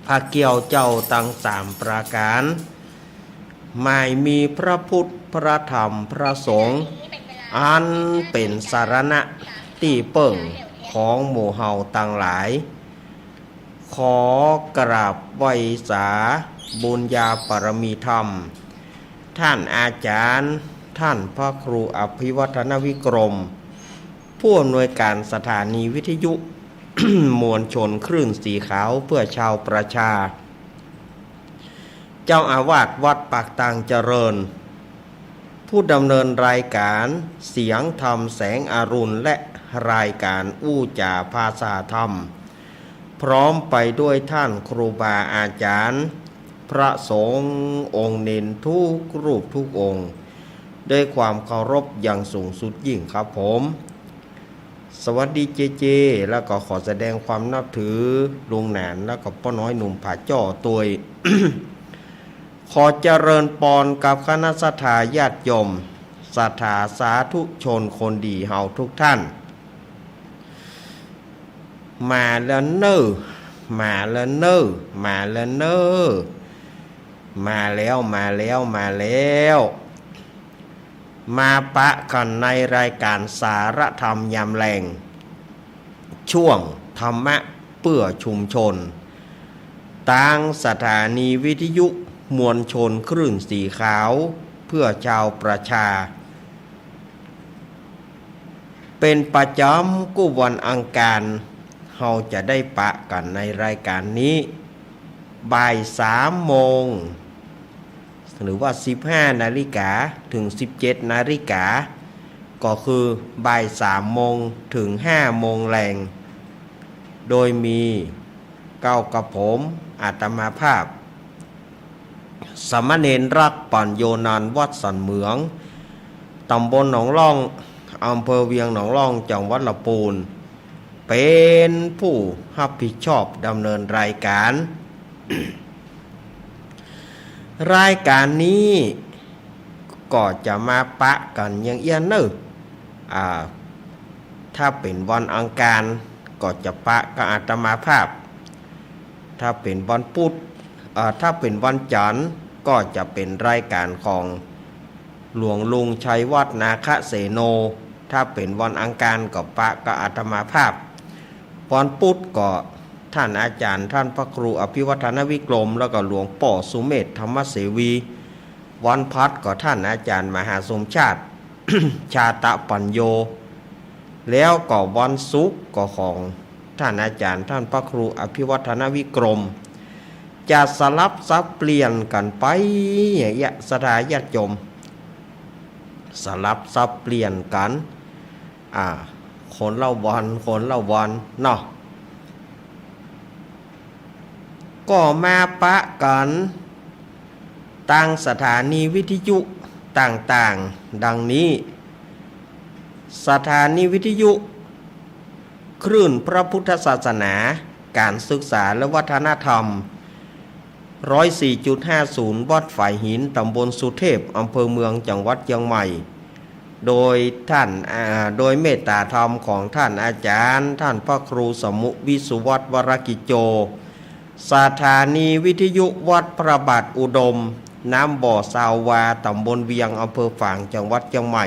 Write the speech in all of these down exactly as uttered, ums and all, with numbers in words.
พระเกี้ยวเจ้าตังสามประก๋าน หมายมีพระพุทธ พระธรรม พระสงฆ์ อันเป๋นสรณะตี้เปิ้งของหมู่เฮาตังหลาย ขอกราบไหว้สาบุญญาบารมีธรรม ท่านอาจ๋ารย์ ท่านพระครูอภิวัฒนวิกรม ผู้อำนวยก๋านสถานีวิทยุมวลชนคลื่นสีขาวเพื่อชาวประชา เจ้าอาวาสวัดปากตางเจริญ ผู้ดำเนินรายก๋านเสียงธรรมแสงอรุณ และรายก๋านอู้จ๋าภาษาธรรม พร้อมไปด้วยท่านครูบาอาจ๋ารย์ พระสงฆ์องค์เณรทุกรูปทุกองค์ ด้วยความเคารพอย่างสูงสุดยิ่งครับผม สวัสดีเจเจ แล้วก็ขอแสดงความนับถือลุงหนาน แล้วก็ป้อน้อยหนุ่มผาจ้อตวย ขอเจริญปอนกับคณะศรัทธาญาติโยม ศรัทธาสาธุชนคนดีเฮาทุกท่าน มาแล้วเน่อ มาแล้วเน่อ มาแล้วเน่อ มาแล้ว มาแล้ว มาแล้ว มาปะกั๋นในรายก๋านสารธรรมยามแลง ช่วงธรรมะเปื้อชุมชน ตางสถานีวิทยุมวลชนคลื่นสีขาวเพื่อชาวประชา เป๋นประจ๋ำกู้วันอังคาร เฮาจะได้ปะกั๋นในรายก๋านนี้ บ่ายสามโมง หรือว่าสิบห้านาฬิกา ถึงสิบเจ็ดนาฬิกา ก็คือบ่ายสามโมงถึงห้าโมงแลง โดยมีเก้ากระผมอาตมาภาพ สามเณรรัก ปัญโญนันท์ วัดสันเหมือง ตำบลหนองล่อง อำเภอเวียงหนองล่อง จังหวัดลำปูน เป๋นผู้ฮับผิดชอบดำเนินรายก๋าน รายก๋านนี้ก็จะมาปะกั๋นอย่างเอี้ยเน่อ อ่า ถ้าเป๋นวันอังคารก็จะปะกับอาตมาภาพ ถ้าเป๋นวันพุธ เอ่อ ถ้าเป๋นวันจันทร์ก็จะเป๋นรายก๋านของหลวงลุงชัยวัฒน์ นาคเสโน ถ้าเป๋นวันอังคารก็ปะกับอาตมาภาพ วันพุธก็ท่านอาจ๋ารย์ท่านพระครูอภิวัฒนวิกรม แล้วก็หลวงป้อสุเมธ ธรรมเสวี วันพัดก็ท่านอาจ๋ารย์มหาสมชาติ ชาตะปัญโญ แล้วก็วันศุกร์ก็ของท่านอาจ๋ารย์ท่านพระครูอภิวัฒนวิกรม จะสลับสับเปลี่ยนกั๋นไปอย่างเอี้ย ศรัทธาญาติโยม สลับสับเปลี่ยนกั๋น อ่า คนละวัน คนละวันเนาะ ก็มาปะกั๋นตางสถานีวิทยุต่างๆ ดังนี้ สถานีวิทยุคลื่นพระพุทธศาสนา ก๋านศึกษาและวัฒนธรรม ร้อยสี่จุดห้าศูนย์ วัดฝายหิน ตำบลสุเทพ อำเภอเมือง จังหวัดเจียงใหม่ โดยท่าน อ่า โดยเมตตาธรรมของท่านอาจ๋ารย์ ท่านพระครูสมุห์ วิสุวัฒน์ วรกิจโจ สถานีวิทยุวัดพระบาทอุดม น้ำบ่อซาววา ตำบลเวียง อำเภอฝาง จังหวัดเจียงใหม่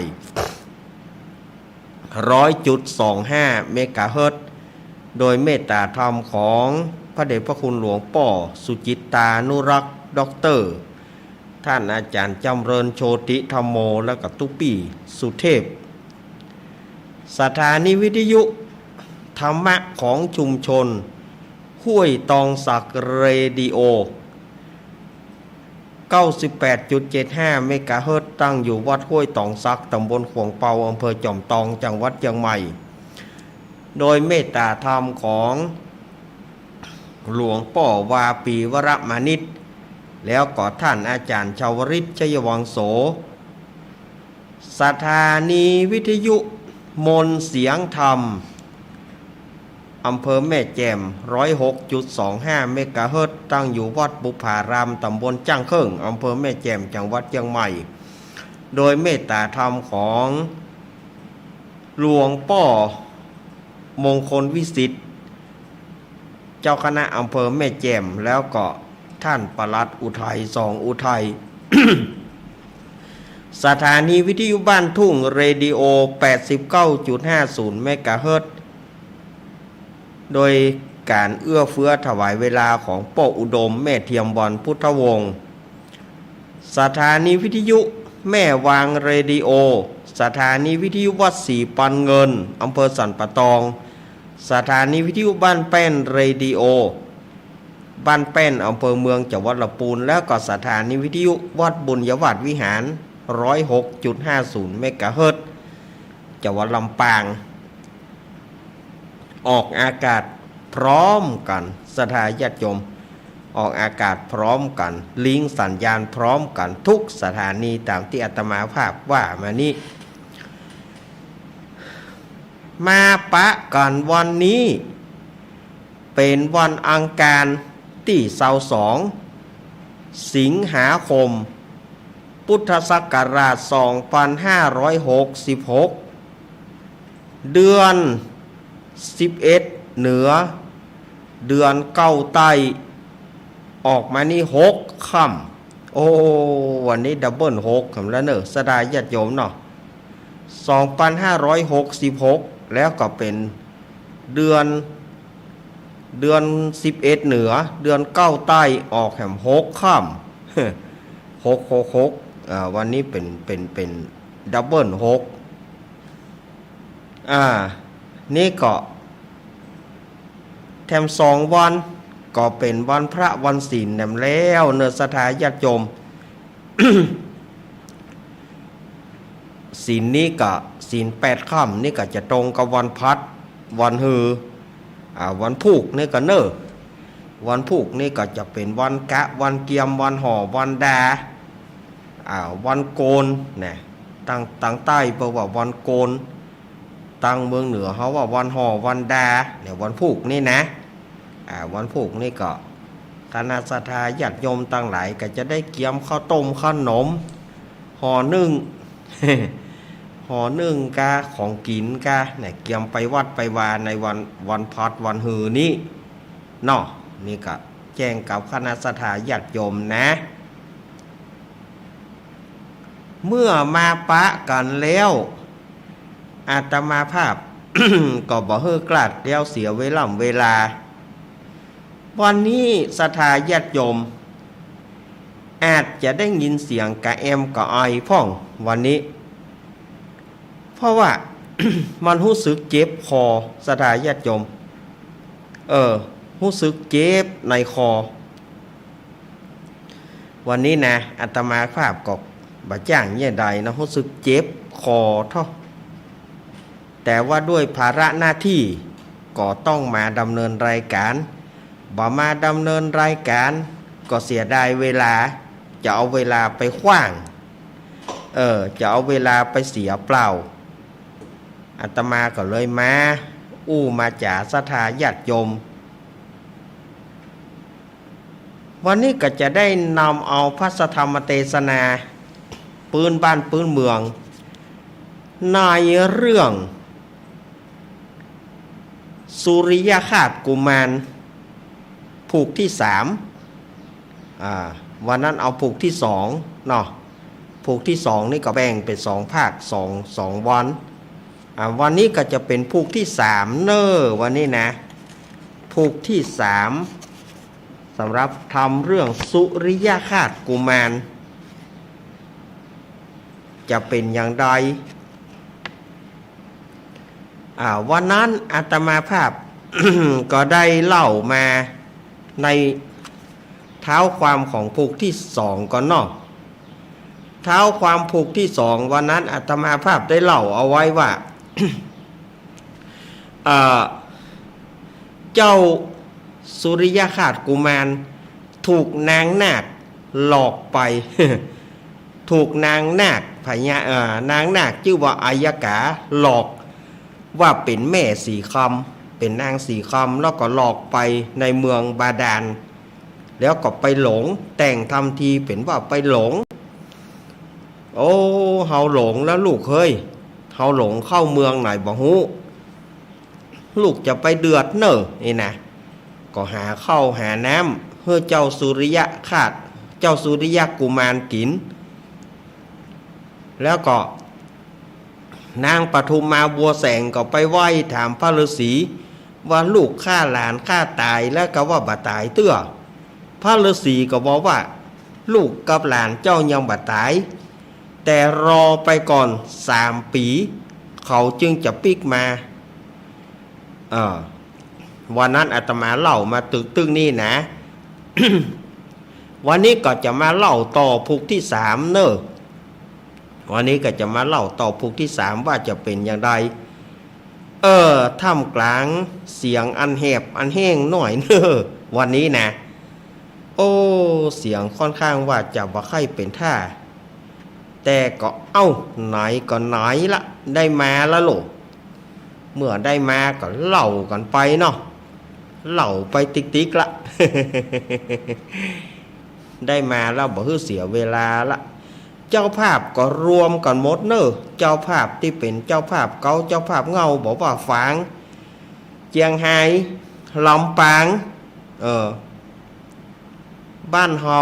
ร้อยจุดสองห้า เมกะเฮิรตซ์ โดยเมตตาธรรมของพระเดชพระคุณหลวงป้อสุจิตตานุรักษ์ ด็อกเตอร์ ท่านอาจ๋ารย์จำเริญ โชติธัมโม และก็ตุ๊ปี้สุเทพ สถานีวิทยุธรรมะของชุมชนห้วยตองสัก เรดิโอ เก้าสิบแปดจุดเจ็ดห้า เมกะเฮิรตซ์ ตั้งอยู่วัดห้วยตองสัก ตำบลขวงเปา อำเภอจอมตอง จังหวัดเจียงใหม่ โดยเมตตาธรรมของหลวงป้อวาปี วรมานิช แล้วก็ท่านอาจ๋ารย์ชาวริต ชัยวังโส สถานีวิทยุมนต์เสียงธรรม อำเภอแม่แจ่ม ร้อยหกจุดสองห้า เมกะเฮิรตซ์ ตั้งอยู่วัดบุพพาราม ตำบลจ้างเคิ่ง อำเภอแม่แจ่ม จังหวัดเจียงใหม่ โดยเมตตาธรรมของหลวงป้อมงคลวิสิทธิ์ เจ้าคณะอำเภอแม่แจ่ม แล้วก็ท่านปลัดอุทัย สอง อุทัย สถานีวิทยุบ้านทุ่ง เรดิโอ แปดสิบเก้าจุดห้าศูนย์ เมกะเฮิรตซ์ โดยก๋านเอื้อเฟื้อถวายเวลาของป้ออุดม แม่เทียมวรรณพุทธวงศ์ สถานีวิทยุแม่วาง เรดิโอ สถานีวิทยุวัดศรีปันเงิน อำเภอสันป่าตอง สถานีวิทยุบ้านแป้น เรดิโอ บ้านแป้น อำเภอเมือง จังหวัดลำปูน แล้วก็สถานีวิทยุวัดบุญยวาสวิหาร ร้อยหกจุดห้าศูนย์ เมกะเฮิรตซ์ จังหวัดลำปาง ออกอากาศพร้อมกั๋น ศรัทธาญาติโยม ออกอากาศพร้อมกั๋น ลิงก์สัญญาณพร้อมกั๋นทุกสถานี ต๋ามตี้อาตมาภาพว่ามานี้ มาปะกั๋นวันนี้ เป๋นวันอังคารตี้ซาวสอง สิงหาคม พุทธศักราชสองปันห้าร้อยหกสิบหก เดือนสิบเอ็ดเหนือ เดือนเก้าใต้ ออกมานี้หกค่ำ โอ้ วันนี้ดับเบิลหกค่ำแล้วเน่อ ศรัทธาญาติโยมเนาะ สองปันห้าร้อยหกสิบหก แล้วก็เป๋นเดือน เดือนสิบเอ็ดเหนือ เดือนเก้าใต้ ออกแหมหกค่ำ หก หก หก อ่า วันนี้เป๋น เป๋น เป๋นดับเบิลหก อ่า นี่ก็แถมสองวัน ก็เป๋นวันพระวันศีลแหมแล้วเน่อ ศรัทธาญาติโยม ศีลนี้ก็ศีลแปดค่ำนี่ก็จะตรงกับวันพลัด วันฮือ อ่า วันพูกนี่ก็เน่อ วันพูกนี่ก็จะเป๋นวันกะ วันเกียม วันห่อ วันดา อ่า วันโกนนะ ตาง ตางใต้เปิ้นว่าวันโกน ตางเมืองเหนือเฮาว่าวันห่อ วันดา เนี่ย วันพูกนี่นะ อ่า วันพูกนี่ก็ คณะศรัทธาญาติโยมตังหลายก็จะได้เกียมข้าวต้มขนม ห่อนึ่ง ห่อนึ่งกา ของกิ๋นกา เนี่ย เกียมไปวัดไปวาในวัน วันพลัด วันฮือนี้เนาะ นี่ก็แจ้งกับคณะศรัทธาญาติโยมนะ เมื่อมาปะกั๋นแล้ว อาตมาภาพ ก็บ่หื้อกลาดแล้วเสียเวล่ำเวลา วันนี้ศรัทธาญาติโยม อาจจะได้ยินเสียงกระแอมกระไอพ่องวันนี้ เพราะว่า มันฮู้สึกเจ็บคอ ศรัทธาญาติโยม เออ ฮู้สึกเจ็บในคอ วันนี้นะ อาตมาภาพก็บ่จ้างเยียะใดนะ ฮู้สึกเจ็บคอเถาะ แต่ว่าด้วยภาระหน้าตี้ก็ต้องมาดำเนินรายก๋าน บ่มาดำเนินรายก๋านก็เสียดายเวลา จะเอาเวลาไปขว้าง เออ จะเอาเวลาไปเสียเปล่า อาตมาก็เลยมาอู้มาจ๋าศรัทธาญาติโยม วันนี้ก็จะได้นำเอาพระสัทธรรมเตสนาปื๊นบ้านปื๊นเมือง ในเรื่องสุริยคราชกุมาร ผูกตี้สาม อ่า วันนั้นเอาผูกตี้สองเนาะ ผูกตี้สองนี่ก็แบ่งเป๋นสองภาค สอง สองวัน อ่า วันนี้ก็จะเป๋นผูกตี้สามเน่อ วันนี้นะ ผูกตี้สาม สำหรับธรรมเรื่องสุริยคราชกุมาร จะเป๋นอย่างใด อ่า วันนั้นอาตมาภาพ ก็ได้เล่ามาในเท้าความของผูกตี้สองก่อนเนาะ เท้าความผูกตี้สอง วันนั้นอาตมาภาพได้เล่าเอาไว้ว่า เอ่อ เจ้าสุริยคราชกุมารถูกนางนาคหลอกไป ถูกนางนาคพญา เอ่อ นางนาคจื้อว่าอัยยกาหลอกว่าเป๋นแม่สีคำ เป๋นนางสีคำ แล้วก็หลอกไปในเมืองบาดาล แล้วก็ไปหลง แต่งทำทีเป๋นว่าไปหลง โอ้ เฮาหลงแล้วลูกเฮ้ย เฮาหลงเข้าเมืองไหนบ่ฮู้ ลูกจะไปเดือดเน่อ นี่นะ ก็หาข้าวหาน้ำหื้อเจ้าสุริยะคราช เจ้าสุริยะกุมารกิ๋น แล้วก็นางปทุมมาบัวแสงก็ไปไหว้ถามพระฤๅษีว่า ลูกข้าหลานข้าต๋ายแล้ว ก็ว่าบ่ต๋ายเตื้อ พระฤๅษีก็บอกว่า ลูกกับหลานเจ้ายังบ่ต๋าย แต่รอไปก่อนสามปี๋ เขาจึงจะปิ๊กมา เออ วันนั้นอาตมาเล่ามาตึกตึงนี้นะ วันนี้ก็จะมาเล่าต่อผูกตี้สามเน่อ วันนี้ก็จะมาเล่าต่อผูกตี้สามว่าจะเป๋นอย่างใด เออ ท่ามกลางเสียงอันแหบอันแห้งหน่อยเน่อ วันนี้นะ โอ้ เสียงค่อนข้างว่าจะบ่ใค่เป๋นท่า แต่ก็เอ้า ไหนก็ไหนละ ได้มาแล้วโหละ เมื่อได้มาก็เล่ากั๋นไปเนาะ เล่าไปติ๊กๆ ละ ได้มาแล้วบ่หื้อเสียเวลาละ เจ้าภาพก็รวมกั๋นหมดเน่อ เจ้าภาพตี้เป๋นเจ้าภาพเก๊า เจ้าภาพเหง้า บ่ว่าฝาง เจียงฮาย ลำปาง เออ บ้านเฮา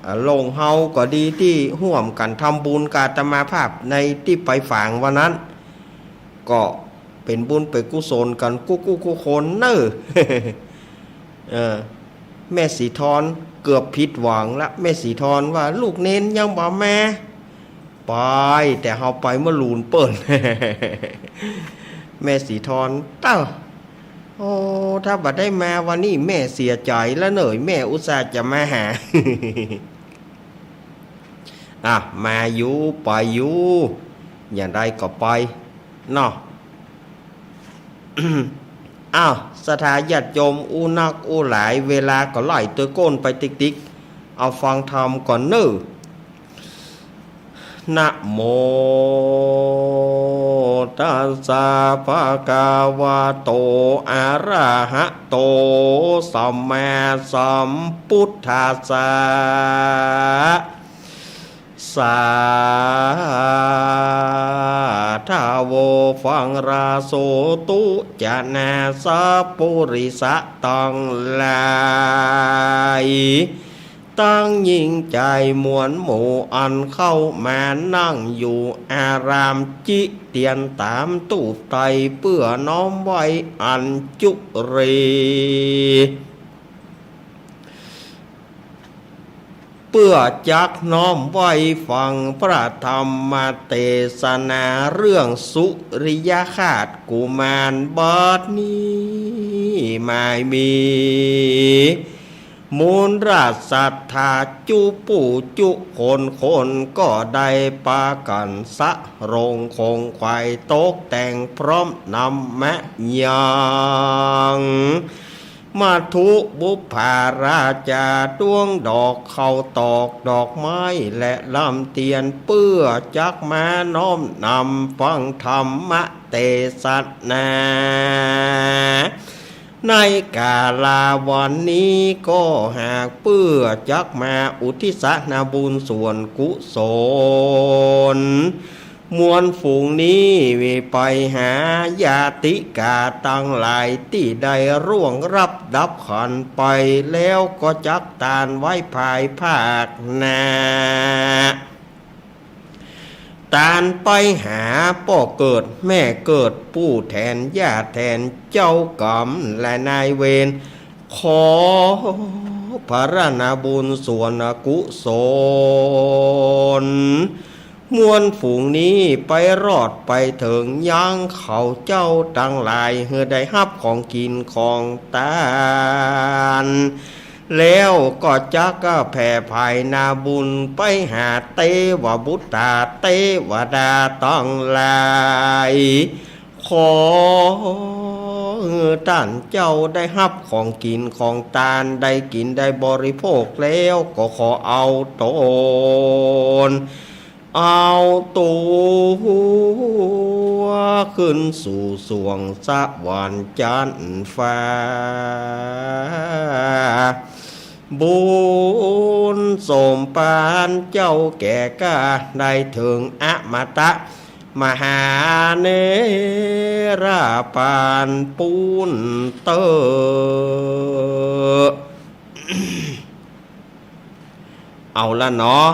อ่า โล่งเฮาก็ดี ตี้ฮ่วมกั๋นทำบุญกับอาตมาภาพในตี้ไปฝางวันนั้น ก็เป๋นบุญเป๋นกุศลกั๋นกู้ๆ กู้คนเน่อ เออ แม่ศรีทอนเกือบผิดหวังละ แม่ศรีทอนว่า ลูกเณรยังบ่มา ไป แต่เฮาไปเมื่อลูนเปิ้น แม่ศรีทอน เต้อ โอ้ ถ้าบ่ได้มาวันนี้แม่เสียใจ๋แล้วเน่อ แม่อุตส่าห์จะมาหา อ่ะ มาอยู่ ไปอยู่ อย่างใดก็ไป เนาะ อ้าว ศรัทธาญาติโยมอู้นักอู้หลาย เวลาก็ไล่ตวยก้นไปติ๊กๆ เอาฟังธรรมก่อนเน่อ นะโม ตัสสะ ภะคะวะโต อะระหะโต สัมมาสัมพุทธัสสะ สาธาโว ฟังราโสตุ จะนาสะปุริสะตังหลาย ตังญิงใจ๋มวลหมู่ อันเข้ามานั่งอยู่อารามจิเตียนต๋ามตูบไต เปื้อน้อมไหว้อัญจุลี เปื้อจักน้อมไหว้ฟังพระธรรมเตสนาเรื่องสุริยคราชกุมาร บัดนี้หมายมี มูลราชศรัทธาจุผู้จุคนคน ก็ได้ปากั๋นสะรงคงไขว่ตกแต่งพร้อมนำมะยัง มัทธุบุปผาราจา ตวงดอกข้าวตอกดอกไม้และลำเตียน เปื้อจักมาน้อมนำฟังธรรมเตสนา ในกาลาวันนี้ก็หากเปื้อจักมาอุทิศนาบุญส่วนกุศล มวลฝูงนี้ไปหาญาติกาตังหลายตี้ได้ร่วงลับดับขันไปแล้ว ก็จักตานไว้ภายภาคหน้า ตานไปหาป้อเกิดแม่เกิด ปู่แทนย่าแทน เจ้ากรรมและนายเวร ขอผลนาบุญส่วนกุศล มวลฝูงนี้ไปรอดไปเถิงยังเขาเจ้าตังหลาย หื้อได้ฮับของกิ๋นของตาน แล้วก็จักแผ่ผายนาบุญไปหาเตวบุตราเตวดาตังหลาย ขอหื้อต้านเจ้าได้ฮับของกิ๋นของตาน ได้กิ๋นได้บริโภคแล้ว ก็ขอเอาตน เอาตั๋วขึ้นสู่สวงสวรรค์จั๊นฟ้า บุญสมภารเจ้าแก่กล้า ได้เถิงอมตะ มหาเนรปานปูนเต๊อะ เอาละเนาะ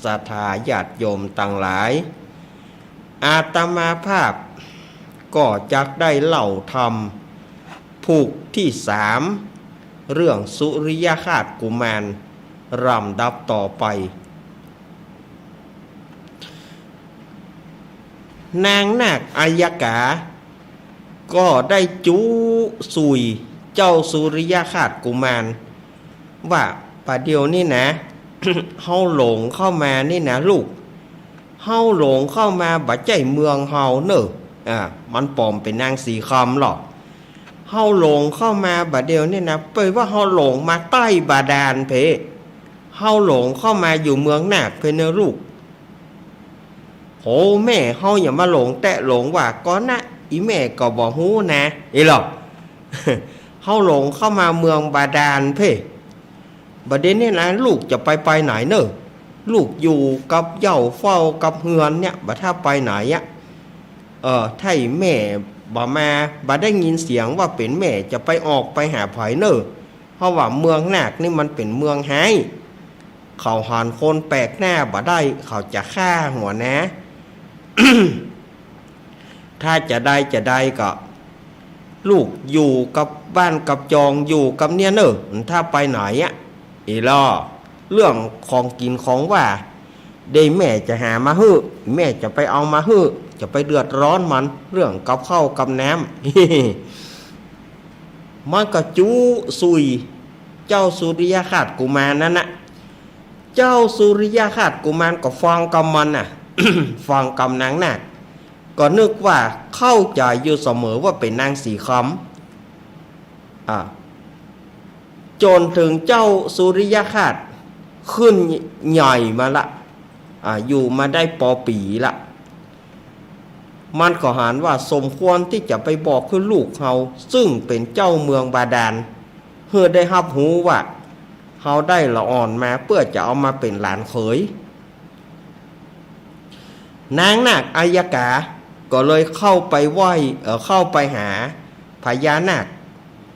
ศรัทธาญาติโยมตังหลาย อาตมาภาพก็จักได้เล่าธรรมผูกตี้สาม เรื่องสุริยคราชกุมาร ลำดับต่อไป นางนาคอัยยกา ก็ได้จุสุยเจ้าสุริยคราชกุมาร ว่า บ่าเดี่ยวนี้นะ เฮาหลงเข้ามานี่นะลูก เฮาหลงเข้ามาบ่ใจ้เมืองเฮาเน่อ อ่า มันป๋อมเป๋นนางสีคำหรอก เฮาหลงเข้ามาบ่าเดี่ยวนี้นะ เป๋นว่าเฮาหลงมาใต้บาดาลเพ เฮาหลงเข้ามาอยู่เมืองนาคเพเน่อลูก โห แม่ เฮาอย่ามาหลงแต๊หลงว่าก่อนนะ อี่แม่ก็บ่ฮู้นะ เอ้ยหรอ เฮาหลงเข้ามาเมืองบาดาลเพ บ่าเดี่ยวนี้นะ ลูกจะไปไปไหนเน่อ ลูกอยู่กับเย้าเฝ้ากับเฮือนเนี่ย บ่ถ้าไปไหนอะ เออ ถ้าอี่แม่บ่มา บ่ได้ยินเสียงว่าเป๋นแม่จะไปออกไปหาใผเน่อ เพราะว่าเมืองนาคนี่มันเป๋นเมืองฮ้าย เขาหันคนแปลกหน้าบ่ได้ เขาจะฆ่าหัวนะ ถ้าจะได้จะได้ก็ ลูกอยู่กับบ้านกับจองอยู่กับเนี่ยเน่อ ถ้าไปไหนอะ เอ้ยหรอ เรื่องของกิ๋นของว่า เดี๋ยวแม่จะหามาหื้อ แม่จะไปเอามาหื้อ จะไปเดือดร้อนมัน เรื่องกับข้าวกับน้ำ มันก็จุสุยเจ้าสุริยคราชกุมารนั่นนะ เจ้าสุริยคราชกุมารก็ฟังกำมันน่ะ ฟังกำนางนาค ก็นึกว่าเข้าใจ๋อยู่เสมอว่าเป๋นนางสีคำ อ่า จ๋นเถิงเจ้าสุริยคราชขึ้นใหญ่มาละ อ่า อยู่มาได้ปอปี๋ละ มันก็หันว่าสมควรตี้จะไปบอกหื้อลูกเฮา ซึ่งเป๋นเจ้าเมืองบาดาล หื้อได้ฮับฮู้ว่าเฮาได้ละอ่อนมาเปื้อจะเอามาเป๋นหลานเขย นางนาคอัยยกา ก็เลยเข้าไปไหว้ เอ่อ เข้าไปหาพญานาค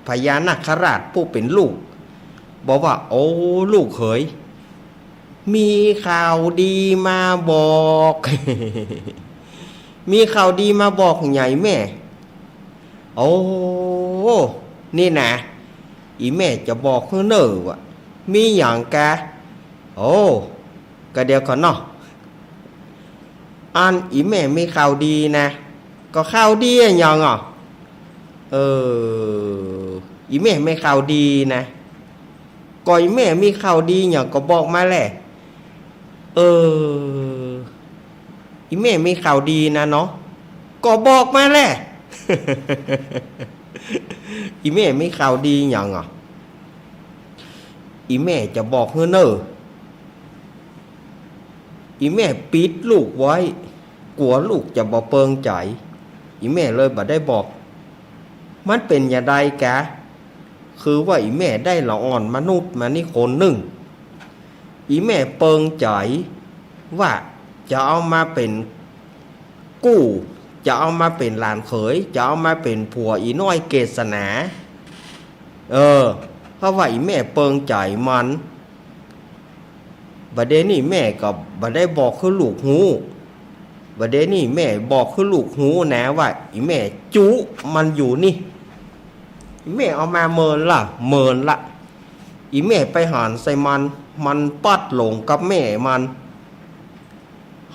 พญานาคราชผู้เป๋นลูก บอกว่า โอ้ ลูกเขย มีข่าวดีมาบอก มีข่าวดีมาบอกใหญ่แม่ โอ้ นี่นะ อี่แม่จะบอกหื้อเน่อว่า มีหยังกา โอ้ ก็เดี๋ยวก่อนเนาะ อันอี่แม่มีข่าวดีนะ ก็ข่าวดีอะหยังอ่ะ เออ อี่แม่มีข่าวดีนะ ก็อี่แม่มีข่าวดีหยังก็บอกมาแหละ เออ อี่แม่มีข่าวดีนะเนาะ ก็บอกมาแหละ อี่แม่มีข่าวดีหยังอ่ะ อี่แม่จะบอกหื้อเน่อ อี่แม่ปิดลูกไว้ กั๋วลูกจะบ่เปิงใจ๋ อี่แม่เลยบ่ได้บอก มันเป๋นหยังใดกา คือว่าอี่แม่ได้ละอ่อนมนุษย์มานี่คนนึ่ง อี่แม่เปิงใจ๋ว่าจะเอามาเป๋นกู้ จะเอามาเป๋นหลานเขย จะเอามาเป๋นผัวอี่น้อยเกศนา เออ เพราะว่าอี่แม่เปิงใจ๋มัน บ่าเดี่ยวนี้แม่ก็บ่ได้บอกหื้อลูกฮู้ บ่าเดี่ยวนี้แม่บอกหื้อลูกฮู้นะว่า อี่แม่จุมันอยู่นี่ อี่แม่เอามาเมินละ เมินละ อี่แม่ไปหันใส่มัน มันปัดหลงกับแม่มัน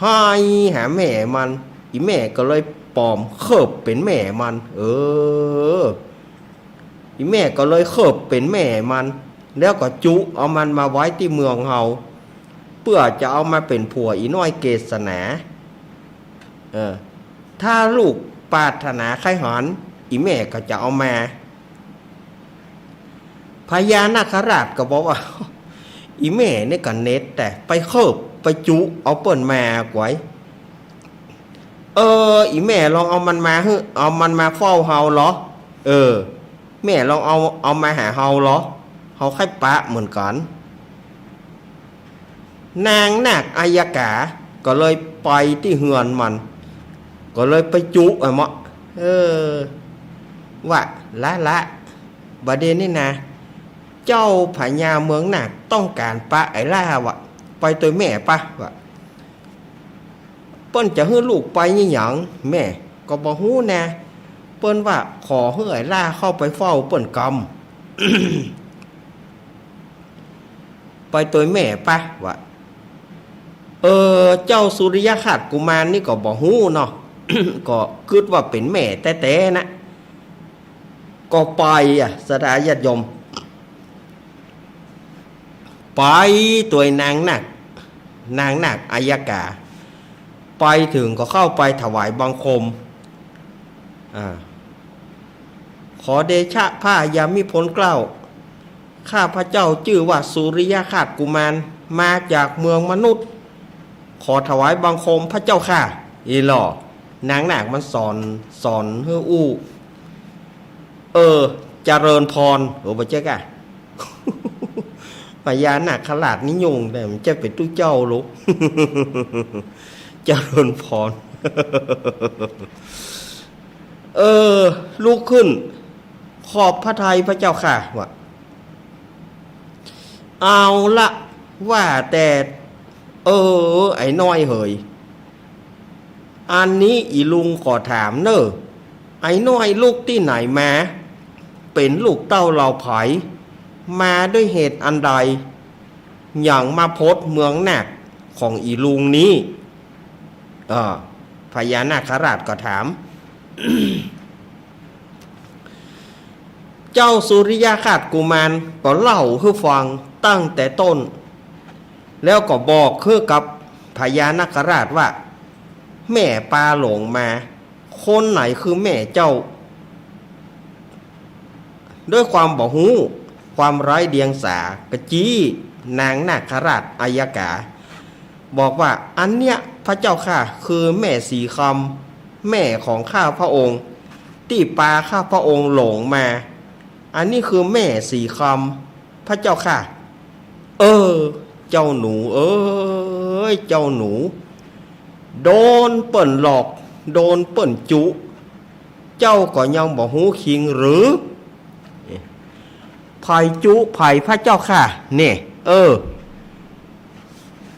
ฮ้ายหาแม่มัน อี่แม่ก็เลยป๋อมเคิบเป๋นแม่มัน เออ อี่แม่ก็เลยเคิบเป๋นแม่มัน แล้วก็จุเอามันมาไว้ตี้เมืองเฮา เปื้อจะเอามาเป๋นผัวอี่น้อยเกศนา เออ ถ้าลูกปรารถนาใค่หัน อี่แม่ก็จะเอามา พญานาคราชก็บอกว่า อี่แม่นี่ก็เน็ดแต๊ ไปเคิบไปจุเอาเปิ้นมาก๋วย เออ อี่แม่ลองเอามันมาหื้อ เอามันมาเฝ้าเฮาลอ เออ แม่ลองเอา เอามาหาเฮาลอ เฮาใค่ปะเหมือนกั๋น นางนาคอัยยกา ก็เลยไปตี้เฮือนมัน ก็เลยไปจุอะเมาะ เออ ว่า ละละ บ่าเดี่ยวนี้นะ เจ้าพญาเมืองนาคต้องก๋านปะไอ้หล้าว่ะ ไปตวยแม่ปะ ว่า เปิ้นจะหื้อลูกไปอะหยัง แม่ก็บ่ฮู้แน่ เปิ้นว่าขอหื้อไอ้หล้าเข้าไปเฝ้าเปิ้นกำ ไปตวยแม่ปะ ว่า เออ เจ้าสุริยคราชกุมารนี่ก็บ่ฮู้เนาะ ก็กึ๊ดว่าเป๋นแม่แต๊ๆ นะ ก็ไปอะ ศรัทธาญาติโยม ไปตวยนางนาค นางนาคอัยยกา ไปเถิงก็เข้าไปถวายบังคม อ่า ขอเดชะพระยามิพลเกล้า ข้าพเจ้าจื้อว่าสุริยคราชกุมาร มาจากเมืองมนุษย์ ขอถวายบังคมพระเจ้าค่ะ อี้หล่อ นางนาคมันสอน สอนหื้ออู้ เออ เจริญพร โอ้ บ่ใจ้ก่ะ พญานาคราชนี่ยุ่งแต๊ มันจะเป๋นตุ๊เจ้าลูก เจริญพร เออ ลุกขึ้น ขอบพระทัยพระเจ้าค่ะ ว่า เอาละ ว่าแต่ เออ ไอ้น้อยเหย อันนี้อี่ลุงขอถามเน่อ ไอ้น้อยลูกตี้ไหนมา เป๋นลูกเต้าเหล่าใผ มาด้วยเหตุอันใด หยังมาพดเมืองนาคของอี่ลุงนี้ เออ พญานาคราชก็ถาม เจ้าสุริยคราชกุมารก็เล่าหื้อฟังตั้งแต่ต้น แล้วก็บอกหื้อกับพญานาคราชว่า แม่ปาหลงมา คนไหนคือแม่เจ้า ด้วยความบ่ฮู้ ความไร้เดียงสา ก็จี้นางนาคราชอัยยกา บอกว่า อันเนี้ยพระเจ้าค่ะ คือแม่สีคำ แม่ของข้าพระองค์ ตี้ปาข้าพระองค์หลงมา อันนี้คือแม่สีคำ พระเจ้าค่ะ เออ เจ้าหนูเอ๋ย เจ้าหนู โดนเปิ้นหลอก โดนเปิ้นจุ เจ้าก็ยังบ่ฮู้คิงหรือ ใผจุใผพระเจ้าค่ะ เนี่ย เออ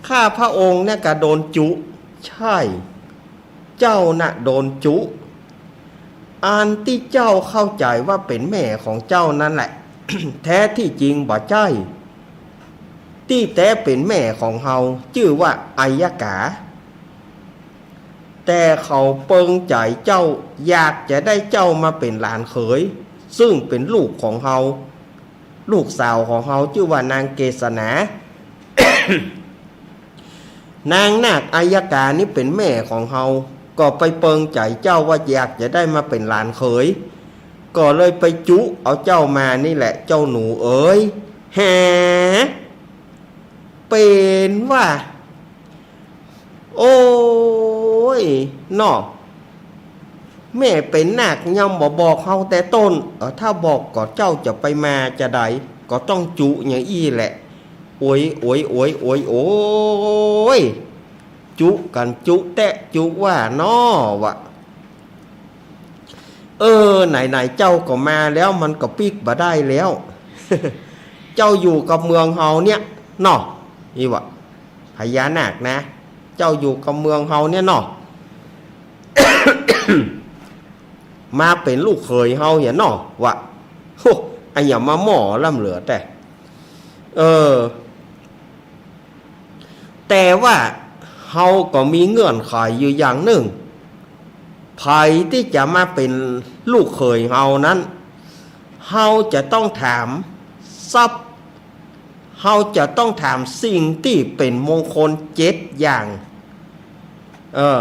ข้าพระองค์เนี่ยก็โดนจุ ใช่ เจ้าน่ะโดนจุ อันตี้เจ้าเข้าใจ๋ว่าเป๋นแม่ของเจ้านั้นแหละ แท้ตี้จริงบ่ใจ้ ตี้แต๊เป๋นแม่ของเฮา จื้อว่าอัยยกา แต่เขาเปิงใจ๋เจ้า อยากจะได้เจ้ามาเป๋นหลานเขย ซึ่งเป๋นลูกของเฮา ลูกสาวของเฮาจื้อว่านางเกศนา นางนาคอัยยกานี่เป๋นแม่ของเฮา ก็ไปเปิงใจ๋เจ้าว่าอยากจะได้มาเป๋นหลานเขย ก็เลยไปจุเอาเจ้ามานี่แหละ เจ้าหนูเอ๋ย แห เป๋นว่า โอ้ย เนาะ แม่เป๋นนาคยังบ่บอกเฮาแต่ต้น เออ ถ้าบอกก็เจ้าจะไปมาจาใด ก็ต้องจุอย่างอี้แหละ โอย โอย โอย โอย โอย จุกั๋นจุแต๊จุว่าน้อ วะ เออ ไหนๆ เจ้าก็มาแล้ว มันก็ปิ๊กบ่ได้แล้ว เจ้าอยู่กับเมืองเฮาเนี่ยเนาะ นี่วะ พญานาคนะ เจ้าอยู่กับเมืองเฮาเนี่ยเนาะ มาเป๋นลูกเขยเฮาเนี่ยเนาะ วะ โห อะหยังมาหม้อล้ำเหลือแต๊ เออ แต่ว่าเฮาก็มีเงื่อนไขอยู่อย่างนึ่ง ใผตี้จะมาเป๋นลูกเขยเฮานั้น เฮาจะต้องถามทรัพย์ เฮาจะต้องถามสิ่งตี้เป๋นมงคลเจ็ดอย่าง เออ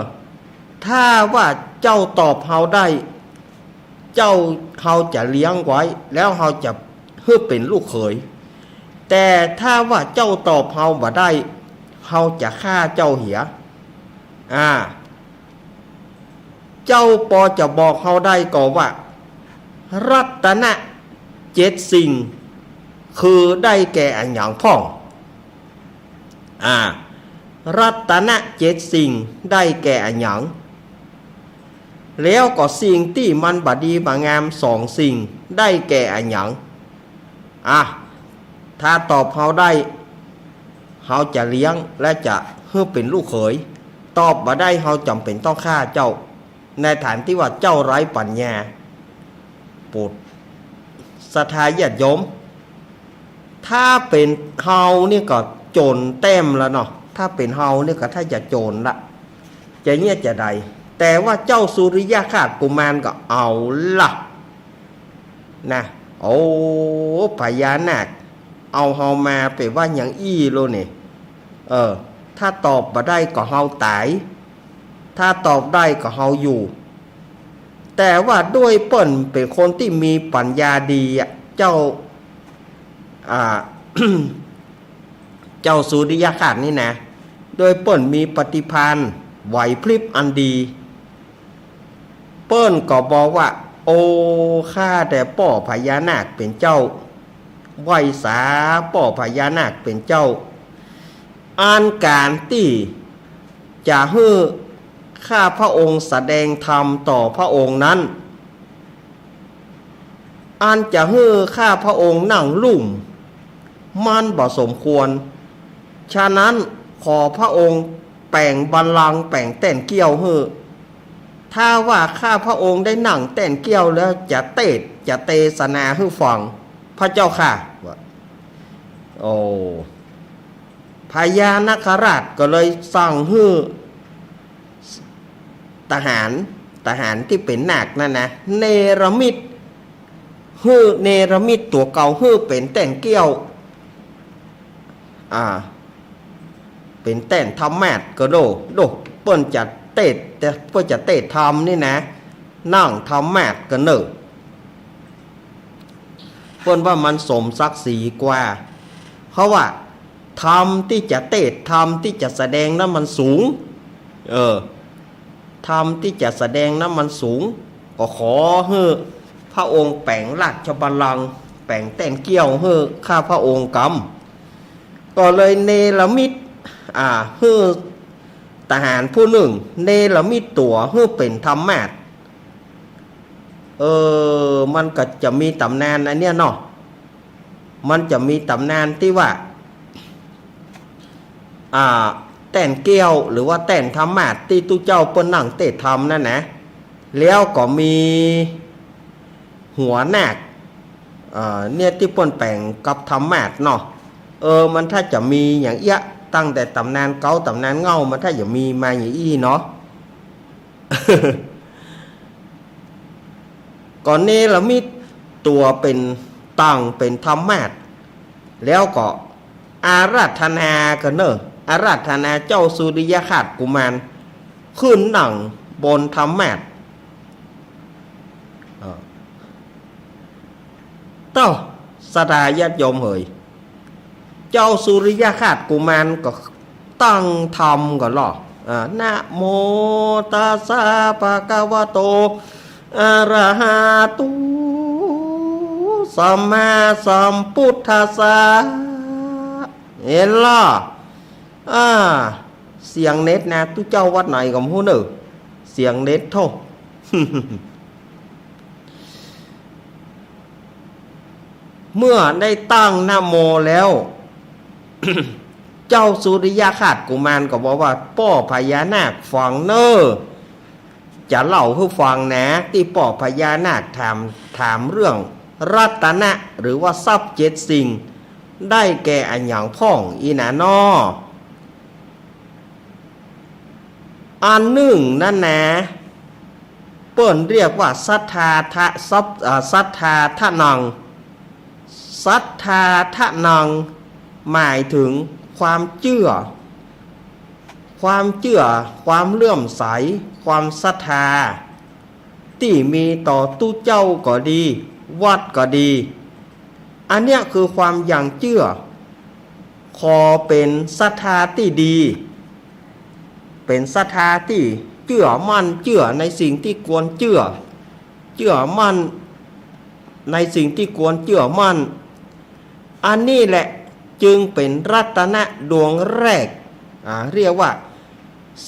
ถ้าว่าเจ้าตอบเฮาได้ เจ้า เฮาจะเลี้ยงไว้ แล้วเฮาจะหื้อเป๋นลูกเขย แต่ถ้าว่าเจ้าตอบเฮาบ่ได้ เฮาจะฆ่าเจ้าเหีย อ่า เจ้าปอจะบอกเฮาได้ก่อว่า รัตนะเจ็ดสิ่ง คือได้แก่อะหยังพ่อง อ่า รัตนะเจ็ดสิ่งได้แก่อะหยัง แล้วก็สิ่งตี้มันบ่ดีบ่งามสองสิ่งได้แก่อะหยัง อ่ะ ถ้าตอบเฮาได้ เฮาจะเลี้ยงและจะหื้อเป๋นลูกเขย ตอบบ่ได้เฮาจ๋ำเป๋นต้องฆ่าเจ้า ในฐานตี้ว่าเจ้าไร้ปัญญา โปรดศรัทธาญาติโยม ถ้าเป๋นเฮานี่ก็โจ๋นแต้มละเนาะ ถ้าเป๋นเฮานี่ก็ถ้าจะโจ๋นละ จะเยียะจาใด แต่ว่าเจ้าสุริยคราชกุมารก็เอาละนะ โอ้ พญานาค เอาเฮามาเป๋นว่าหยังอี้โลนี่ เออ ถ้าตอบบ่ได้ก็เฮาต๋าย ถ้าตอบได้ก็เฮาอยู่ แต่ว่าด้วยเปิ้นเป๋นคนตี้มีปัญญาดีอะ เจ้า อ่า เจ้าสุริยคราชนี่นะ ด้วยเปิ้นมีปฏิภาณไหวพริบอันดี เปิ้นก็บอกว่า โอ้ ข้าแต่ป้อพญานาคเป๋นเจ้า ไหว้สาป้อพญานาคเป๋นเจ้า อันก๋านตี้จะหื้อข้าพระองค์แสดงธรรมต่อพระองค์นั้น อันจะหื้อข้าพระองค์นั่งลุ่ม มันบ่สมควร ฉะนั้นขอพระองค์แป๋งบัลลังก์แป๋งแต้นเกลี้ยวหื้อ ถ้าว่าข้าพระองค์ได้นั่งแต้นเกลี้ยวแล้วจะเตสน์ จะเตสนาหื้อฟัง พระเจ้าข้า ว่า โอ้ พญานาคราชก็เลยสั่งหื้อ ทหาร ทหารตี้เป๋นนาคนั้นนะ เนรมิต หื้อเนรมิตตั๋วเก่าหื้อเป๋นแต้นเกลี้ยว อ่า เป๋นแต้นธรรมาสน์ก็โด โด เปิ้นจะเตสน์ เปิ้นจะเตสน์ธรรมนี่นะ นั่งธรรมาสน์ก็เน่อ เปิ้นว่ามันสมศักดิ์ศรีกว่า เพราะว่าธรรมตี้จะเตสน์ ธรรมตี้จะแสดงนั้นมันสูง เออ ธรรมตี้จะแสดงนั้นมันสูง ก็ขอหื้อพระองค์แป๋งราชบัลลังก์ แป๋งแต้นเกลี้ยวหื้อข้าพระองค์กำ ก็เลยเนรมิต อ่า หื้อทหารผู้นึ่ง เนรมิตตั๋วหื้อเป๋นธรรมาสน์ เออ มันก็จะมีต๋ำนานอันเนี้ยเนาะ มันจะมีต๋ำนานตี้ว่า อ่า แต้นเกลี้ยวหรือว่าแต้นธรรมาสน์ตี้ตุ๊เจ้าเปิ้นนั่งเตสน์ธรรมนั้นนะ แล้วก็มีหัวนาค เอ่อ เนี่ยตี้เปิ้นแป๋งกับธรรมาสน์เนาะ เออ มันถ้าจะมีอย่างเอี้ย ตั้งแต่ต๋ำนานเก๊าต๋ำนานเง่า มันถ้าจะมีมาอย่างอี้เนาะ ก็เนรมิตตั๋วเป๋น ตั้งเป๋นธรรมาสน์ แล้วก็อาราธนากั๋นเน่อ อาราธนาเจ้าสุริยคราชกุมารขึ้นนั่งบนธรรมาสน์ เอ่อ เต้า ศรัทธาญาติโยมเหย เจ้าสุริยคราชกุมารก็ตั้งธรรมก่อนลอ อ่า นะโมตัสสะภะคะวะโต อะระหะโต สัมมาสัมพุทธัสสะ หันลอ อ่า เสียงเน็ตนะ ตุ๊เจ้าวัดไหนก็บ่ฮู้เน่อ เสียงเน็ตโธ่ เมื่อได้ตั้งนะโมแล้ว เจ้าสุริยคราชกุมารก็บอกว่า ป้อพญานาคฟังเน่อ จะเล่าหื้อฟังนะ ตี้ป้อพญานาคถาม ถามเรื่องรัตนะ หรือว่าทรัพย์เจ็ดสิ่ง ได้แก่อะหยังพ่องอี้นาน้อ อันนึ่งนั้นนะ เปิ้นเรียกว่าศรัทธาทะ ทรัพย์ เอ่อ ศรัทธาทะนัง ศรัทธาทะนัง หมายถึงความเจื้อ ความเจื้อ ความเลื่อมใส ความศรัทธา ตี้มีต่อตุ๊เจ้าก็ดี วัดก็ดี อันเนี้ยคือความหยั่งเจื้อ ขอเป๋นศรัทธาตี้ดี เป๋นศรัทธาตี้เจื้อมั่น เจื้อในสิ่งตี้ควรเจื้อ เจื้อมั่นในสิ่งตี้ควรเจื้อมั่น อันนี้แหละจึงเป๋นรัตนะดวงแรก อ่า เรียกว่า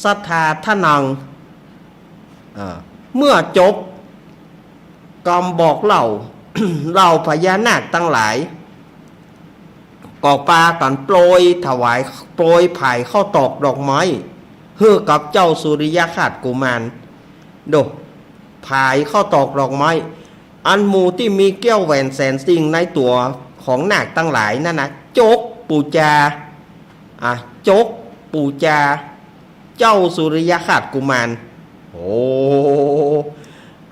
ศรัทธาทะนัง อ่า เมื่อจบกำบอกเล่า เหล่าพญานาคตังหลาย ก็ปากั๋นโปรยถวาย โปรยผายข้าวตอกดอกไม้ หื้อกับเจ้าสุริยคราชกุมาร โด ผายข้าวตอกดอกไม้ อันหมู่ตี้มีแก้วแหวนแสนสิ่งในตั๋วของนาคตังหลายนั้นนะ จกปู๋จา อ่ะ จกปู๋จา เจ้าสุริยคราชกุมาร โอ้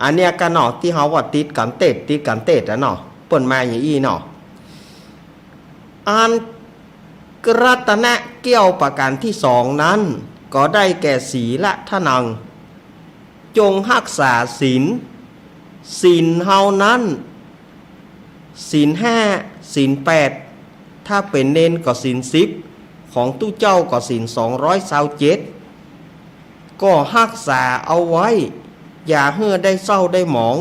อันเนี้ยกั๋นเนาะ ตี้เฮาว่าติดกั๋นเตศน์ ติดกั๋นเตศน์อะเนาะ เปิ้นมาอย่างอี้เนาะ อันรัตนะแก้วประก๋านตี้สองนั้น ก็ได้แก่ สีลทนัง จงฮักษาศีล ศีลเฮานั้น ศีลห้า ศีลแปด ถ้าเป๋นเณรก็ศีลสิบ ของตุ๊เจ้าก็ศีลสองร้อยซาวเจ็ด ก็ฮักษาเอาไว้ อย่าหื้อได้เศร้าได้หมอง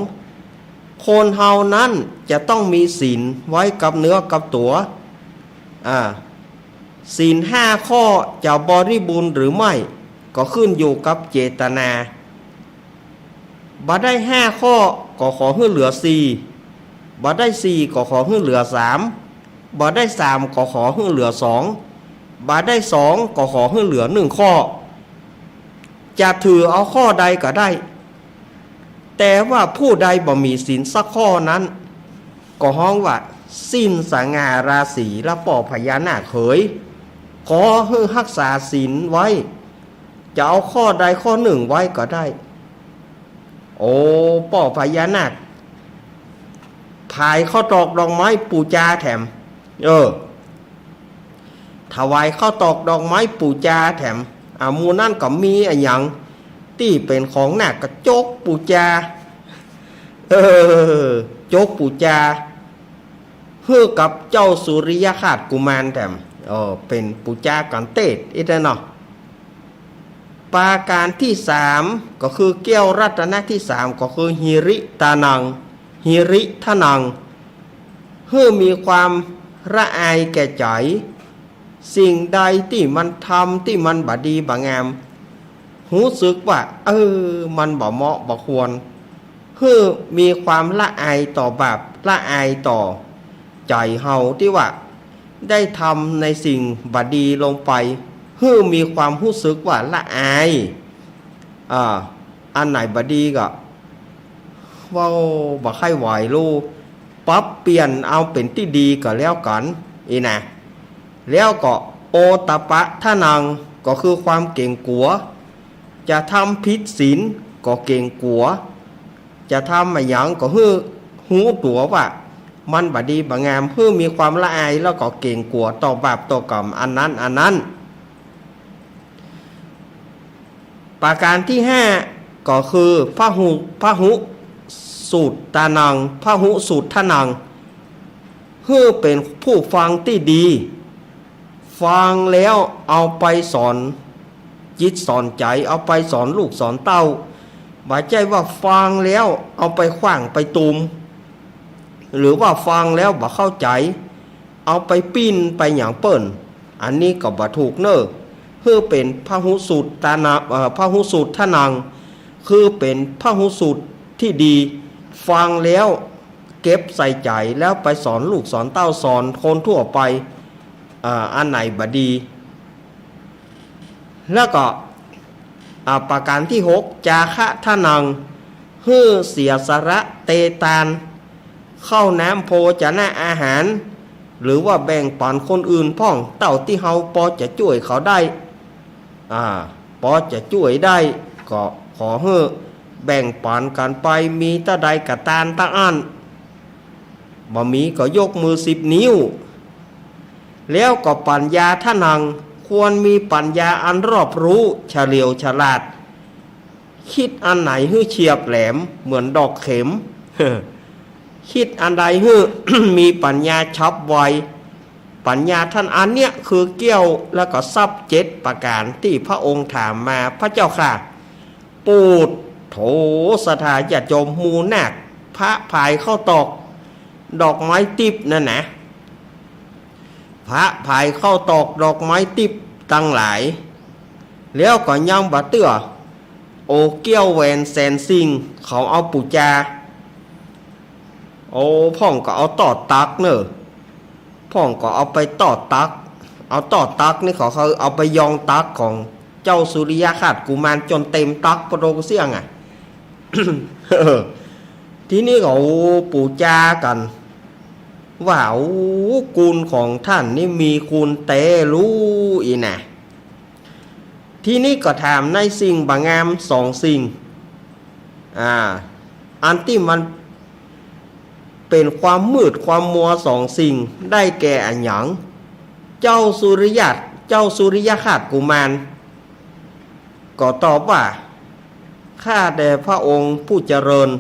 คนเฮานั้นจะต้องมีศีลไว้กับเนื้อกับตั๋ว อ่า ศีลห้าข้อจะบริบูรณ์หรือไม่ ก็ขึ้นอยู่กับเจตนา บ่ได้ห้าข้อก็ขอหื้อเหลือสี่ บ่ได้สี่ก็ขอหื้อเหลือสาม บ่ได้สามก็ขอหื้อเหลือสอง บ่ได้สองก็ขอหื้อเหลือหนึ่งข้อ จะถือเอาข้อใดก็ได้ แต่ว่าผู้ใดบ่มีศีลสักข้อนั้น ก็ฮ้องว่าสิ้นสง่าราศีละป้อพญานาคเหย ขอหื้อฮักษาศีลไว้ จะเอาข้อใดข้อหนึ่งไว้ก็ได้ โอ้ ป้อพญานาค ผายข้าวตอกดอกไม้ปู๋จาแถม เออ ถวายข้าวตอกดอกไม้ปู๋จาแถม อ่า หมู่นั้นก็มีอะหยังตี้เป๋นของนาคก็จกปู๋จา เออ จกปู๋จา หื้อกับเจ้าสุริยคราชกุมารแถม เออ เป๋นปู๋จากั๋นเตศน์ อี้แต๊เนาะ ประก๋านตี้สาม ก็คือแก้วรัตนะตี้สาม ก็คือ หิริตานัง หิริทนัง หื้อมีความละอายแก่ใจ๋ สิ่งใดตี้มันทำตี้มันบ่ดีบ่งาม ฮู้สึกว่า เออ มันบ่เหมาะบ่ควร หื้อมีความละอายต่อบาป ละอายต่อใจ๋เฮาตี้ว่าได้ทำในสิ่งบ่ดีลงไป หื้อมีความฮู้สึกว่าละอาย อ่า อันไหนบ่ดีก็ เว้าบ่ใค่ไหวลู่ ปรับเปลี่ยนเอาเป๋นตี้ดีก็แล้วกั๋น อี้นะ แล้วก็ โอตตัปปะทนัง ก็คือความเก๋งกั๋ว จะทำผิดศีลก็เก๋งกั๋ว จะทำอะหยังก็หื้อฮู้ตั๋วว่ามันบ่ดีบ่งาม หื้อมีความละอายแล้วก็เก๋งกั๋วต่อบาปต่อกรรมอันนั้นอันนั้น ประก๋านตี้ห้า ก็คือ พหุ พหุสูตตานัง พหุสูตทนัง หื้อเป๋นผู้ฟังตี้ดี ฟังแล้วเอาไปสอนจิตสอนใจ๋ เอาไปสอนลูกสอนเต้า บ่ใจ้ว่าฟังแล้วเอาไปขว้างไปตูม หรือว่าฟังแล้วบ่เข้าใจ๋ เอาไปปิ้นไปหยังเปิ้น อันนี้ก็บ่ถูกเน่อ หื้อเป๋นพหุสูตตานัง เอ่อ พหุสูตทนัง คือเป๋นพหุสูตตี้ดี ฟังแล้วเก็บใส่ใจ๋ แล้วไปสอนลูกสอนเต้า สอนคนทั่วไป อ่า อันไหนบ่ดี แล้วก็ อ่า ประก๋านตี้หก จาคะทนัง หื้อเสียสละเตตาน ข้าวน้ำโภชนะอาหาร หรือว่าแบ่งปั๋นคนอื่นพ่อง เต้าตี้เฮาปอจะจ้วยเขาได้ อ่า ปอจะจ้วยได้ ก็ขอหื้อแบ่งปั๋นกั๋นไป มีเต้าใดก็ตานเต้าอั้น บ่มีก็ยกมือสิบนิ้ว แล้วก็ปัญญาทนัง ควรมีปัญญาอันรอบรู้เฉลียวฉลาด คิดอันไหนหื้อเฉียบแหลมเหมือนดอกเข็ม คิดอันใดหื้อ มีปัญญาฉับไว ปัญญาทนัง อันเนี้ยคือแก้วแล้วก็ทรัพย์เจ็ดประก๋านตี้พระองค์ถามมา พระเจ้าข้า ปุโธ ศรัทธาญาติโยม หมู่นาค พระผายข้าวตอกดอกไม้ติ๊บนั้นนะ พระผายข้าวตอกดอกไม้ติ๊บตังหลาย แล้วก็ยังบ่เตื้อ โอ้ เกี้ยวแหวนแสนสิ่ง เขาเอาปู๋จา โอ้ พ่องก็เอาตอดตักเน่อ พ่องก็เอาไปตอดตัก เอาตอดตักนี่เขา เขาเอาไปยองตักของเจ้าสุริยคราชกุมารจ๋นเต๋มตักปะโตเสี้ยงอะ ทีนี้เขาปู๋จากั๋น ว่า โอ้ กูลของต้านนี่มีคุณแต๊ลูอี้นะ ทีนี้ก็ถามในสิ่งบ่างามสองสิ่ง อ่า อันตี้มันเป๋นความมืดความมัวสองสิ่ง ได้แก่อะหยัง เจ้าสุริยะ เจ้าสุริยคราชกุมาร ก็ตอบว่า ข้าแต่พระองค์ผู้เจริญ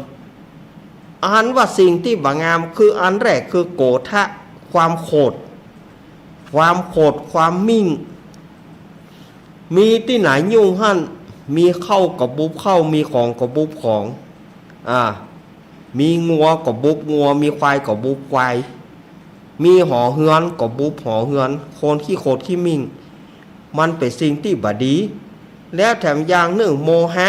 อันว่าสิ่งตี้บ่างามคืออันแรกคือโกธะ ความโขด ความโขด ความมิ่ง มีตี้ไหนยุ่งหั้น มีเข้าก็บุบเข้า มีของก็บุบของ อ่า มีงัวก็บุบงัว มีควายก็บุบควาย มีหอเฮือนก็บุบหอเฮือน คนขี้โขดขี้มิ่ง มันเป๋นสิ่งตี้บ่ดี แล้วแถมอย่างนึ่งโมหะ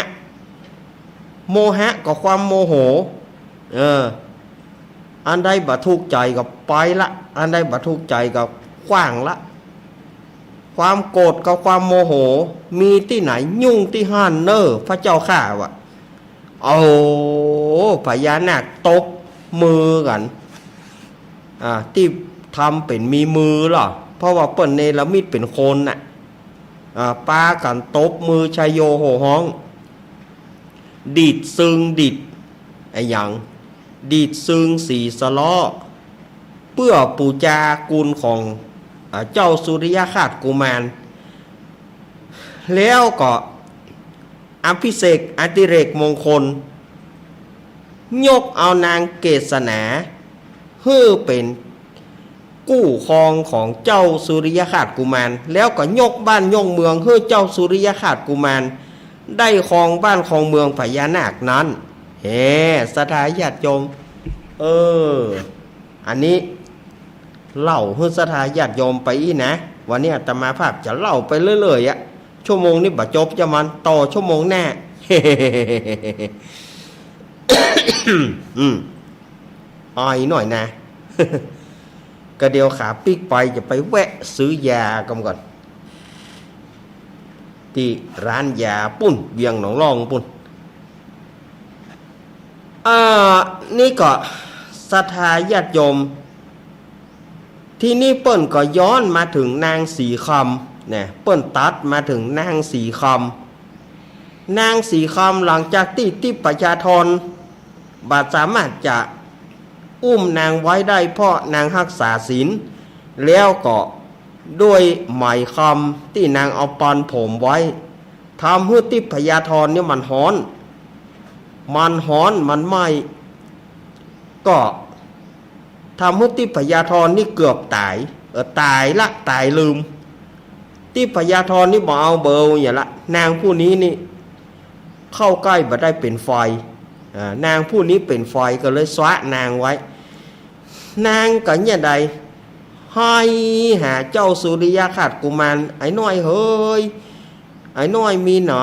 โมหะก็ความโมโห เออ อันใดบ่ถูกใจ๋ก็ไปละ อันใดบ่ถูกใจ๋ก็ขว้างละ ความโกรธกับความโมโห มีตี้ไหนยุ่งตี้หั้นเน่อ พระเจ้าข้า ว่า โอ้ พญานาคตบมือกั๋น อ่า ตี้ทำเป๋นมีมือลอ เพราะว่าเปิ้นเนรมิตเป๋นคนน่ะ อ่า ปากั๋นตบมือชัยโยโห่ฮ้อง ดีดซึง ดีดอะหยัง ดีดซึงสีสะเลาะ เปื้อปู๋จากุณของ อ่า เจ้าสุริยคราชกุมาร แล้วก็อภิเษกอดิเรกมงคล ยกเอานางเกศนา หื้อเป๋นกู้ครองของเจ้าสุริยคราชกุมาร แล้วก็ยกบ้านยกเมืองหื้อเจ้าสุริยคราชกุมาร ได้ครองบ้านครองเมืองพญานาคนั้น แหม ศรัทธาญาติโยม เออ อันนี้เล่าหื้อศรัทธาญาติโยมไปอี้นะ วันนี้อาตมาภาพจะเล่าไปเรื่อยๆ อะ ชั่วโมงนี้บ่จบจะมัน ต่อชั่วโมงหน้า อืม อายหน่อยนะ ก็เดี๋ยวขาปิ๊กไปจะไปแวะซื้อยาก่อนก่อน ตี้ร้านยาปุ้น เวียงหนองล่องปุ้น อ่า นี่ก็ศรัทธาญาติโยม ทีนี้เปิ้นก็ย้อนมาเถิงนางสีคำนะ เปิ้นตัดมาเถิงนางสีคำ นางสีคำหลังจากตี้ทิพยธรบ่สามารถจะอุ้มนางไว้ได้ เพราะนางฮักษาศีล แล้วก็ด้วยไหมคำตี้นางเอาปันผมไว้ ทำหื้อทิพยธรนี่มันฮ้อน มันฮ้อน มันไหม้ ก็ทำหื้อทิพยธรนี่เกือบต๋าย เออ ต๋ายละ ต๋ายลืม ทิพยธรนี่บ่เอาเบาอย่างละ นางผู้นี้นี่เข้าใก้บ่ได้ เป๋นไฟ อ่า นางผู้นี้เป๋นไฟ ก็เลยชะนางไว้ นางก็เนี่ยใด ไห้หาเจ้าสุริยคราชกุมาร ไอ้น้อยเฮย ไอ้น้อยมีไหน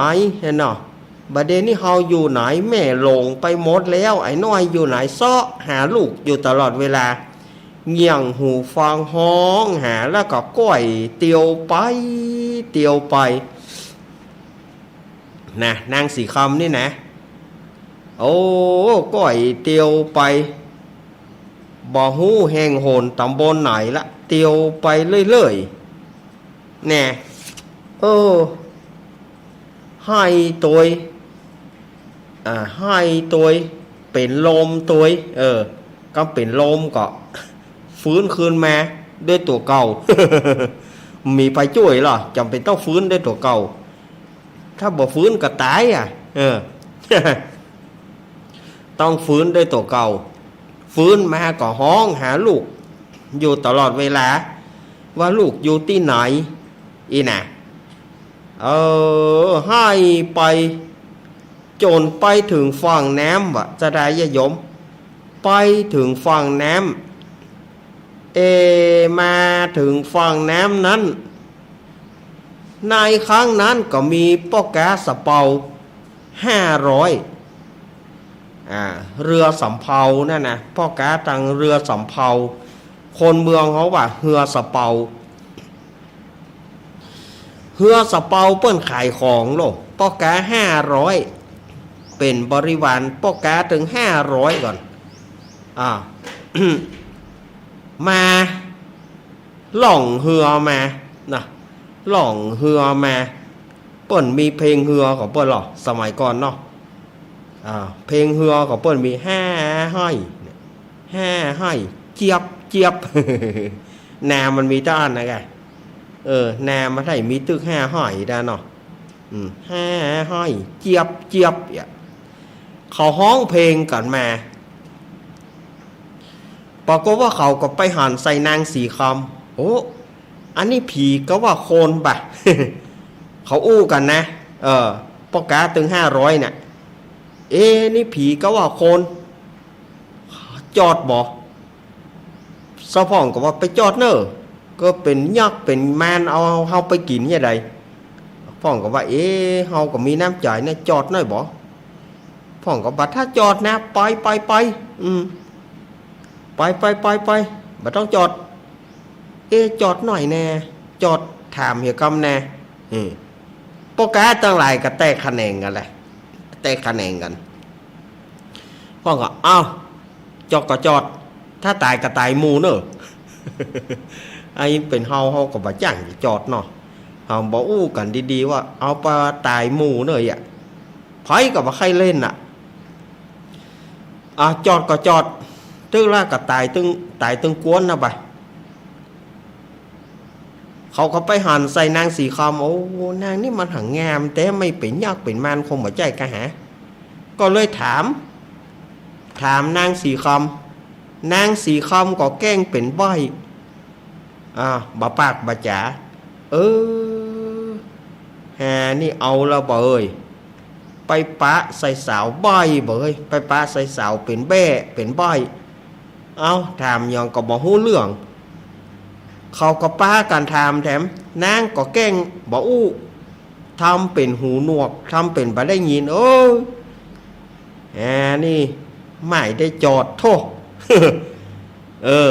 หันเนาะ บ่าเดี่ยวนี้เฮาอยู่ไหน แม่หลงไปหมดแล้ว ไอ้น้อยอยู่ไหน เซาะหาลูกอยู่ตลอดเวลา เงี่ยงหูฟังฮ้องหา แล้วก็ก้อยเตียวไป เตียวไป นะ นางสีคำนี่นะ โอ้ ก้อยเตียวไป บ่ฮู้แห่งหนต๋ำบลไหนละ เตียวไปเรื่อยๆ แน่ เออ ไห้ตวย อ่า ไห้ตวย เป๋นลมตวย เออ ก็เป๋นลมก็ ฟื้นคืนมาด้วยตั๋วเก่า มีใผจ้วยลอ จ๋ำเป๋นต้องฟื้นด้วยตั๋วเก่า ถ้าบ่ฟื้นก็ต๋ายอะ เออ ต้องฟื้นด้วยตั๋วเก่า ฟื้นมาก็ฮ้องหาลูกอยู่ตลอดเวลา ว่าลูกอยู่ตี้ไหน อี้นะ เออ ไห้ไปจ๋นไปเถิงฝั่งน้ำวะ ศรัทธาญาติโยม ไปเถิงฝั่งน้ำ เอ มาเถิงฝั่งน้ำนั้น ในครั้งนั้นก็มีป้อก๊าสะเปา ห้าร้อย อ่า เฮือสำเภานั่นนะ ป้อก๊าตังเฮือสำเภา คนเมืองเขาว่าเฮือสะเปา เฮือสะเปาเปิ้นขายของโล ป้อก๊าห้าร้อย เป๋นบริวารป้อก๊าตึงห้าร้อยก่อน อ่า มาล่องเฮือมานะ ล่องเฮือมา เปิ้นมีเพลงเฮือของเปิ้นลอ สมัยก่อนเนาะ อ่า เพลงเฮือของเปิ้นมี ห้าฮ้อย ห้าฮ้อย เจี๊ยบ เจี๊ยบ นามันมีต้านนะแก เออ นามันได้มีตึกห้าฮ้อยด้านเนาะ อืม ห้าฮ้อย เจี๊ยบ เจี๊ยบ เนี่ย เขาฮ้องเพลงกั๋นมา ปรากฏว่าเขาก็ไปหันใส่นางสีคำ โอ้ อันนี้ผีกาว่าคนบ่ะ เขาอู้กั๋นนะ เออ ป้อก๊าตึงห้าร้อยน่ะ เอ๊ะ นี่ผีกาว่าคน จอดบ่ สาวพ่องก็ว่าไปจอดเน่อ ก็เป๋นยักษ์เป๋นมารเอาเฮาไปกิ๋นจะใด พ่องก็ว่า เอ๊ะ เฮาก็มีน้ำใจ๋นะ จอดหน่อยบ่ พ่องก็ว่าถ้าจอดนะ ไป ไป ไป อืม ไป ไป ไป ไป บ่ต้องจอด เอ๊ะ จอดหน่อยแน่ จอดถามเหียกำแน่ อืม ป้อก๊าตังหลายก็แตกขะแหนงกั๋นแหละ แตกขะแหนงกั๋น พ่องก็ เอ้า จอดก็จอด ถ้าต๋ายก็ต๋ายหมู่เน่อ อันนี้เป๋นเฮา เฮาก็บ่จ้างจะจอดเนาะ เฮาบ่อู้กั๋นดีๆ ว่า เอาไปต๋ายหมู่เน่อ อ่ะ ใผก็บ่ใค่เล่นน่ะ อ่ะ จอดก็จอด ตึกละก็ต๋ายตึง ต๋ายตึงกวนนะบ่ะ เขาก็ไปหันใส่นางสีคำ โอ้ นางนี่มันหังงามแต๊ ไม่เป๋นยักษ์เป๋นมารคงบ่ใจ้กาหา ก็เลยถาม ถามนางสีคำ นางสีคำก็แกล้งเป๋นใบ้ อ่า บ่ปากบ่จ๋า เออ หานี่เอาละบ่เอ้ย ไปปะใส่สาวใบ้บ่เอ้ย ไปปะใส่สาวเป๋นแบ้เป๋นใบ้ เอ้า ถามหยังก็บ่ฮู้เรื่อง เขาก็ปากั๋นถามแถม นางก็แกล้งบ่อู้ ทำเป๋นหูหนวก ทำเป๋นบ่ได้ยิน เออ แหม นี่ไม่ได้จอดโธ่ เออ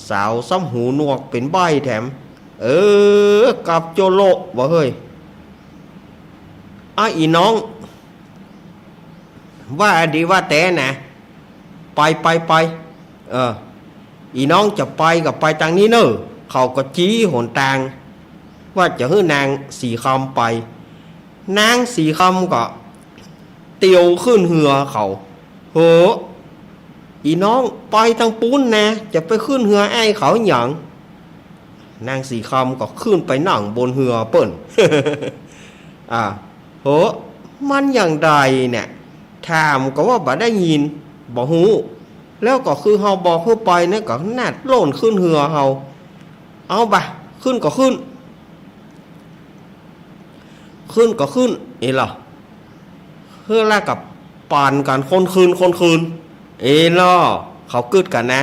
สาวซ้ำหูหนวกเป๋นใบ้แถม เออ กับโจโละบ่เฮ้ย อ้าว อีน้อง ว่าดีว่าแต๊นะ ไป ไป ไป เออ อีน้องจะไปก็ไปตางนี้เน่อ เขาก็จี๊หนตาง ว่าจะหื้อนางสีคำไป นางสีคำก็เตียวขึ้นเฮือเขา โห อีน้องไปตางปู๊นนะ จะไปขึ้นเฮืออ้ายเขาหยัง นางสีคำก็ขึ้นไปนั่งบนเฮือเปิ้น อ่า โห มันอย่างใดเนี่ย ถามก็ว่าบ่ได้ยิน บ่ฮู้ แล้วก็คือเฮาบอกหื้อไปเนี่ยก็นัดโล่นขึ้นเฮือเฮา เอาบ่ะ ขึ้นก็ขึ้น ขึ้นก็ขึ้น เอล่ะ เฮือละกับปั่นกั๋นคนคืน คนคืน เอล่ะ เขากึ๊ดกั๋นนะ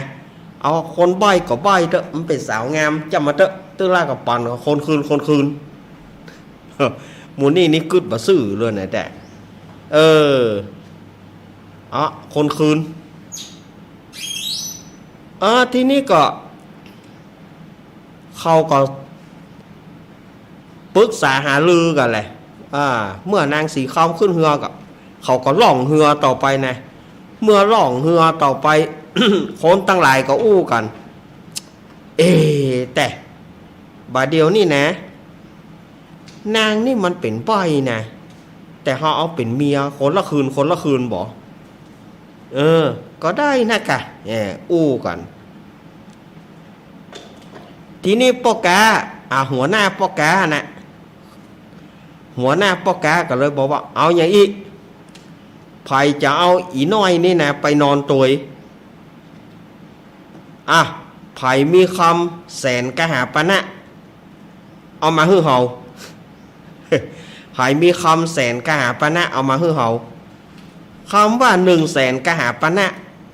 เอาคนใบ้ก็ใบ้เต๊อะ มันเป๋นสาวงาม จ้ำมาเต๊อะ ตึกละกับปั่นกั๋นคนคืน คนคืน หมู่นี่นี่กึ๊ดบ่ซื่อเลยนะแต๊ เออ อ๋อ คนคืน เออ ทีนี้ก็ เขาก็ปรึกษาหารือกั๋นแหละ อ่า เมื่อนางสีคำขึ้นเฮือก็ เขาก็ล่องเฮือต่อไปนะ เมื่อล่องเฮือต่อไป คนตังหลายก็อู้กั๋น เอ๊ะ แต่บ่าเดี่ยวนี้นะ นางนี่มันเป๋นใบ้นะ แต่เฮาเอาเป๋นเมียคนละคืน คนละคืนบ่ เออ ก็ได้นะกะ เออ อู้กั๋น ทีนี้ป้อก๊า อ่า หัวหน้าป้อก๊านะ หัวหน้าป้อก๊าก็เลยบอกว่า เอาอย่างอี้ ใผจะเอาอีน้อยนี่นะ ไปนอนตวย อ่ะ ใผมีคำแสนกหาปณะ เอามาหื้อเฮา ใผมีคำแสนกหาปณะ เอามาหื้อเฮา คำว่าหนึ่งแสนกหาปณะ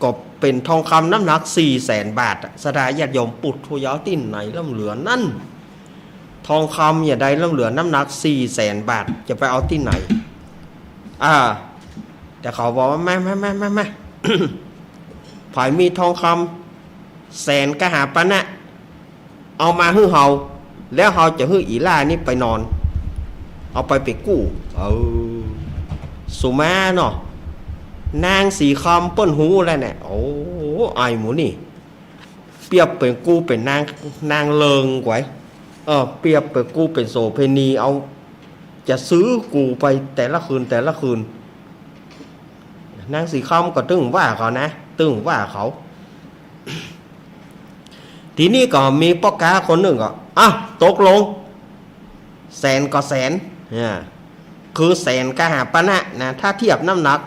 ก็เป๋นทองคำน้ำหนักสี่แสนบาทอะ ศรัทธาญาติโยมปุถุชนตี้ไหนล้ำเหลือนั้น ทองคำอย่างใดล้ำเหลือน้ำหนักสี่แสนบาท จะไปเอาตี้ไหน อ่า แต่เขาบอกว่า มา มา มา มา มา ใผมีทองคำแสนกหาปณะ เอามาหื้อเฮา แล้วเฮาจะหื้ออี่ล่านี้ไปนอน เอาไปเป๋นกู้ เออ สุมาเนาะ นางสีคำเปิ้นฮู้แล้วเนี่ย โอ้ ไอ้หมู่นี่ เปรียบเป๋นกูเป๋นนาง นางเริงกว่า เออ เปรียบเป๋นกูเป๋นโสเภณี เอา จะซื้อกูไปแต่ละคืน แต่ละคืน นางสีคำก็ตึงว่าเขานะ ตึงว่าเขา ทีนี้ก็มีป้อก๊าคนนึ่งก็ อ่ะ ตกลง แสนก็แสน เนี่ย คือแสนกหาปณะนะ ถ้าเทียบน้ำหนัก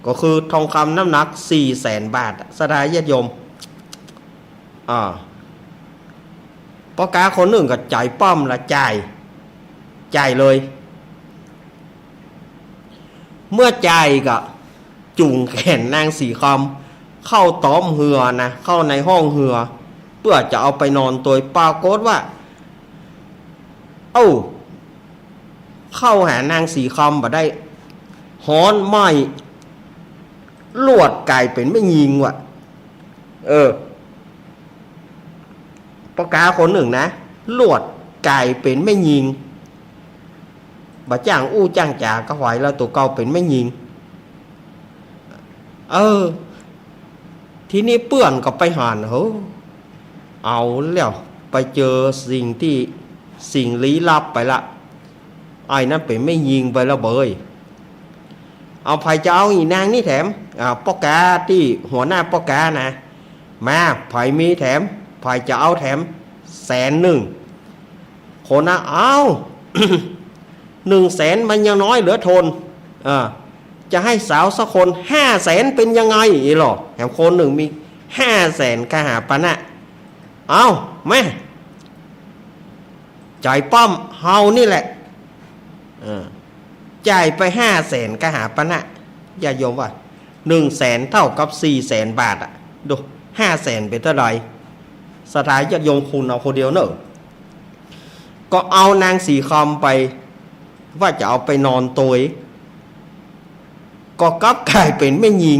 ก็คือทองคำน้ำหนักสี่แสนบาท ศรัทธาญาติโยม อ่า ป้อก๊าคนนึ่งก็ใจ๋ป้อมละ จ่าย จ่ายเลย เมื่อจ่ายก็จุงแขนนางสีคำเข้าต๊อมเฮือนะ เข้าในห้องเฮือ เปื้อจะเอาไปนอนตวย ปรากฏว่า เอ้า เข้าหานางสีคำบ่ได้ ฮ้อนไหม้ ลวดก๋ายเป๋นแม่ญิงว่ะ เออ ป้อก๊าคนนึ่งนะ ลวดก๋ายเป๋นแม่ญิง บ่จ้างอู้จ้างจ๋าก็ไหวแล้ว ตั๋วเก่าเป๋นแม่ญิง เออ ทีนี้เปื้อนก็ไปหัน โห เอาแล้ว ไปเจอสิ่งตี้ สิ่งลี้ลับไปละ ไอ้นั้นเป๋นแม่ญิงไปแล้วเบ้ย เอา ใผจะเอาอี่นางนี่แถม อ่า ป้อก๊าตี้หัวหน้าป้อก๊านะ มา ใผมีแถม ใผจะเอาแถมแสนนึ่ง คนนั้น เอา หนึ่งแสนมันยังน้อยเหลือทน เออ จะหื้อสาวสักคนห้าแสนเป๋นยังไง อี้หล่อ แถมคนนึ่งมีห้าแสนกหาปณะ เอา มา ใจ๋ป้อมเฮานี่แหละ เออ จ่ายไปห้าแสนกหาปณะ ญาติโยมว่า หนึ่งแสนเท่ากับสี่แสนบาทอะ ดู ห้าแสนเป๋นเต้าใด ศรัทธาญาติโยมคูณเอาคนเดียวเน่อ ก็เอานางสีคำไป ว่าจะเอาไปนอนตวย ก็กลับก๋ายเป๋นแม่ญิง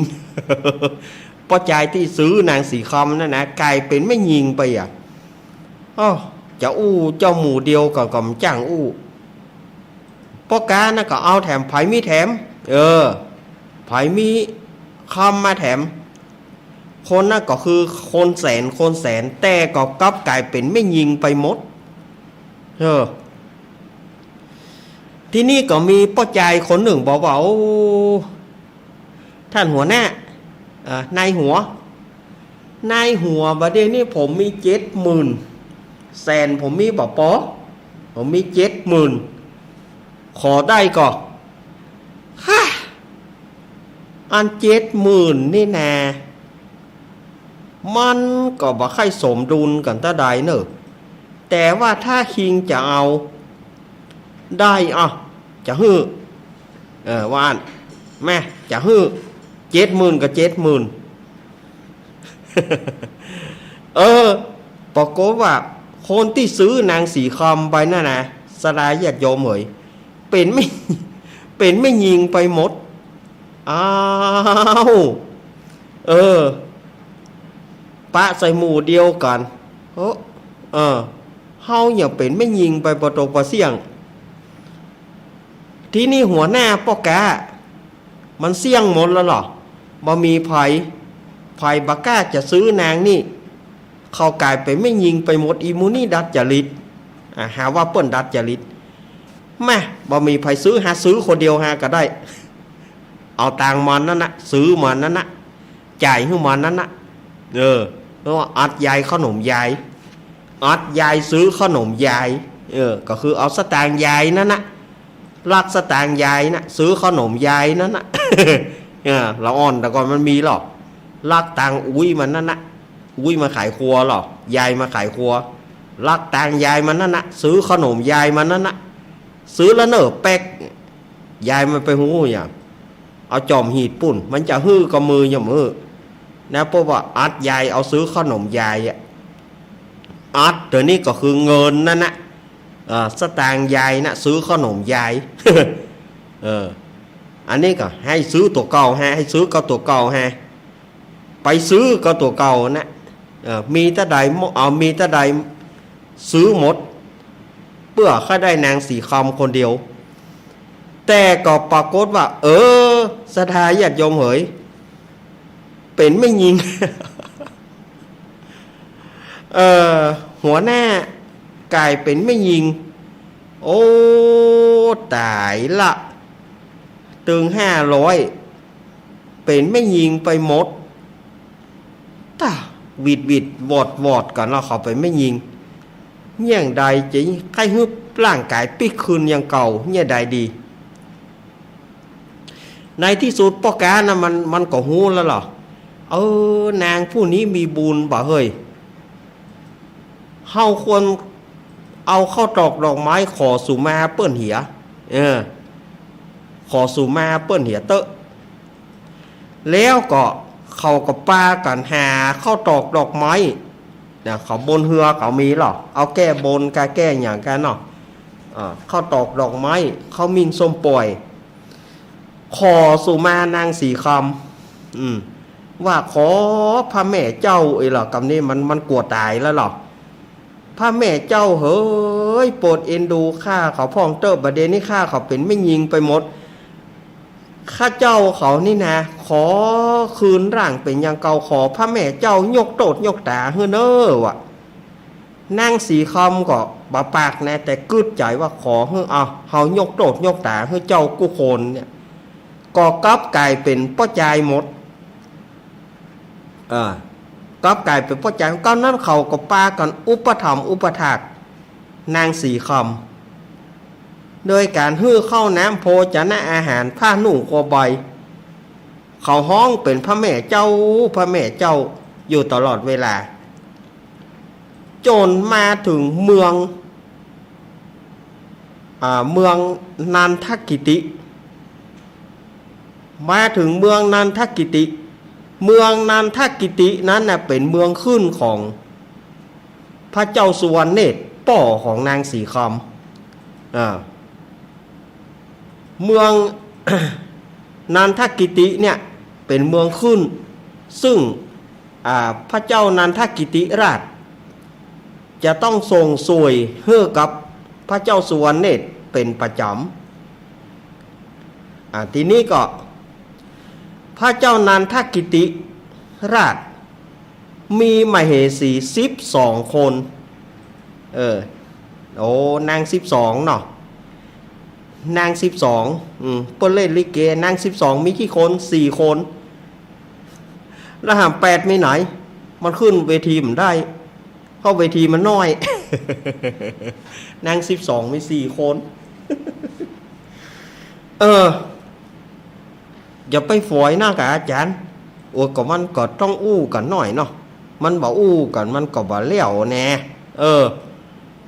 ป้อจายตี้ซื้อนางสีคำนั่นนะ ก๋ายเป๋นแม่ญิงไปอะ อ้อ จะอู้เจ้าหมู่เดียวก็ ก็บ่จ้างอู้ ป้อก๊านั้นก็เอาแถม ใผมีแถม เออ ใผมีคำมาแถม คนนั้นก็คือคนแสน คนแสน แต่ก็กลับก๋ายเป๋นแม่ญิงไปหมด เออ ทีนี้ก็มีป้อจายคนนึ่งบอกว่า โอ้ ท่านหัวหน้า อ่า นายหัว นายหัว บ่าเดี่ยวนี้ผมมีเจ็ดหมื่น แสนผมมีบ่ปอ ผมมีเจ็ดหมื่น ขอได้ก่อ ฮะ อันเจ็ดหมื่นนี่นา มันก็บ่ใค่สมดุลกั๋นเต้าใดเน่อ แต่ว่าถ้าคิงจะเอา ได้ อ่ะ จะหื้อ เออ ว่าอั้น แม่ จะหื้อ เจ็ดหมื่นก็เจ็ดหมื่น เออ ปรากฏว่าคนตี้ซื้อนางสีคำไปนั่นนะ ศรัทธาญาติโยมเหย เป๋นแม่ เป๋นแม่ญิงไปหมด อ้าว เออ ปะใส่หมู่เดียวกั๋น เออ เออ เฮาเนี่ยเป๋นแม่ญิงไปบ่ตกบ่เสี้ยง ทีนี้หัวหน้าป้อก๊า มันเสี้ยงหมดแล้วเหรอ บ่มีใผ ใผบ่กล้าจะซื้อนางนี่ เขาก๋ายเป๋นแม่ญิงไปหมด อี่หมู่นี่ดัดจ๋ริต อ่า หาว่าเปิ้นดัดจ๋ริต แม่ บ่มีใผซื้อ หาซื้อคนเดียวหาก็ได้ เอาตังค์มันนั่นนะ ซื้อมันนั่นนะ จ่ายหื้อมันนั่นนะ เออ เพราะว่าอัดยายขนมยาย อัดยายซื้อขนมยาย เออ ก็คือเอาสตางค์ยายนั่นนะ ลักสตางค์ยายนะ ซื้อขนมยายนั่นนะ เออ ละอ่อนแต่ก่อนมันมีหรอ ลักตังค์อุ๊ยมันนั่นนะ อุ๊ยมาขายครัวหรอ ยายมาขายครัว ลักตังค์ยายมันนั่นนะ ซื้อขนมยายมันนั่นนะ ซื้อแล้วเน่อแป๊ก ยายมันไปฮู้หยัง เอาจ่อมหีดปุ้น มันจะหื้อก็มือหย่อมหื้อ นะ เพราะว่าอัดยายเอาซื้อขนมยายอะ อัดเดี๋ยวนี้ก็คือเงินนั่นนะ เออ สตางค์ยายนะ ซื้อขนมยาย เออ อันนี้ก็หื้อซื้อตั๋วเก่าแฮะ หื้อซื้อก็ตั๋วเก่าแฮะ ไปซื้อก็ตั๋วเก่านะ เออ มีเต้าใด เอา มีเต้าใดซื้อหมด เปื้อข้าได้นางสีคำคนเดียว แต่ก็ปรากฏว่า เออ ศรัทธาญาติโยมเหย เป๋นแม่ญิง เอ่อ หัวหน้าก๋ายเป๋นแม่ญิง โอ้ ต๋ายละ ตึงห้าร้อย เป๋นแม่ญิงไปหมด ต๋า หวิดหวิดวอดวอดกั๋นเนาะ เขาเป๋นแม่ญิง เยียะใดจะใค่หื้อร่างก๋ายปิ๊กคืนอย่างเก่า เยียะใดดี ในตี้สุดป้อก๊านะมัน มันก็ฮู้แล้วเหรอ เออ นางผู้นี้มีบุญบ่าเฮ้ย เฮาควรเอาข้าวตอกดอกไม้ขอสุมาเปิ้นเหีย เออ ขอสุมาเปิ้นเหียเต๊อะ แล้วก็เขาก็ปากั๋นหาข้าวตอกดอกไม้นะ เขาบนเฮือเขามีเหรอ เอาแก้บนกาแก้หยังกั๋นเนาะ อ่า ข้าวตอกดอกไม้ ข้าวหมิ่นส้มป่อย ขอสุมานางสีคำ อืม ว่าขอพระแม่เจ้า เอ้ยเหรอ กำนี้มัน มันกั๋วต๋ายแล้วเหรอ พระแม่เจ้าเหย โปรดเอ็นดูข้าเขาพ่องเต๊อะ บ่าเดี่ยวนี้ข้าเขาเป๋นแม่ญิงไปหมด ข้าเจ้าเขานี่นะ ขอคืนร่างเป๋นอย่างเก่า ขอพระแม่เจ้ายกโต้ษยกต๋าหื้อเน่อ ว่า นางสีคำก็บ่ปากนะ แต่กึ๊ดใจ๋ว่าขอหื้อ เอา เฮายกโต้ษยกต๋าหื้อเจ้ากู้คนเนี่ย ก็กลับก๋ายเป๋นป้อจายหมด เออ กลับก๋ายเป๋นป้อจาย คราวนั้นเขาก็ปากั๋นอุปถัมภ์อุปถากนางสีคำ โดยก๋านหื้อข้าวน้ำโภชนะอาหารผ้านุ่งครัวบอย เขาฮ้องเป๋นพระแม่เจ้า พระแม่เจ้าอยู่ตลอดเวลา จ๋นมาเถิงเมือง อ่า เมืองนันทกิติ มาเถิงเมืองนันทกิติ เมืองนันทกิตินั้นน่ะเป๋นเมืองขึ้นของพระเจ้าสุวรรณเนตร ป้อของนางสีคำ อ่า เมือง นันทกิติเนี่ยเป๋นเมืองขึ้น ซึ่ง อ่า พระเจ้านันทกิติราช จะต้องส่งส่วยหื้อกับพระเจ้าสุวรรณเนตรเป๋นประจ๋ำ อ่า ทีนี้ก็ พระเจ้านันทกิติราช มีมเหสีสิบสองคน เออ โอ้ นางสิบสองเนาะ นางสิบสอง อืม เปิ้นเล่นลิเก นางสิบสองมีกี่คน สี่คน แล้วหามแปดมีไหน มันขึ้นเวทีบ่ได้ เพราะเวทีมันน้อย นางสิบสองมีสี่คน เออ อย่าไปฝอยนักอะอาจ๋ารย์ โอ้ ก็มันก็ต้องอู้กั๋นหน้อยเนาะ มันบ่อู้กั๋นมันก็บ่เลี้ยวแน่ เออ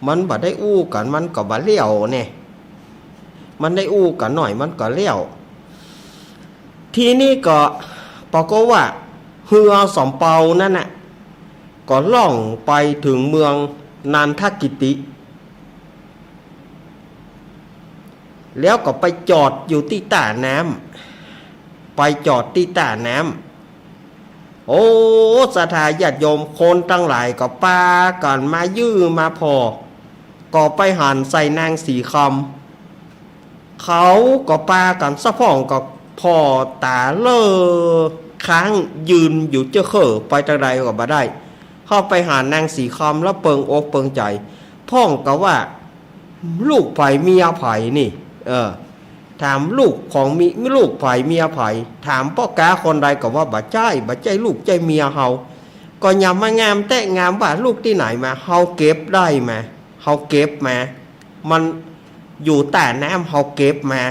มันบ่ได้อู้กั๋นมันก็บ่เลี้ยวแน่ มันได้อู้กั๋นหน้อยมันก็เลี้ยว ทีนี้ก็ปรากฏว่าเฮือสำเภานั้นน่ะ ก็ล่องไปเถิงเมืองนันทกิติ แล้วก็ไปจอดอยู่ตี้ต้าน้ำ ไปจอดตี้ต้าน้ำ โอ้ ศรัทธาญาติโยมคนตังหลายก็ปากั๋นมายื่อมาผ่อ ก็ไปหันใส่นางสีคำ เขาก็ปากั๋นสะพ่องก็ผ่อต๋าเล่อค้างยืนอยู่เจ้อเค่อ ไปตางใดก็บ่ได้ เข้าไปหานางสีคำแล้วเปิงอกเปิงใจ๋ พ่องก็ว่า ลูกใผเมียใผนี่ เออ ถามลูกของมี ลูกใผเมียใผ ถามป้อก๊าคนใดก็ว่าบ่ใจ้ บ่ใจ้ลูกใจ้เมียเฮา ก็อย่ามางามแต๊ะงามว่าลูกตี้ไหนมา เฮาเก็บได้มา เฮาเก็บมา มันอยู่ต้าน้ำ เฮาเก็บมา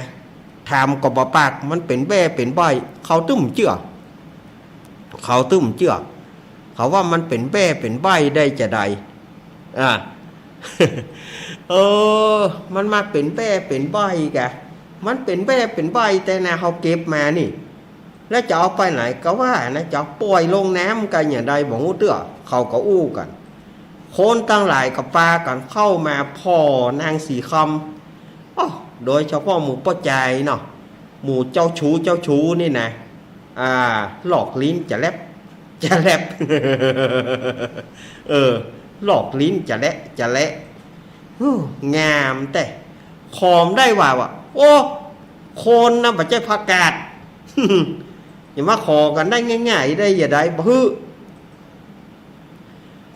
ถามก็บ่ปาก มันเป๋นแบ้เป๋นใบ้ เขาตึ้มเจื้อ เขาตึ้มเจื้อ เขาว่ามันเป๋นแบ้เป๋นใบ้ได้จาใด อ่า เออ มันมาเป๋นแบ้เป๋นใบ้กะ มันเป๋นแบ้เป๋นใบ้แต๊นะ เฮาเก็บมานี่ แล้วจะเอาไปไหนก็ว่านะ จะป่อยลงน้ำก็อย่าได้บ่ฮู้เตื้อ เขาก็อู้กั๋น คนตังหลายก็ปากั๋นเข้ามาผ่อนางสีคำ อ้อ โดยเฉพาะหมู่ป้อจายเนาะ หมู่เจ้าชู้เจ้าชู้นี่นะ อ่า ลอกลิ้นจะแลบ จะแลบ เออ ลอกลิ้นจะแลบ จะแลบ ฮู้ งามแต๊ ขอบ่ได้ว่า ว่า โอ้ คนนะบ่ใจ้ผักกาด อย่ามาขอกั๋นได้ง่ายๆ ได้ อย่าได้ บ่หื้อ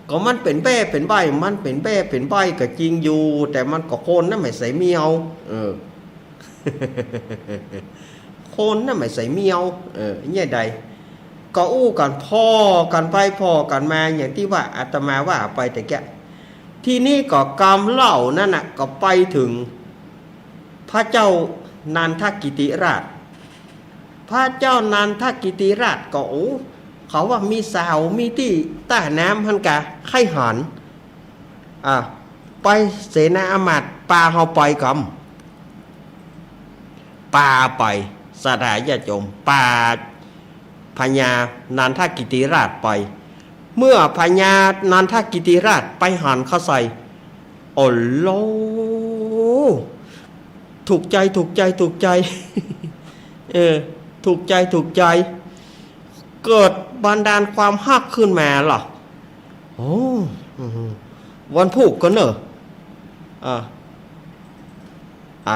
ก็มันเป๋นแบ้เป๋นใบ้ มันเป๋นแบ้เป๋นใบ้ก็จริงอยู่ แต่มันก็คนนะ ไม่ใส่เมียว เออ คนนะ ไม่ใส่เมียว เออ เนี่ยใด ก็อู้กั๋นผ่อกั๋นไปผ่อกั๋นมา อย่างตี้ว่าอาตมาว่าไปตะกี้ ทีนี้ก็กำเล่านั้นน่ะ ก็ไปเถิงพระเจ้านันทกิติราช พระเจ้านันทกิติราชก็ โอ้ เขาว่ามีสาว มีตี้ต้าน้ำหั้นกา ใค่หัน อ่ะ ไปเสนาอามาตย์ ปาเฮาไปกำ ปาไป ศรัทธาญาติโยม ปาพญานันทกิติราชไป เมื่อพญานันทกิติราชไปหันเข้าใส่ โอ้โห ถูกใจ๋ ถูกใจ๋ ถูกใจ๋ เออ ถูกใจ๋ ถูกใจ๋ เกิดบันดาลความฮักขึ้นมาล่ะ โอ้ อืม วันพูกก็เน่อ อ่า อ่า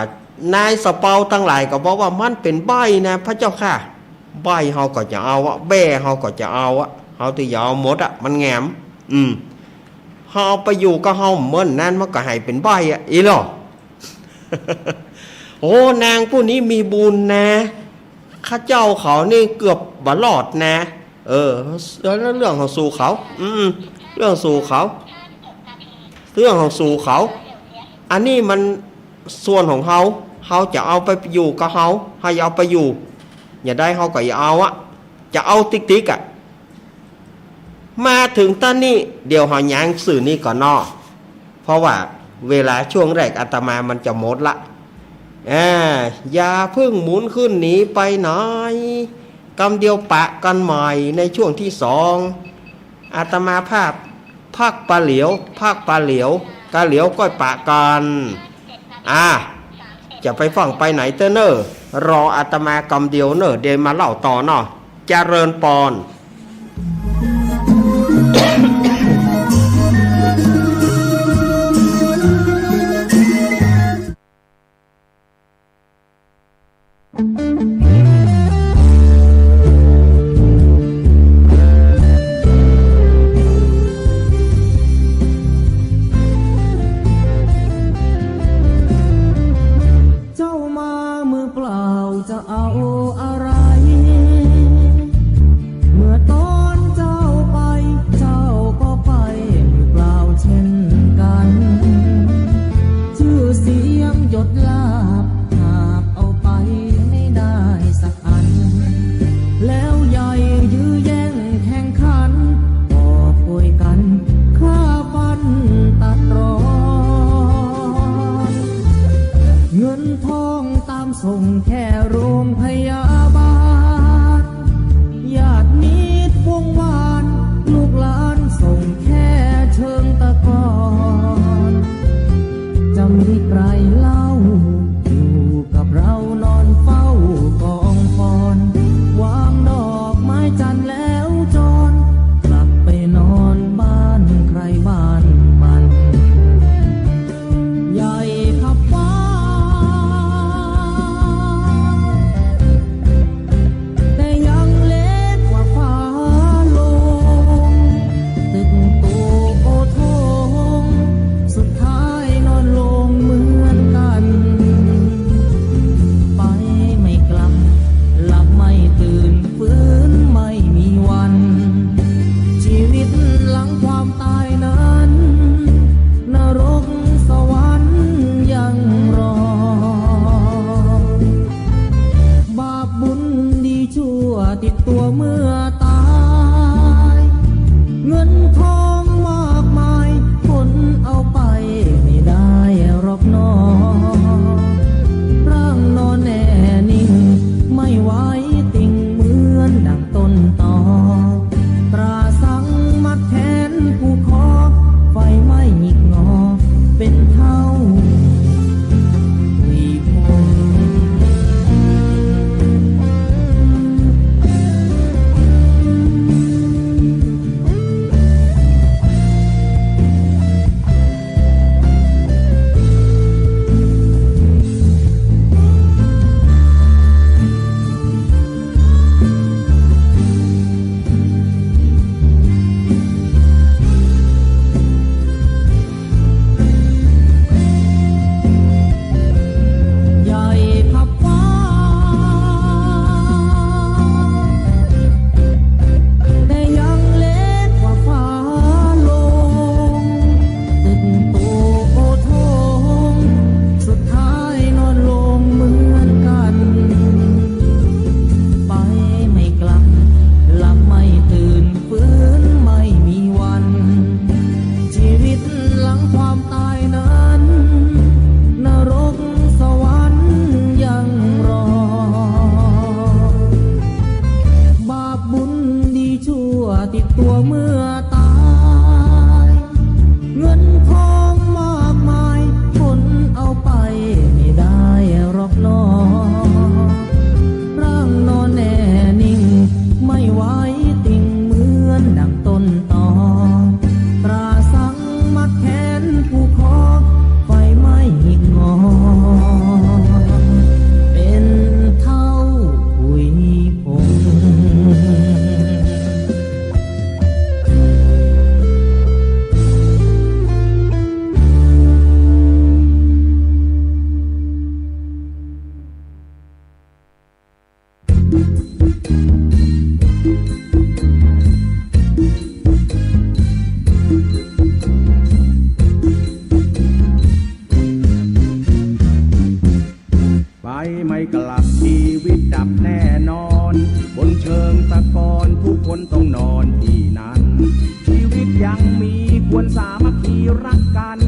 นายสะเปาตังหลายก็บอกว่ามันเป๋นใบ้นะพระเจ้าข้า ใบ้เฮาก็จะเอาอะ แบ้เฮาก็จะเอาอะ เฮาตี้จะเอาหมดอะ มันแหงม อืม เฮาเอาไปอยู่กับเฮาเมินนั้น มันก็หายเป๋นใบ้อะ อี้ลอ โอ้ นางผู้นี้มีบุญนะ ข้าเจ้าเขานี่เกือบบ่รอดนะ เออ เรื่องของสูเขา อืม เรื่องสูเขา เรื่องของสูเขา อันนี้มันส่วนของเฮา เฮาจะเอาไปอยู่กับเฮา เฮาจะเอาไปอยู่ อย่าได้เฮาก็อย่าเอาอะ จะเอาติ๊กๆ อะ มาเถิงต้านนี้ เดี๋ยวเฮาหยังซื่อนี้ก่อนเนาะ เพราะว่าเวลาช่วงแรกอาตมามันจะหมดละ อ่า อย่าเพิ่งหมุนขึ้นหนีไปไหน กำเดียวปะกั๋นใหม่ในช่วงตี้สอง อาตมาภาพพักปะเหลียว พักปะเหลียว กะเหลียวก้อยปะกั๋น อ่า จะไปฟั่งไปไหนเต๊อะเน่อ รออาตมากำเดียวเน่อ เดี๋ยวมาเล่าต่อเนาะ เจริญปอน เจ้ามามือเปล่าจะเอาอะไร เมื่อตอนเจ้าไป เจ้าก็ไปมือเปล่าเช่นกัน ชื่อเสียงยศลาภ หาบเอาไปไม่ได้สักอัน แล้วใหญ่ยื้อแย่งแข่งขัน กอบโกยกั๋นฆ่าฟันตัดรอน เงินทองตามส่งแค่โรงพยาบาล ญาติมิตรวงวาน ลูกหลานส่งแค่เชิงตะกอน จะมีใครเล่า อยู่กับเรานอนเฝ้ากองฟอน วางดอกไม้จันทร์แล้วจร กลับไปนอนบ้านใครบ้านมัน ใหญ่ขับฟ้า แต่ยังเล็กกว่าฟ้าหลวง ตึกโตโอโถง สุดท้ายนอนลงเหมือนกัน กลับชีวิตดับแน่นอน บนเชิงตะกอนทุกคนต้องนอนที่นั่น ชีวิตยังมีควรสามัคคีรักกัน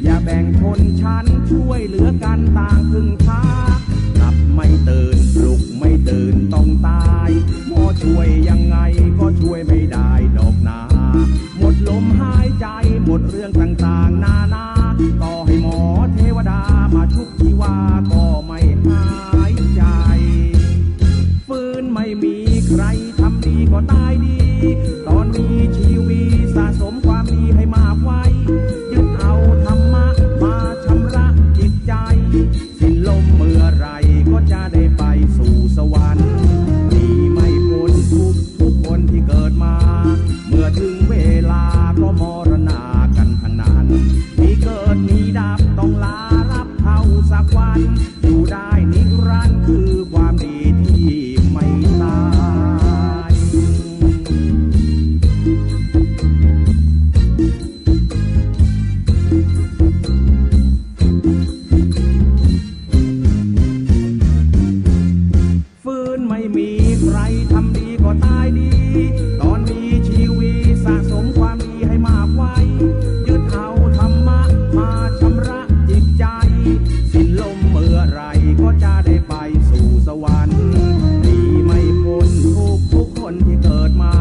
อย่าแบ่งชนชั้นช่วยเหลือกันต่างพึ่งพา หลับไม่ตื่นปลุกไม่ตื่นต้องตาย หมอช่วยยังไงก็ช่วยไม่ได้ดอกนา หมดลมหายใจหมดเรื่องต่างๆนานา ต่อให้หมอเทวดามาชุบชีวาก็ไม่หายใจ ฟื้นไม่มีใครทำดีก็ตายดี ตอนมีชีวิตสะสมความดีให้มากไว้ ยึดเอาธรรมะมาชำระจิตใจ สิ้นลมเมื่อไหร่ก็จะได้ไปสู่สวรรค์ หนีไม่พ้นทุกข์ทุกคนที่เกิดมา เมื่อถึงเวลาก็มรณากันทั้งนั้น มีเกิดมีดับต้องลาลับเท่าสักวัน อยู่ได้นิรันดร์คือความดีที่ไม่ตาย ฟื้นไม่มีใครทำดีก็ตายดี ตอนมีชีวิตสะสมความดีให้มากไว้ ยึดเอาธรรมะมาชำระจิตใจ สิ้นลมเมื่อไหร่ก็จะได้ไปสู่สวรรค์ หนีไม่พ้นทุกข์ทุกคนที่เกิดมา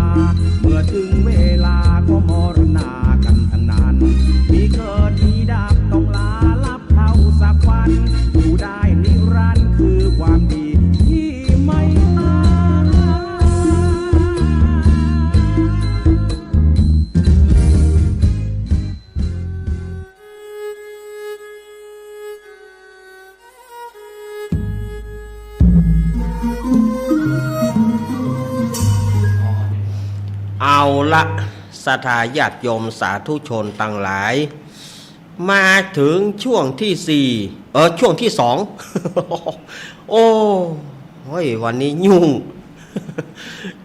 เมื่อถึงเวลาก็มรณากันทั้งนั้น มีเกิดมีดับต้องลาลับเท่าสักวัน อยู่ได้นิรันดร์คือความดีที่ไม่ตาย เอาละ ศรัทธาญาติโยมสาธุชนตังหลาย มาเถิงช่วงตี้สี่ เออ ช่วงตี้สอง โอ้ เฮ้ย วันนี้ยุ่ง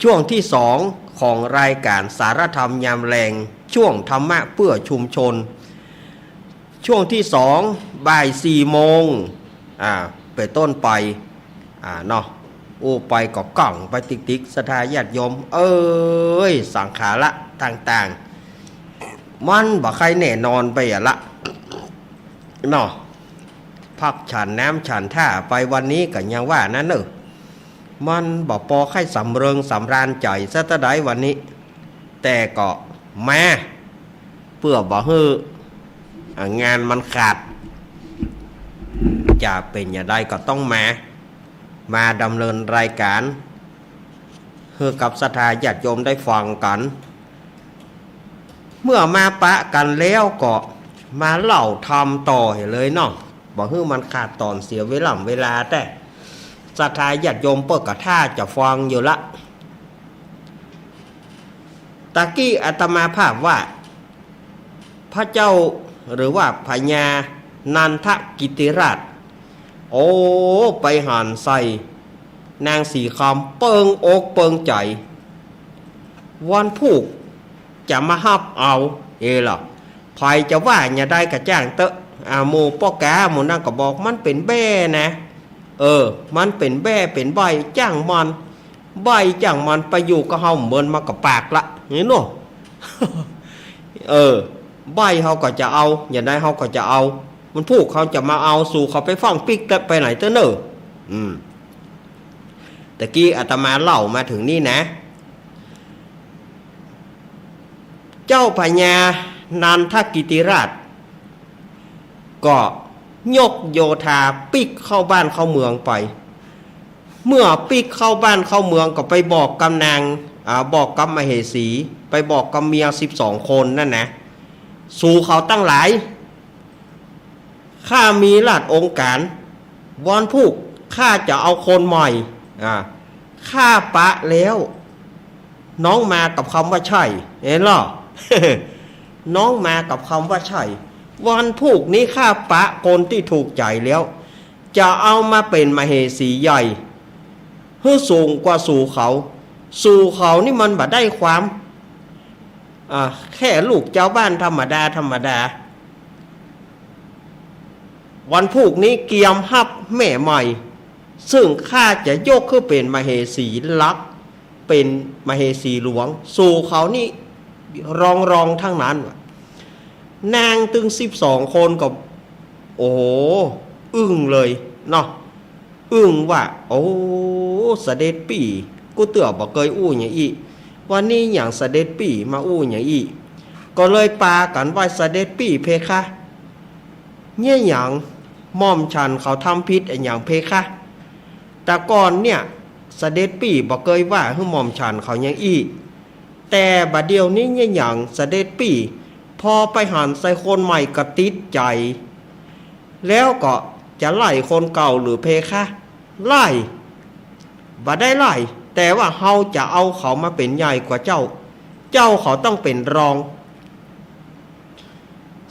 ช่วงตี้สองของรายก๋านสารธรรมยามแลง ช่วงธรรมะเปื้อชุมชน ช่วงตี้สอง บ่ายสี่โมง อ่า เป๋นต้นไป อ่า เนาะ อู้ไปก็ก้องไปติ๊กๆ ศรัทธาญาติโยม เอ้ย สังขาระต่างๆ มันบ่ใค่แน่นอนไปอะละ เนาะ พักฉันน้ำฉันท่าไปวันนี้ก็ยังว่านั้นเน่อ มันบ่ปอใค่สำเริงสำราญใจ๋ซะเต้าใดวันนี้ แต่ก็มา เปื้อบ่หื้อ อ่า งานมันขาด จะเป๋นอย่างใดก็ต้องมา มาดำเนินรายก๋าน หื้อกับศรัทธาญาติโยมได้ฟังกั๋น เมื่อมาปะกั๋นแล้วก็มาเล่าธรรมต่อเหียเลยเนาะ บ่หื้อมันขาดต๋อนเสียเวล่ำเวลาแต๊ ศรัทธาญาติโยมเปิ้นก็ท่าจะฟังอยู่ละ ตะกี้อาตมาภาพว่า พระเจ้าหรือว่าพญานันทกิติราช โอ้ ไปหันใส่นางสีคำเปิงอกเปิงใจ๋ วันพูกจะมาฮับเอา เอล่ะ ใผจะว่าอย่างใดก็จ้างเต๊อะ อ่า หมู่ป้อก๋าหมู่นั้นก็บอกมันเป๋นแบ้นะ เออ มันเป๋นแบ้เป๋นใบ้จ้างมัน ใบ้จ้างมันไปอยู่กับเฮาเหมินมันก็ปากละ นี่เนาะ เออ ใบ้เฮาก็จะเอา อย่างใดเฮาก็จะเอา วันพูกเขาจะมาเอา สูเขาไปฟั่งปิ๊กไปไหนเต๊อะเน่อ อืม ตะกี้อาตมาเล่ามาเถิงนี่นะ เจ้าพญานันทกิติราช ก็ยกโยธาปิ๊กเข้าบ้านเข้าเมืองไป เมื่อปิ๊กเข้าบ้านเข้าเมืองก็ไปบอกกับนาง อ่า บอกกับมเหสี ไปบอกกับเมียสิบสองคนนั่นนะ สูเขาตังหลาย ข้ามีราชองค์ก๋าน วันพูกข้าจะเอาคนใหม่ อ่า ข้าปะแล้ว น้องมากับคำว่าใช่ เห็นเหรอ น้องมากับคำว่าใช่ วันพูกนี้ข้าปะคนตี้ถูกใจ๋แล้ว จะเอามาเป๋นมเหสีใหญ่ หื้อสูงกว่าสูเขา สูเขานี่มันบ่ได้ความ อ่า แค่ลูกจาวบ้านธรรมดาธรรมดา วันพูกนี้เกียมฮับแม่ใหม่ ซึ่งข้าจะยกหื้อเป๋นมเหสีหลัก เป๋นมเหสีหลวง สูเขานี่รองๆ ตึงนั้น นางตึงสิบสองคนก็ โอ้โห อึ้งเลยเนาะ อึ้งว่า โอ้ เสด็จปี้ กู้เตื้อบ่เกยอู้หยังอี้ วันนี้หยังเสด็จปี้มาอู้หยังอี้ ก็เลยปากั๋นว่า เสด็จปี้เพคะ เยียะหยัง หม่อมฉันเขาทำผิดอะหยังเพคะ แต่ก่อนเนี่ย เสด็จปี้บ่เกยว่าหื้อหม่อมฉันเขาหยังอี้ แต่บ่าเดี่ยวนี้เยียะหยัง เสด็จปี้ พอไปหันใส่คนใหม่ก็ติดใจ๋ แล้วก็จะไล่คนเก่าหรือเพคะ ไล่ บ่ได้ไล่ แต่ว่าเฮาจะเอาเขามาเป๋นใหญ่กว่าเจ้า เจ้าเขาต้องเป๋นรอง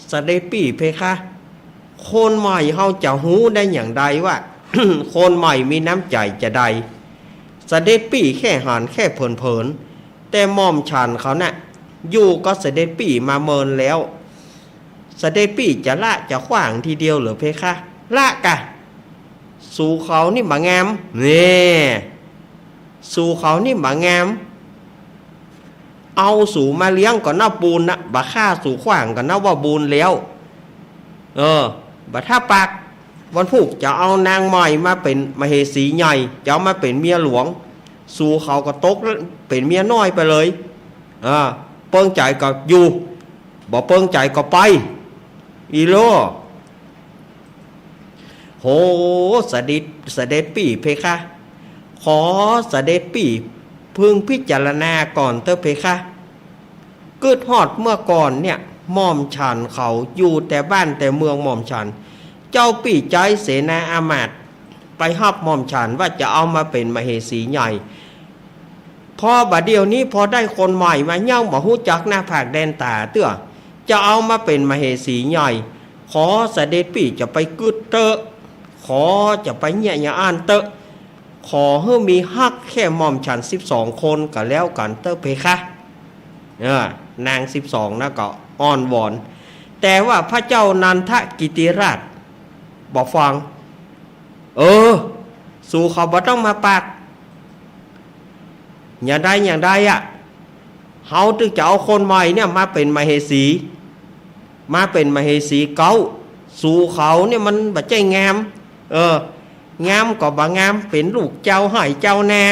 เสด็จปี้เพคะ คนใหม่เฮาจะฮู้ได้อย่างใดว่า คนใหม่มีน้ำใจ๋จะใด เสด็จปี้แค่หันแค่เผินๆ แต่หม่อมฉันเขาน่ะ อยู่กับเสด็จปี้มาเมินแล้ว เสด็จปี้จะละจะขว้างทีเดียวเหรอเพคะ ละกะ สูเขานี่บ่งาม แน่ สูเขานี่บ่งาม เอาสูมาเลี้ยงก็นับบุญนะ บ่ฆ่าสูขว้างก็นับว่าบุญแล้ว เออ บ่ถ้าปาก วันพุกจะเอานางใหม่มาเป๋นมเหสีใหญ่ จะเอามาเป๋นเมียหลวง สูเขาก็ตกเป๋นเมียน้อยไปเลย อ่า เปิงใจ๋ก็อยู่ บ่เปิงใจ๋ก็ไป อีโล โห เสด็จ เสด็จปี้เพคะ ขอเสด็จปี้พึงพิจารณาก่อนเต๊อะเพคะ กึ๊ดฮอดเมื่อก่อนเนี่ย หม่อมฉันเขาอยู่แต่บ้านแต่เมืองหม่อมฉัน เจ้าปี้ใจ๊เสนาอามาตย์ไปฮับหม่อมฉันว่าจะเอามาเป๋นมเหสีใหญ่ พอบ่าเดี่ยวนี้พอได้คนใหม่มายังบ่ฮู้จักหน้าผากแดนต๋าเตื้อ จะเอามาเป๋นมเหสีใหญ่ ขอเสด็จปี้จะไปกึ๊ดเต๊อะ ขอจะไปเยียะยาอ่านเต๊อะ ขอหื้อมีฮักแค่หม่อมฉันสิบสองคนก็แล้วกั๋นเต๊อะเพคะ เออ นางสิบสองนะก็อ้อนวอน แต่ว่าพระเจ้านันทกิติราชบ่ฟัง เออ สูเขาบ่ต้องมาปาก อย่างใดอย่างใดอะ เฮาตึงจะเอาคนใหม่เนี่ยมาเป๋นมเหสี มาเป๋นมเหสีเก๊า สูเขาเนี่ยมันบ่ใจ้งาม เออ งามก็บ่งาม เป๋นลูกเจ้าฮ้ายเจ้านา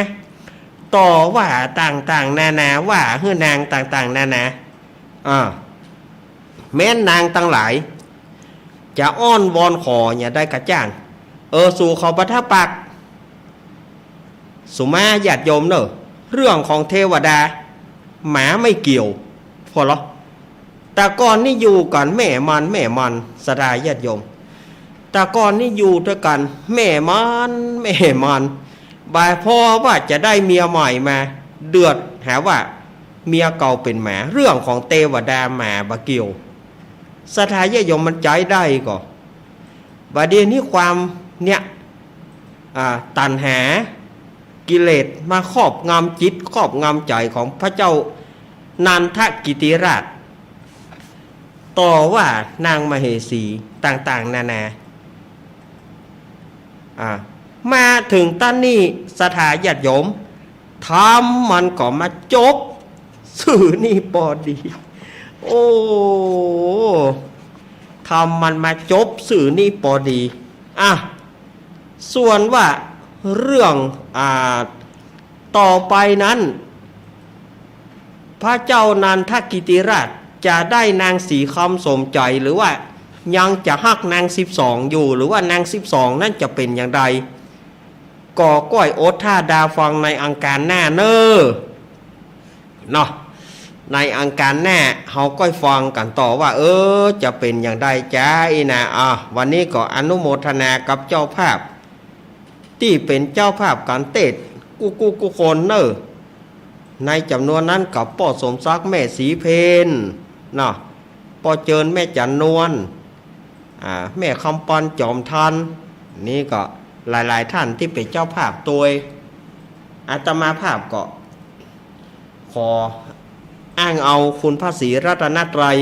ต่อว่าต่างๆ นานา ว่าหื้อนางต่างๆ นานา อ่า แม้นนางตังหลาย จะอ้อนวอนขออย่างใดก็จ้าง เออ สูเขาบ่ถ้าปาก สุมาญาติโยมเน่อ เรื่องของเทวดา หมาไม่เกี่ยว พอเหรอ แต่ก่อนนี่อยู่กั๋นแม่มัน แม่มัน ศรัทธาญาติโยม แต่ก่อนนี่อยู่ตวยกั๋นแม่มัน แม่มัน บ่าพอว่าจะได้เมียใหม่มา เดือดหาว่าเมียเก่าเป๋นหมา เรื่องของเตวดาหมาบ่เกี่ยว ศรัทธาญาติโยมมันใจ๊ได้ก่อ บ่าเดี่ยวนี้ความเนี่ย อ่า ตัณหา กิเลสมาครอบงำจิต ครอบงำใจ๋ของพระเจ้านันทกิติราช ต่อว่านางมเหสีต่างๆ นานา อ่า มาเถิงต้านนี้ ศรัทธาญาติโยม ธรรมมันก็มาจบซื่อนี่ปอดี โอ้ ธรรมมันมาจบซื่อนี่ปอดี อ่ะ ส่วนว่าเรื่อง อ่า ต่อไปนั้น พระเจ้านันทกิติราชจะได้นางสีคำสมใจ๋ หรือว่ายังจะฮักนางสิบสองอยู่ หรือว่านางสิบสองนั้นจะเป๋นอย่างใด ก็ก้อยอดถ้าดาฟังในอังคารหน้าเน่อ เนาะ ในอังคารหน้าเฮาก้อยฟังกั๋นต่อว่า เออ จะเป๋นอย่างใดจ๊ะอี้นะ อ่ะ วันนี้ก็อนุโมทนากับเจ้าภาพ ตี้เป๋นเจ้าภาพก๋านเตสน์กู้กู้กู้คนเน่อ ในจ๋ำนวนนั้นก็ป้อสมศักดิ์ แม่ศรีเพญ เนาะ ป้อเจิญ แม่จั๋นนวล อ่า แม่คำปัน จอมทัน นี่ก็หลายๆ ท่านตี้เป๋นเจ้าภาพตวย อาตมาภาพก็ขออ้างเอาคุณพระศรีรัตนตรัย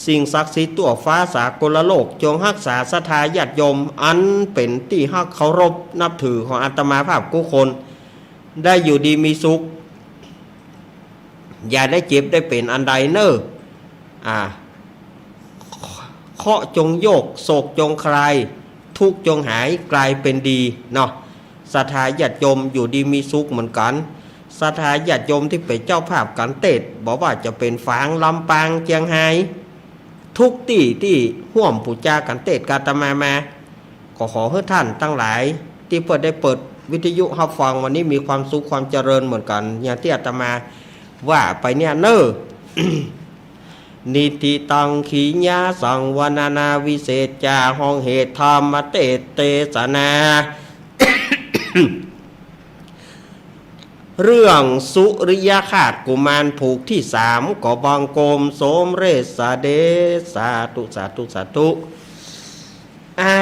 สิ่งศักดิ์สิทธิ์ตั๋วฟ้าสากลโลก จงฮักษาศรัทธาญาติโยม อันเป๋นตี้ฮักเคารพนับถือของอาตมาภาพกู้คน ได้อยู่ดีมีสุข อย่าได้เจ็บได้เป๋นอันใดเน่อ อ่า เคราะห์จงโยก โศกจงคลาย ทุกข์จงหายกลายเป๋นดีเนาะ ศรัทธาญาติโยมอยู่ดีมีสุขเหมือนกั๋น ศรัทธาญาติโยมตี้เป๋นเจ้าภาพก๋านเตสน์ บ่ว่าจะเป๋นฝาง ลำปาง เจียงฮาย ทุกตี้ตี้ฮ่วมปู๋จาก๋านเตสน์กับอาตมามา ก็ขอหื้อต้านตังหลายตี้เปิ้นได้เปิดวิทยุฮับฟังวันนี้มีความสุขความเจริญเหมือนกั๋น อย่างตี้อาตมาว่าไปเนี่ยเน่อ นิทธิตัง ขีณาสังวรณานาวิเศษจา ฮ้องเหตุธรรมเตสน์เตสนา เรื่องสุริยคราสกุมารผูกตี้สาม ก็บังคมสมเร็จเสด็จ สาธุ สาธุ สาธุ อ่า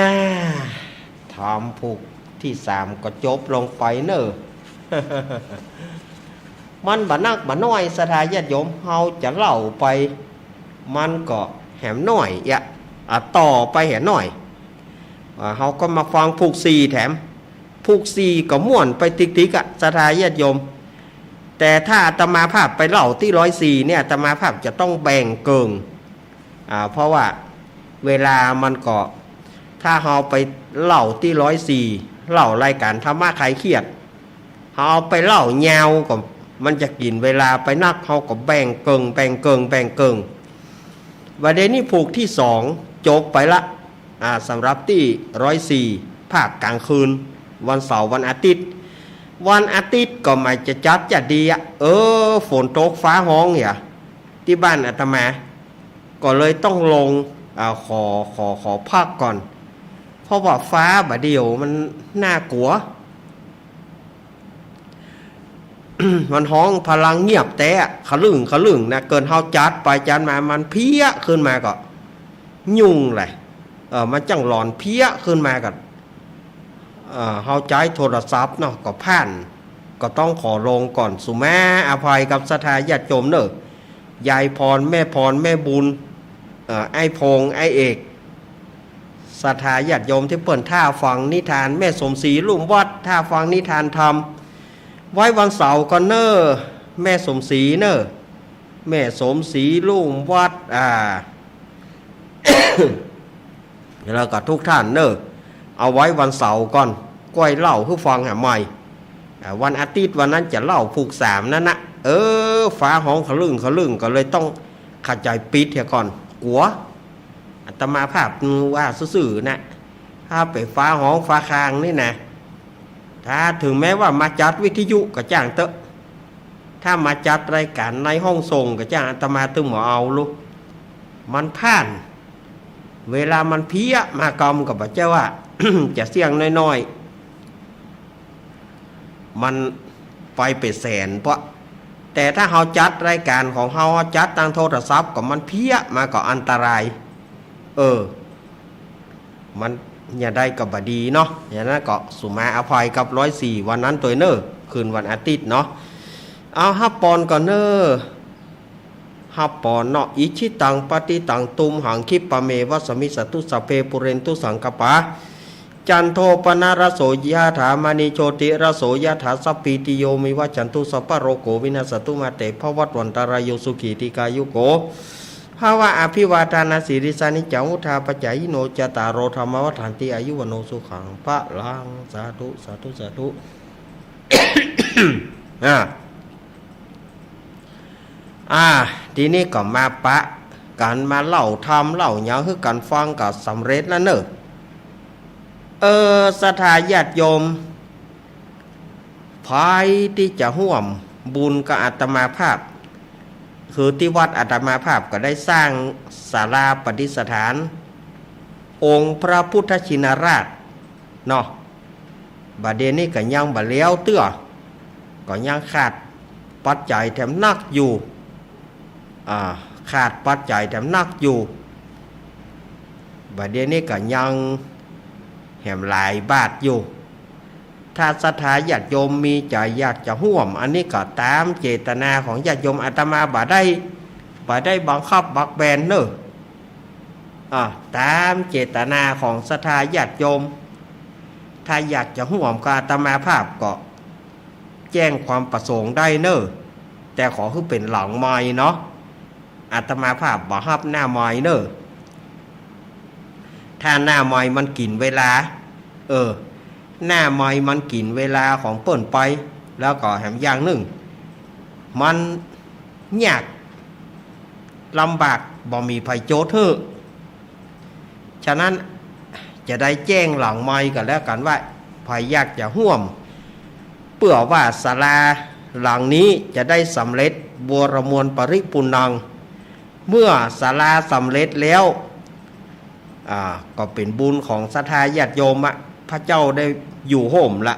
ธรรมผูกตี้สามก็จบลงไปเน่อ มันบ่นักบ่น้อย ศรัทธาญาติโยม เฮาจะเล่าไป มันก็แหมน้อยเอียะ อ่ะ ต่อไปแหมน้อย อ่า เฮาก็มาฟังผูกสี่แถม ผูกสี่ก็ม่วนไปติ๊กๆ อะ ศรัทธาญาติโยม แต่ถ้าอาตมาภาพไปเล่าตี้ร้อยสี่เนี่ย อาตมาภาพจะต้องแบ่งเกิ่ง อ่า เพราะว่าเวลามันก็ ถ้าเฮาไปเล่าตี้ร้อยสี่ เล่ารายก๋านธรรมะคลายเครียด เฮาเอาไปเล่ายาวก็มันจะกิ๋นเวลาไปนัก เฮาก็แบ่งเกิ่ง แบ่งเกิ่ง แบ่งเกิ่ง บ่าเดี่ยวนี้ผูกตี้สองจบไปละ อ่า สำหรับตี้ร้อยสี่ ภาคก๋างคืน วันเสาร์วันอาทิตย์ วันอาทิตย์ก็หมายจะจัดจะดีอะ เออ ฝนตกฟ้าฮ้องเหีย ตี้บ้านอาตมา ก็เลยต้องลง อ่า ขอ ขอ ขอพักก่อน เพราะว่าฟ้าบ่าเดี่ยวมันน่ากลัว มันฮ้องพลังเงียบแต๊อะ ขะลึ่งขะลึ่งนะ เกินเฮาจัดไปจัดมา มันเพี้ยขึ้นมาก็ยุ่งแหละ เออ มันจั้งหลอนเพี้ยขึ้นมาก็ เอ่อ เฮาใจ๊โทรศัพท์เนาะ ก็ผ่าน ก็ต้องขอลงก่อน สุมาอภัยกับศรัทธาญาติโยมเน่อ ยายพร แม่พร แม่บุญ เอ่อ ไอ้พงษ์ ไอ้เอก ศรัทธาญาติโยมตี้เปิ้นถ้าฟังนิทาน แม่สมศรีลุ่มวัด ถ้าฟังนิทานธรรม ไว้วันเสาร์ก่อนเน่อ แม่สมศรีเน่อ แม่สมศรีลุ่มวัด อ่า แล้วก็ทุกท่านเน่อ เอาไว้วันเสาร์ก่อน ก้อยเล่าหื้อฟังแหมใหม่ อ่า วันอาทิตย์วันนั้นจะเล่าผูกสามนั้นนะ เออ ฟ้าฮ้องขะลึ่งขะลึ่ง ก็เลยต้องขะใจ๋ปิดเหียก่อน กั๋ว อาตมาภาพว่าซื่อๆ นะ ถ้าไปฟ้าฮ้องฟ้าคางนี่นะ ถ้าถึงแม้ว่ามาจัดวิทยุก็จ้างเต๊อะ ถ้ามาจัดรายก๋านในห้องส่งก็จ้าง อาตมาตึงบ่เอาลูก มันผ่าน เวลามันเพี้ยมาก่อมก็บ่ใจ้ว่า จะเสี้ยงน้อยๆ มันไปเป๋นแสนเปาะ แต่ถ้าเฮาจัดรายก๋านของเฮา จัดตางโทรศัพท์ ก็มันเพี้ยมาก็อันตราย เออ มันอย่างใดก็บ่ดีเนาะ อย่างนั้นก็สุมาอภัยกับร้อยสี่วันนั้นตวยเน่อ คืนวันอาทิตย์เนาะ เอาฮับปอนก่อนเน่อ ฮับปอนเนาะ อิจฉิตังปัตติตังตุมหังคิปะเมวะสะมิชฌะตุสัพเพปูเรนตุสังกัปปา จันโทปนรสโสยะถามะณิโชติรสโสยะถาสัพพีติโยวิวัชชันตุสัพพะโรโควินัสสะตุมาเตภวัตวันตะราโยสุขีทีฆายุโกภะวะอภิวาทานะสีลิสสะนิจจังวุฑฒาปะจายิโนจัตตาโรธรรมะวัฑฒันติอายุวัณโณสุขังพะลัง สาธุ สาธุ สาธุ อ่า อ่า ทีนี้ก็มาปะกั๋นมาเล่าธรรมเล่าหยังหื้อกั๋นฟังก็สำเร็จแล้วเน่อ เออ ศรัทธาญาติโยม ใผตี้จะฮ่วมบุญกับอาตมาภาพ คือตี้วัดอาตมาภาพก็ได้สร้างศาลาประดิษฐานองค์พระพุทธชินราชเนาะ บ่าเดี่ยวนี้ก็ยังบ่แล้วเตื้อ ก็ยังขาดปัจจัยแถมนักอยู่ อ่า ขาดปัจจัยแถมนักอยู่ บ่าเดี่ยวนี้ก็ยังแหมหลายบาทอยู่ ถ้าศรัทธาญาติโยมมีใจ๋อยากจะฮ่วม อันนี้ก็ต๋ามเจตนาของญาติโยม อาตมาบ่ได้ บ่ได้บังคับบักแบนเน่อ อ่า ต๋ามเจตนาของศรัทธาญาติโยม ถ้าอยากจะฮ่วมกับอาตมาภาพก็แจ้งความประสงค์ได้เน่อ แต่ขอหื้อเป๋นหลังไมค์เนาะ อาตมาภาพบ่ฮับหน้าไมค์เน่อ ถ้าหน้าไมค์มันกิ๋นเวลา เออ หน้าไมค์มันกิ๋นเวลาของเปิ้นไป แล้วก็แถมอย่างนึ่ง มันยากลำบาก บ่มีใผโจทย์หื้อ ฉะนั้นจะได้แจ้งหลังไมค์ก็แล้วกั๋นว่า ใผอยากจะฮ่วม เปื้อว่าศาลาหลังนี้จะได้สำเร็จ วรมวลปริปูรณัง เมื่อศาลาสำเร็จแล้ว อ่า ก็เป๋นบุญของศรัทธาญาติโยมอะ พระเจ้าได้อยู่ฮ่มละ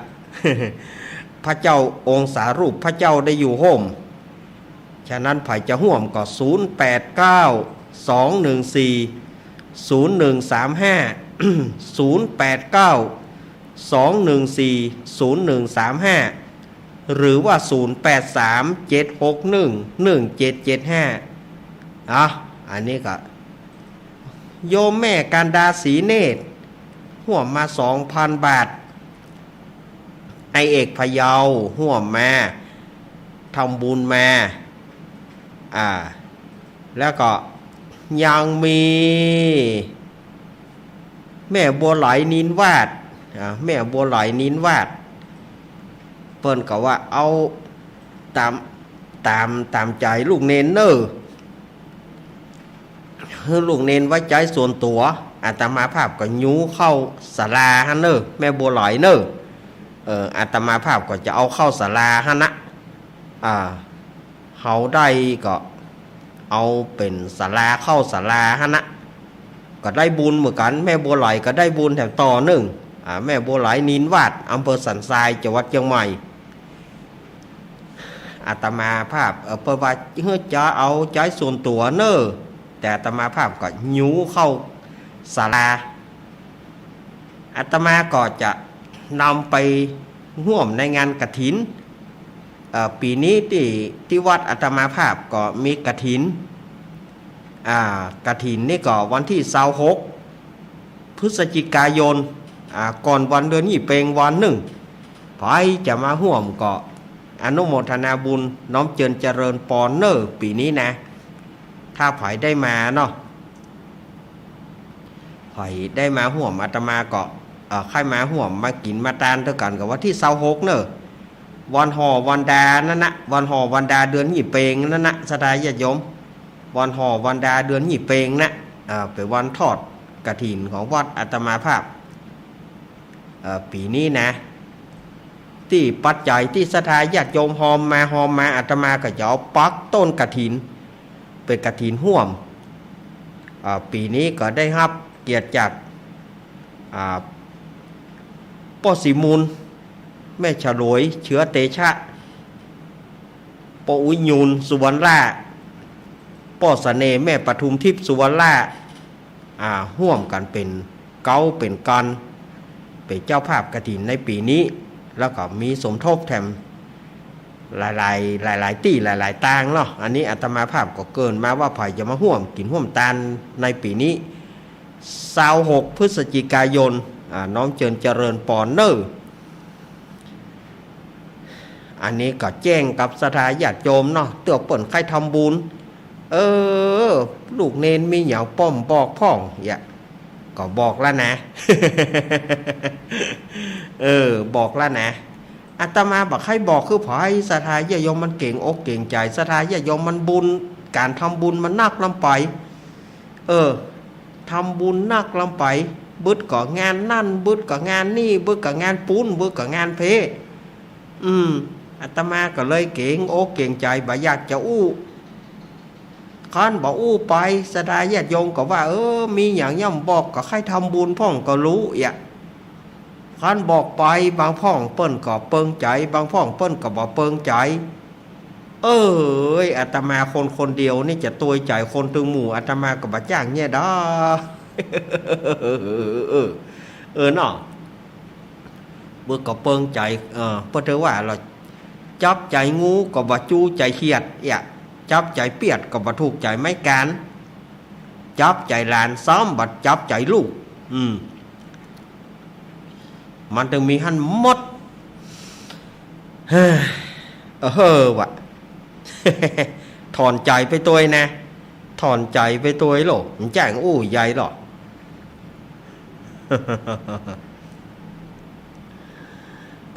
พระเจ้าองค์สารูปพระเจ้าได้อยู่ฮ่ม ฉะนั้นใผจะฮ่วมก็ ศูนย์แปดเก้า สองหนึ่งสี่ ศูนย์หนึ่งสามห้า ศูนย์แปดเก้า สองหนึ่งสี่ ศูนย์หนึ่งสามห้า หรือว่า ศูนย์แปดสาม เจ็ดหกหนึ่ง หนึ่งเจ็ดเจ็ดห้า อ่ะ อันนี้ก็ โยมแม่กันดา ศรีเนตร ฮ่วมมา สองพันบาท ไอเอกพะเยา ฮ่วมมา ทำบุญมา อ่า แล้วก็ยังมี แม่บัวไหล นินวาด อ่า แม่บัวไหล นินวาด เปิ้นก็ว่าเอาต๋าม ต๋าม ต๋ามใจ๋ลูกเณรเน่อ หื้อลูกเณรไว้ใจ๊ส่วนตั๋ว อาตมาภาพก็ยูเข้าศาลาหั้นเน่อ แม่บัวไหลเน่อ เออ อาตมาภาพก็จะเอาเข้าศาลาหั้นนะ อ่า เฮาได้ก็เอาเป๋นศาลาเข้าศาลาหั้นนะ ก็ได้บุญเหมือนกั๋น แม่บัวไหลก็ได้บุญแถมต่อนึ่ง อ่า แม่บัวไหล นินวาด อำเภอสันทราย จังหวัดเจียงใหม่ อาตมาภาพ เอ่อ เปิ้นว่าหื้อจะเอาใจ๊ส่วนตั๋วเน่อ แต่อาตมาภาพก็ยูเข้าศาลา อาตมาก็จะนำไปฮ่วมในงานกฐิน เอ่อ ปี๋นี้ตี้ ตี้วัดอาตมาภาพก็มีกฐิน อ่า กฐินนี่ก็วันตี้ซาวหก พฤศจิกายน อ่า ก่อนวันเดือนยี่เป็งวันนึ่ง ใผจะมาฮ่วมก็อนุโมทนาบุญ น้อมเจิญเจริญปอนเน่อ ปี๋นี้นะ ถ้าใผได้มาเนาะ ใผได้มาฮ่วมอาตมาก็ เอ่อ ใค่มาฮ่วมมากิ๋นมาตานตวยกั๋นกับวันตี้ซาวหกเน่อ วันห่อวันดานั้นนะ วันห่อวันดาเดือนยี่เป็งนั้นนะ ศรัทธาญาติโยม วันห่อวันดาเดือนยี่เป็งนะ เอ่อ เป๋นวันทอดกฐินของวัดอาตมาภาพ เอ่อ ปี๋นี้นะ ตี้ปัจจัยตี้ศรัทธาญาติโยมฮอมมา ฮอมมา อาตมาก็จะเอาปักต้นกฐิน เป๋นกฐินฮ่วม อ่า ปี๋นี้ก็ได้ฮับเกียรติจาก อ่า ป้อศรีมูล แม่ฉลวย เชื้อเตชะ ป้ออุ๊ยยูน สุวรรณล่า ป้อเสน่ห์ แม่ปทุมทิพย์ สุวรรณล่า อ่า ฮ่วมกั๋นเป๋นเก๊าเป๋นกอน เป๋นเจ้าภาพกฐินในปี๋นี้ แล้วก็มีสมทบแถมหลายๆ หลายๆ ตี้หลายๆ ตางเนาะ อันนี้อาตมาภาพก็เกริ่นมาว่าใผจะมาฮ่วมกิ๋นฮ่วมตานในปี๋นี้ ซาวหก พฤศจิกายน อ่า น้อมเจิญเจริญปอนเน่อ อันนี้ก็แจ้งกับศรัทธาญาติโยมเนาะ เตื้อเปิ้นใค่ทำบุญ เออ ลูกเณรมีหยังป้อมบอกพ่อง เยียะ ก็บอกแล้วนะ เออ บอกแล้วนะ อาตมาบ่ใค่บอกคือใผ ศรัทธาญาติโยมมันเกรงอกเกรงใจ๋ ศรัทธาญาติโยมมันบุญ ก๋านทำบุญมันนักล้ำไป เออ ทำบุญนักล้ำไป บึดก็งานนั่น บึดก็งานนี่ บึดก็งานปู๊น บึดก็งานเพ อืม อาตมาก็เลยเกรงอกเกรงใจ๋ บ่อยากจะอู้ คันบ่อู้ไป ศรัทธาญาติโยมก็ว่า เออ มีหยังย่อมบอก ก็ใค่ทำบุญพ่องก็ฮู้ เยียะ คันบอกไป บางพ่องเปิ้นก็เปิงใจ๋ บางพ่องเปิ้นก็บ่เปิงใจ๋ เอ้ย อาตมาคนคนเดียวนี่จะตวยใจ๋คนตึงหมู่ อาตมาก็บ่จ้างเยียะดา เออ เออ เนาะ เปิ้นก็เปิงใจ๋ เออ เปิ้นถือว่าเฮาจับใจ๋งูก็บ่จู้ใจ๋เขียด เยียะ จับใจ๋เปียดก็บ่ถูกใจ๋ไม้กาน จับใจ๋หลาน ซ้ำบ่จับใจ๋ลูก อืม มันตึงมีหั้นหมด เฮ้อ เออ วะ ถ่อนใจ๋ไปตวยนะ ถ่อนใจ๋ไปตวยโลก มันจ้างอู้ใหญ่หรอ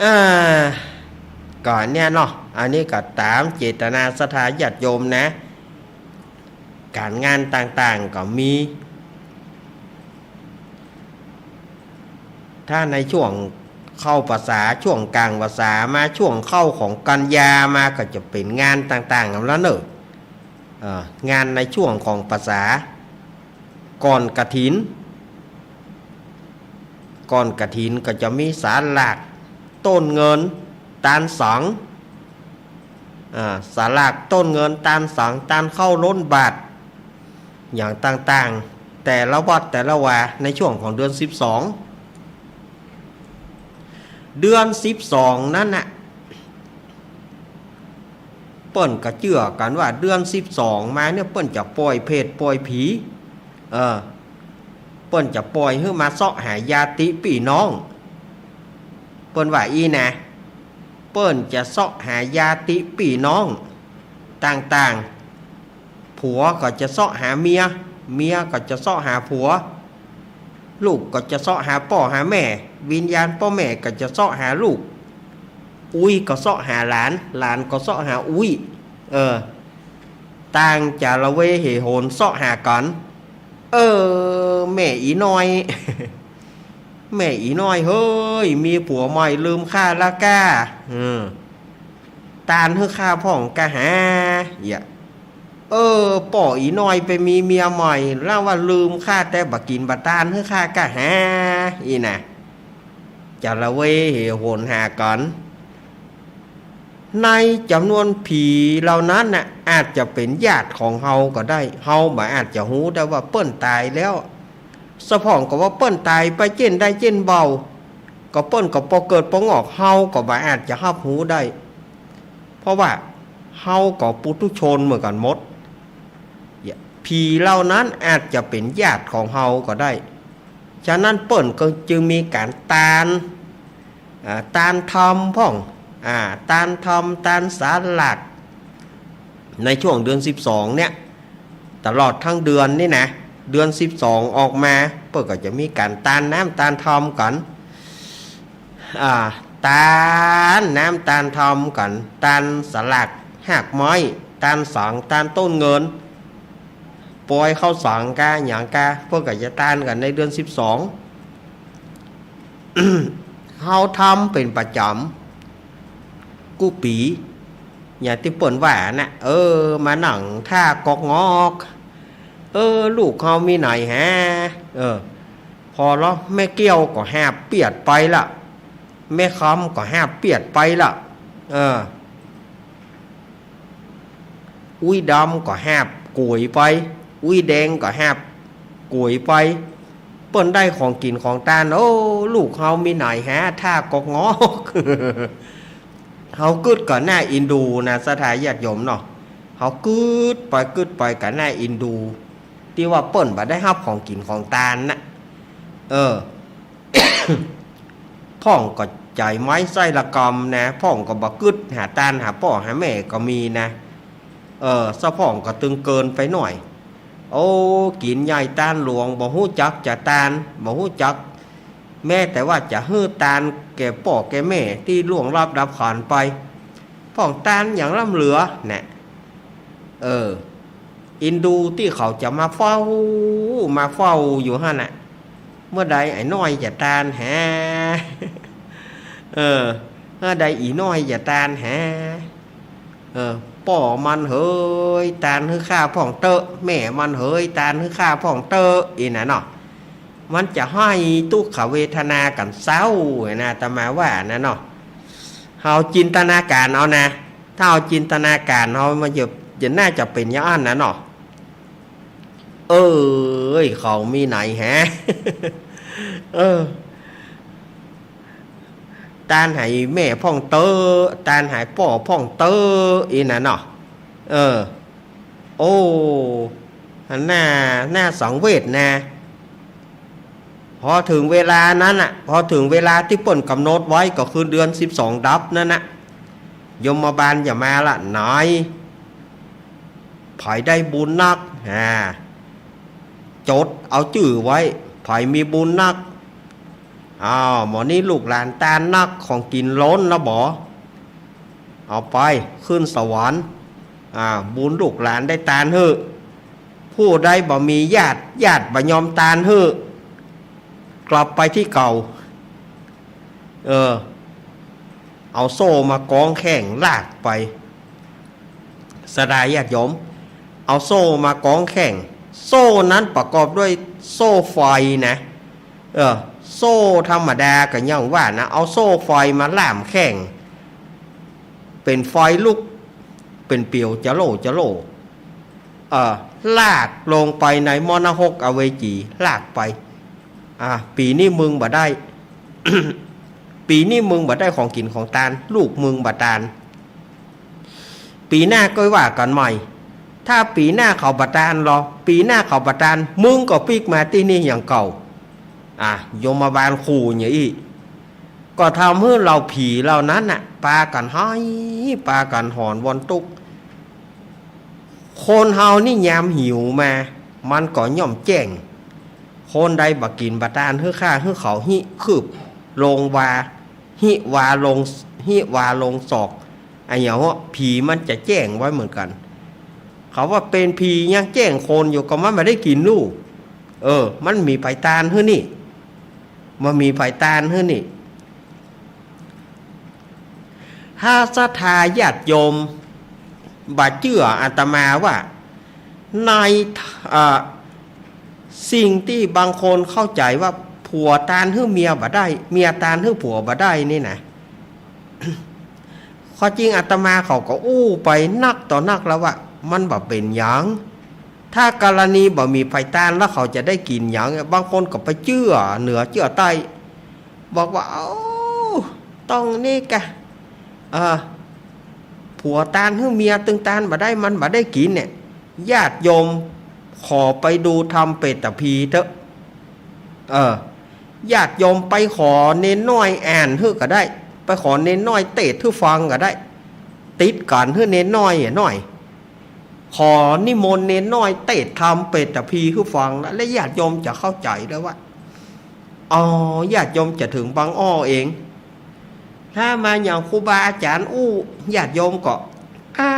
อ่า ก่อนเนี่ยเนาะ อันนี้ก็ต๋ามเจตนาศรัทธาญาติโยมนะ ก๋านงานต่างๆ ก็มี ถ้าในช่วงเข้าพรรษา ช่วงก๋างพรรษามา ช่วงเข้าของกัญญามา ก็จะเป๋นงานต่างๆ กั๋นแล้วเนาะ เอ่อ งานในช่วงของพรรษา ก่อนกฐิน ก่อนกฐินก็จะมีสาหลาก ต้นเงิน ตานสัง อ่า สาหลาก ต้นเงิน ตานสัง ตานข้าวล้นบาตร อย่างต่างๆ แต่ละวัดแต่ละวา ในช่วงของเดือนสิบสอง เดือนสิบสองนั้นน่ะ เปิ้นก็เจื้อกั๋นว่าเดือนสิบสองมาเนี่ย เปิ้นจะป่อยเปรตป่อยผี เออ เปิ้นจะป่อยหื้อมาเซาะหาญาติปี้น้อง เปิ้นว่าอี้นะ เปิ้นจะเซาะหาญาติปี้น้องต่างๆ ผัวก็จะเซาะหาเมีย เมียก็จะเซาะหาผัว ลูกก็จะเซาะหาป้อหาแม่ วิญญาณป้อแม่ก็จะเซาะหาลูก อุ๊ยก็เซาะหาหลาน หลานก็เซาะหาอุ๊ย เออ ต่างจะละเวเหโหนเซาะหากั๋น เออ แม่อีน้อย แม่อีน้อยเฮ้ย มีผัวใหม่ลืมข้าละก้า เออ ตานหื้อข้าพ่องกาหา เยียะ เออ ป้ออีน้อยไปมีเมียใหม่ แล้วว่าลืมข้าแต่บ่กิ๋นบ่ตานหื้อข้ากาหา อี้นะ จะละเวเหโหนหากั๋น ในจ๋ำนวนผีเหล่านั้นน่ะ อาจจะเป๋นญาติของเฮาก็ได้ เฮาบ่อาจจะฮู้ได้ว่าเปิ้นต๋ายแล้ว สะพ่องก็ว่าเปิ้นต๋ายไปเจ้นได้เจ้นเบา ก็เปิ้นก็ปอเกิดปองอก เฮาก็บ่อาจจะฮับฮู้ได้ เพราะว่าเฮาก็ปุถุชนเหมือนกั๋นหมด ผีเหล่านั้นอาจจะเป๋นญาติของเฮาก็ได้ ฉะนั้นเปิ้นก็จึงมีก๋านตาน อ่า ตานธรรมพ่อง อ่า ตานธรรม ตานสาหลาก ในช่วงเดือนสิบสองเนี่ย ตลอดตึงเดือนนี่นะ เดือนสิบสองออกมา เปิ้นก็จะมีก๋านตานน้ำตานธรรมกั๋น อ่า ตานน้ำตานธรรมกั๋น ตานสาหลากฮากไม้ ตานสัง ตานต้นเงิน ป่อยข้าวสังกาหยังกา เปิ้นก็จะตานกั๋นในเดือนสิบสอง เฮาทำเป๋นประจ๋ำกู้ปี๋ อย่างตี้เปิ้นว่าน่ะ เออ มานั่งท่ากอกงอก เออ ลูกเฮามีไหนฮะ เออ ผ่อละ แม่แก้วก็หาบเปียดไปละ แม่คำก็หาบเปียดไปละ เออ อุ๊ยดำก็หาบก๋วยไป อุ๊ยแดงก็หาบก๋วยไป เปิ้นได้ของกิ๋นของตาน โอ้ ลูกเฮามีไหนฮะ ท่ากอกงอก เฮากึ๊ดก่อหน้าเอ็นดูนะ ศรัทธาญาติโยมเนาะ เฮากึ๊ดไปกึ๊ดไปก่อหน้าเอ็นดู ตี้ว่าเปิ้นบ่ได้ฮับของกิ๋นของตานน่ะ เออ พ่องก็ใจ๋ไม้ไส้ละกำนะ พ่องก็บ่กึ๊ดหาตานหาป้อหาแม่ก็มีนะ เออ สะพ่องก็ตึงเกินไปหน่อย โอ้ กิ๋นใหญ่ตานหลวง บ่ฮู้จักจะตาน บ่ฮู้จัก แม้แต่ว่าจะหื้อตานแก่ป้อแก่แม่ตี้ล่วงลับดับขันไป พ่องตานอย่างล้ำเหลือแน่ะ เออ เอ็นดูตี้เขาจะมาเฝ้า มาเฝ้าอยู่หั้นน่ะ เมื่อใดไอ้น้อยจะตานฮะ เออ เมื่อใดอีน้อยจะตานฮะ เออ ป้อมันเหย ตานหื้อข้าพ่องเต๊อะ แม่มันเหย ตานหื้อข้าพ่องเต๊อะ อี้น่ะเนาะ มันจะห้อยตุ๊กขเวทนากั๋นเศร้านะ อาตมาว่านะเนาะ เฮาจินตนาก๋ารเอานะ ถ้าเฮาจินตนาก๋ารเอา มันจะ จะน่าจะเป๋นอย่างอั้นนะเนาะ เอ้ย เขามีไหนฮะ เออ ตานหื้อแม่พ่องเต๊อะ ตานหื้อป้อพ่องเต๊อะ อี้น่ะเนาะ เออ โอ้ หน้า หน้าสังเวชนะ พอเถิงเวลานั้นน่ะ พอเถิงเวลาตี้เปิ้นก๋ำหนดไว้ก็คือเดือนสิบสองดับนั้นน่ะ ยมบาลจะมาละ ไหน ใผได้บุญนัก อ่า จดเอาจื้อไว้ ใผมีบุญนัก อ้าว หม่อนี้ลูกหลานตานนัก ของกิ๋นล้นแล้วบ่ เอาไป ขึ้นสวรรค์ อ่า บุญลูกหลานได้ตานหื้อ ผู้ใดบ่มีญาติ ญาติบ่ยอมตานหื้อ กลับไปตี้เก่า เออ เอาโซ่มาก๋องแข้งลากไป ศรัทธาญาติโยม เอาโซ่มาก๋องแข้ง โซ่นั้นประกอบด้วยโซ่ไฟนะ เออ โซ่ธรรมดาก็ยังว่านะ เอาโซ่ไฟมาล่ามแข้ง เป๋นไฟลุก เป๋นเปียวจะโล่จะโล่ เออ ลากลงไปในมรณรกอเวจี ลากไป อ่า ปี๋นี้มึงบ่ได้ ปี๋นี้มึงบ่ได้ของกิ๋นของตาน ลูกมึงบ่ตาน ปี๋หน้าก็ว่ากั๋นใหม่ ถ้าปี๋หน้าเขาบ่ตานลอ ปี๋หน้าเขาบ่ตาน มึงก็ปิ๊กมาตี้นี่อย่างเก่า อ่ะ ยมบาลขู่อย่างอี้ ก็ทำหื้อเหล่าผีเหล่านั้นน่ะ ปากั๋นไห้ ปากั๋นหอนวอนตุ๊กข์ คนเฮานี่ยามหิวมา มันก็ย่อมแจ้ง คนใดบ่กิ๋นบ่ตานหื้อข้า หื้อเขาหิคืบลงวา หิวาลง หิวาลงศอก อะหยังวะ ผีมันจะแจ้งไว้เหมือนกั๋น เขาว่าเป๋นผียังแจ้งคนอยู่ ก็มันบ่ได้กิ๋นลูก เออ มันมีใผตานหื้อนี่ มันมีใผตานหื้อนี่ ถ้าศรัทธาญาติโยมบ่เจื้ออาตมาว่า ใน เอ่อ สิ่งตี้บางคนเข้าใจ๋ว่าผัวตานหื้อเมียบ่ได้ เมียตานหื้อผัวบ่ได้นี่นะ ความจริงอาตมาเขาก็อู้ไปนักต่อนักแล้วว่า มันบ่เป๋นหยัง ถ้ากรณีบ่มีใผตานแล้วเขาจะได้กิ๋นหยัง บางคนก็ไปเจื้อเหนือเจื้อใต้ บอกว่า เอ้า ต้องนี่กะ เออ ผัวตานหื้อเมียตึงตานบ่ได้ มันบ่ได้กิ๋นเนี่ย ญาติโยมขอไปดูธรรมเปตพีเต๊อะ เออ ญาติโยมไปขอเณรน้อยอ่านหื้อก็ได้ ไปขอเณรน้อยเตศน์หื้อฟังก็ได้ ติดกั๋นหื้อเณรน้อยอะหน่อย ขอนิมนต์เณรน้อยเตศน์ธรรมเปตพีหื้อฟังนะ และญาติโยมจะเข้าใจ๋ได้ว่า อ๋อ ญาติโยมจะเถิงบังอ้อเอง ถ้ามาอย่างครูบาอาจ๋ารย์อู้ ญาติโยมก็ อ่า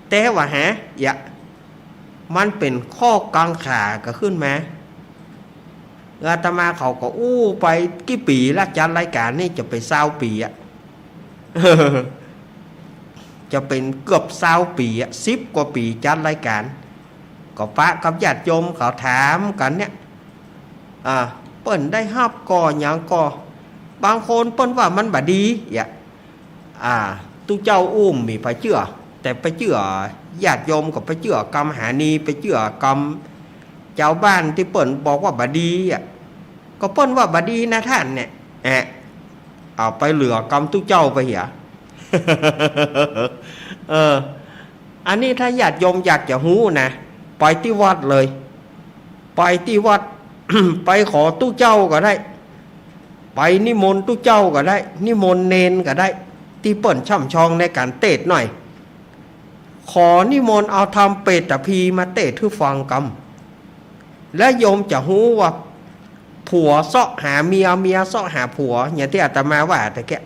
แต่ว่าหา อย่า มันเป๋นข้อกังขาก็ขึ้นมา อาตมาเขาก็อู้ไปกี่ปี๋ละ จัดรายก๋านนี่จะไปซาวปี๋อะ จะเป๋นเกือบซาวปี๋อะ สิบกว่าปี๋จัดรายก๋าน ก็ปะกับญาติโยมเขาถามกั๋นเนี่ย อ่า เปิ้นได้ฮับก่อหยังก่อ บางคนเปิ้นว่ามันบ่ดี อย่า อ่า ตุ๊เจ้าอู้มีใผเจื้อ แต่ไปเจื้อ ญาติโยมก็ไปเจื้อกำหานี ไปเจื้อกำจาวบ้านตี้เปิ้นบอกว่าบ่ดีอะ ก็เปิ้นว่าบ่ดีนะต้านเนี่ย แอะ เอาไปเหลือกำตุ๊เจ้าไปเหีย เออ อันนี้ถ้าญาติโยมอยากจะฮู้นะ ไปตี้วัดเลย ไปตี้วัด ไปขอตุ๊เจ้าก็ได้ ไปนิมนต์ตุ๊เจ้าก็ได้ นิมนต์เณรก็ได้ ตี้เปิ้นช่ำชองในก๋านเตศน์หน่อย ขอนิมนต์เอาธรรมเปตพีมาเตศน์หื้อฟังกำ แล้วโยมจะฮู้ว่า ผัวเซาะหาเมีย เมียเซาะหาผัว อย่างตี้อาตมาว่าตะเกียะ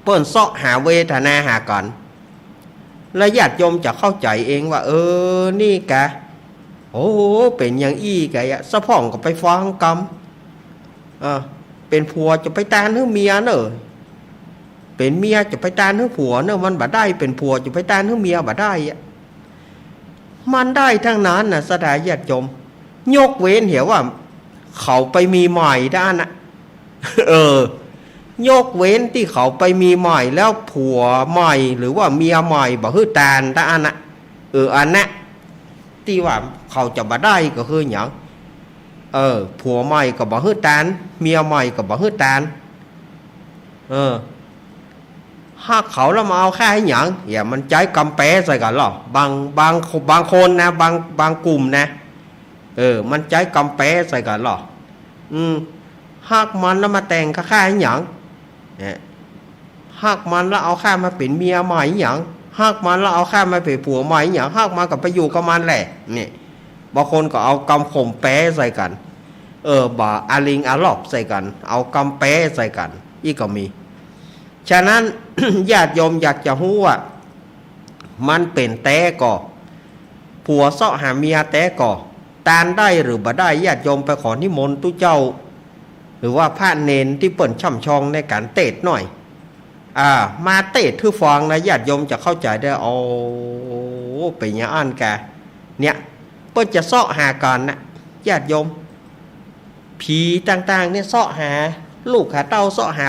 เปิ้นเซาะหาเวทนาหากั๋น แล้วญาติโยมจะเข้าใจ๋เองว่า เออ นี่กะ โอ้ เป๋นอย่างอี้กะ สะพ่องก็ไปฟังกำ เออ เป๋นผัวจะไปตานหื้อเมียเน่อ เป๋นเมียจะไปตานหื้อผัวเน่อ มันบ่ได้ เป๋นผัวจะไปตานหื้อเมียบ่ได้อะ มันได้ตังนั้นน่ะ ศรัทธาญาติโยม ยกเว้นเหียว่า เขาไปมีใหม่เต้าอั้นน่ะ เออ ยกเว้นตี้เขาไปมีใหม่แล้วผัวใหม่หรือว่าเมียใหม่บ่หื้อตานเต้าอั้นน่ะ เออ อันน่ะ ตี้ว่าเขาจะบ่ได้ก็คือหยัง เออ ผัวใหม่ก็บ่หื้อตาน เมียใหม่ก็บ่หื้อตาน เออ ฮักเขาแล้วมาเอาข้าเหียหยัง เหีย มันใจ๊กำแปใส่กั๋นลอ บาง บาง บางคนนะ บาง บางกลุ่มนะ เออ มันใจ๊กำแปใส่กั๋นลอ อืม ฮักมันแล้วมาแต่งกับข้าเหียหยัง เนี่ย ฮักมันแล้วเอาข้ามาเป๋นเมียใหม่เหียหยัง ฮักมันแล้วเอาข้ามาเป๋นผัวใหม่เหียหยัง ฮักมันก็ไปอยู่กับมันแหละ เนี่ย บางคนก็เอากำข่มแปใส่กั๋น เออ บ่าอาลิงอาลอบใส่กั๋น เอากำแปใส่กั๋น อี้ก็มี ฉะนั้น ญาติโยมอยากจะฮู้ว่า มันเป๋นแต๊ก่อ ผัวเซาะหาเมียแต๊ก่อ ตานได้หรือบ่ได้ ญาติโยมไปขอนิมนต์ตุ๊เจ้า หรือว่าพระเณรตี้เปิ้นช่ำชองในก๋านเตศน์หน้อย อ่า มาเตศน์หื้อฟังนะ ญาติโยมจะเข้าใจ๋ได้ โอ้ เป๋นอย่างอั้นกา เนี่ย เปิ้นจะเซาะหากั๋นนะ ญาติโยม ผีต่างๆ เนี่ยเซาะหา ลูกหาเต้า เซาะหา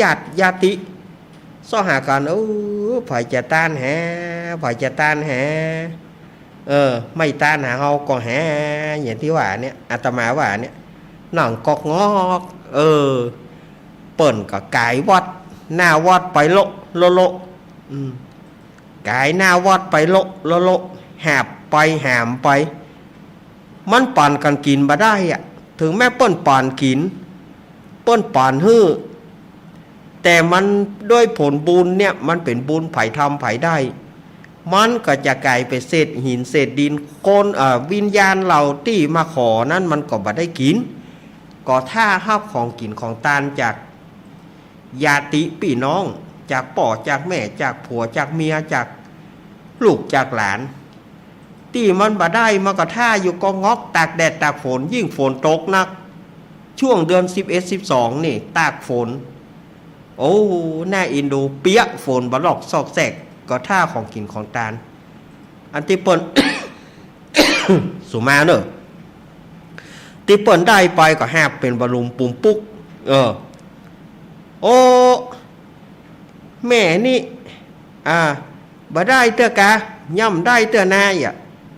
ญาติ ญาติ เซาะหากั๋น เออ ใผจะตานแห ใผจะตานแห เออ ไม่ตานหาเฮาก็แห อย่างตี้ว่าเนี่ย อาตมาว่าเนี่ย นั่งก๊อกงอก เออ เปิ้นก็ก๋ายวัด หน้าวัดไปโละโละโละ อืม ก๋ายหน้าวัดไปโละโละโละ หาบไปหามไป มันปั๋นกั๋นกิ๋นบ่ได้อะ เถิงแม้เปิ้นปั๋นกิ๋น เปิ้นปั๋นหื้อ แต่มันด้วยผลบุญเนี่ย มันเป๋นบุญใผทำใผได้ มันก็จะก๋ายเป๋นเศษหินเศษดิน คน เอ่อ วิญญาณเหล่าตี้มาขอนั้นมันก็บ่ได้กิ๋น ก็ถ้าฮับของกิ๋นของตานจากญาติปี้น้อง จากป้อจากแม่ จากผัวจากเมีย จากลูกจากหลาน ตี้มันบ่ได้ มันก็ถ้าอยู่ก๊อกงอก ตากแดดตากฝน ยิ่งฝนตกนัก ช่วงเดือนสิบเอ็ด สิบสอง นี่ ตากฝน โอ้ น่าเอ็นดู เปียกฝนบ่ลอกซอกแซก ก็ถ้าของกิ๋นของตาน อันตี้เปิ้น สุมาเน่อ ตี้เปิ้นได้ไปก็หาบเป๋นบาลุมปุมปุ๊ก เออ โอ้ แม่นี่ อ่า บ่ได้เตื้อกา ย่ำได้เตื้อนาอ่ะ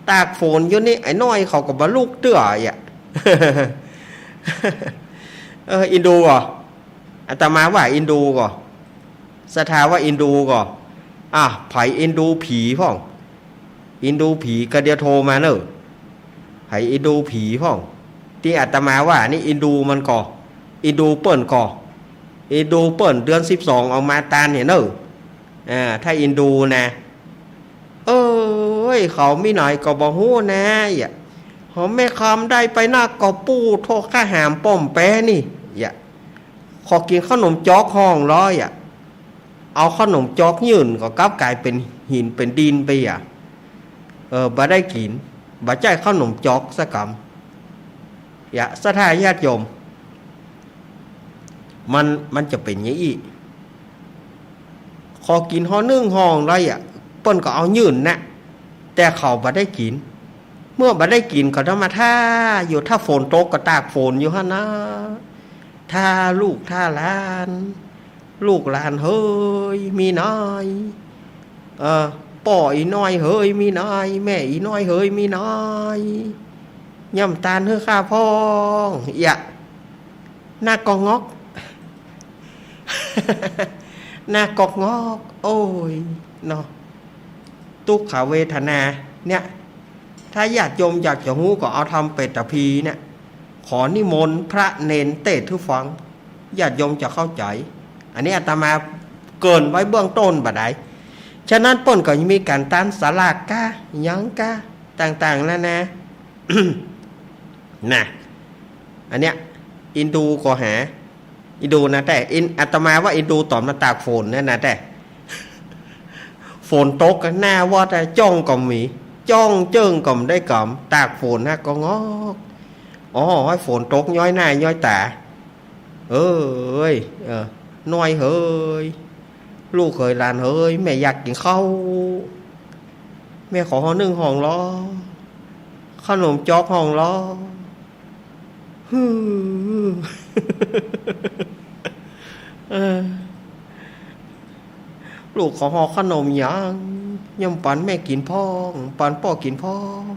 ตากฝนอยู่นี่ ไอ้น้อยเขาก็บ่ลุกเตื้ออ่ะ เออ เอ็นดูก่อ อาตมาว่าเอ็นดูก่อ ศรัทธาว่าเอ็นดูก่อ อ่ะ ใผเอ็นดูผีพ่อง เอ็นดูผีก็เดี๋ยวโทรมาเน่อ ใผเอ็นดูผีพ่อง ตี้อาตมาว่านี่เอ็นดูมันก่อ เอ็นดูเปิ้นก่อ เอ็นดูเปิ้นเดือนสิบสองออกมาตานเนี่ยเน่อ อ่า ถ้าเอ็นดูนะ เอ้ย เขามีหน้อยก็บ่ฮู้นะ อย่า หอมแม่คำได้ไปนักก็ปู้โทษข้าหามป้อมแปนี่ อย่า ขอกิ๋นขนมจ๊อกห้องร้อย อย่า เอาขนมจ๊อกยื่นก็กลับก๋ายเป๋นหินเป๋นดินไป อย่า เออ บ่ได้กิ๋น บ่ใจ้ขนมจ๊อกสักกำ อย่า ศรัทธาญาติโยม มัน มันจะเป๋นอย่างอี้ ขอกิ๋นห่อนึ่งห่อร้อย อย่า เปิ้นก็เอายื่นนะ แต่เขาบ่ได้กิ๋น เมื่อบ่ได้กิ๋นก็ต้องมาถ้าอยู่ ถ้าฝนตกก็ตากฝนอยู่หั้นนะ ถ้าลูกถ้าหลาน ลูกหลานเหยมีน้อย เออ ป้ออี่น้อยเหยมีน้อย แม่อี่น้อยเหยมีน้อย ย่ำตานหื้อข้าพ่อง อย่า หน้าก๊อกงอก หน้าก๊อกงอก โอ้ย เนาะ ตุ๊กขเวทนา เนี่ย ถ้าญาติโยมอยากจะฮู้ก็เอาธรรมเปตพีเนี่ย ขอนิมนต์พระเณรเตศน์หื้อฟัง ญาติโยมจะเข้าใจ๋ อันนี้อาตมาเกริ่นไว้เบื้องต้นบ่าดใด ฉะนั้นเปิ้นก็ยังมีก๋านตานสลากกา หยังกา ต่างๆ นานา นะ อันเนี้ย เอ็นดูก่อหา เอ็นดูนะ แต่เอ็น อาตมาว่าเอ็นดูต๋อนมาตากฝนเนี่ยนะ แต่ ฝนตกหน้าวัดอะ จ้องก็มี จ้องเจิ่งก็บ่ได้กำ ตากฝนฮะ ก๊อกงอก อ๋อ หื้อฝนตกย้อยหน้าย้อยต๋า เอ้ย เออ น้อยเหย ลูกเหยหลานเหย แม่อยากกิ๋นข้าว แม่ขอห่อนึ่งห่องลอ ขนมจ๊อกห่องลอ ฮือ เออ ลูกขอห่อขนมหยัง ย่ำปันแม่กิ๋นพ่อง ปันป้อกิ๋นพ่อง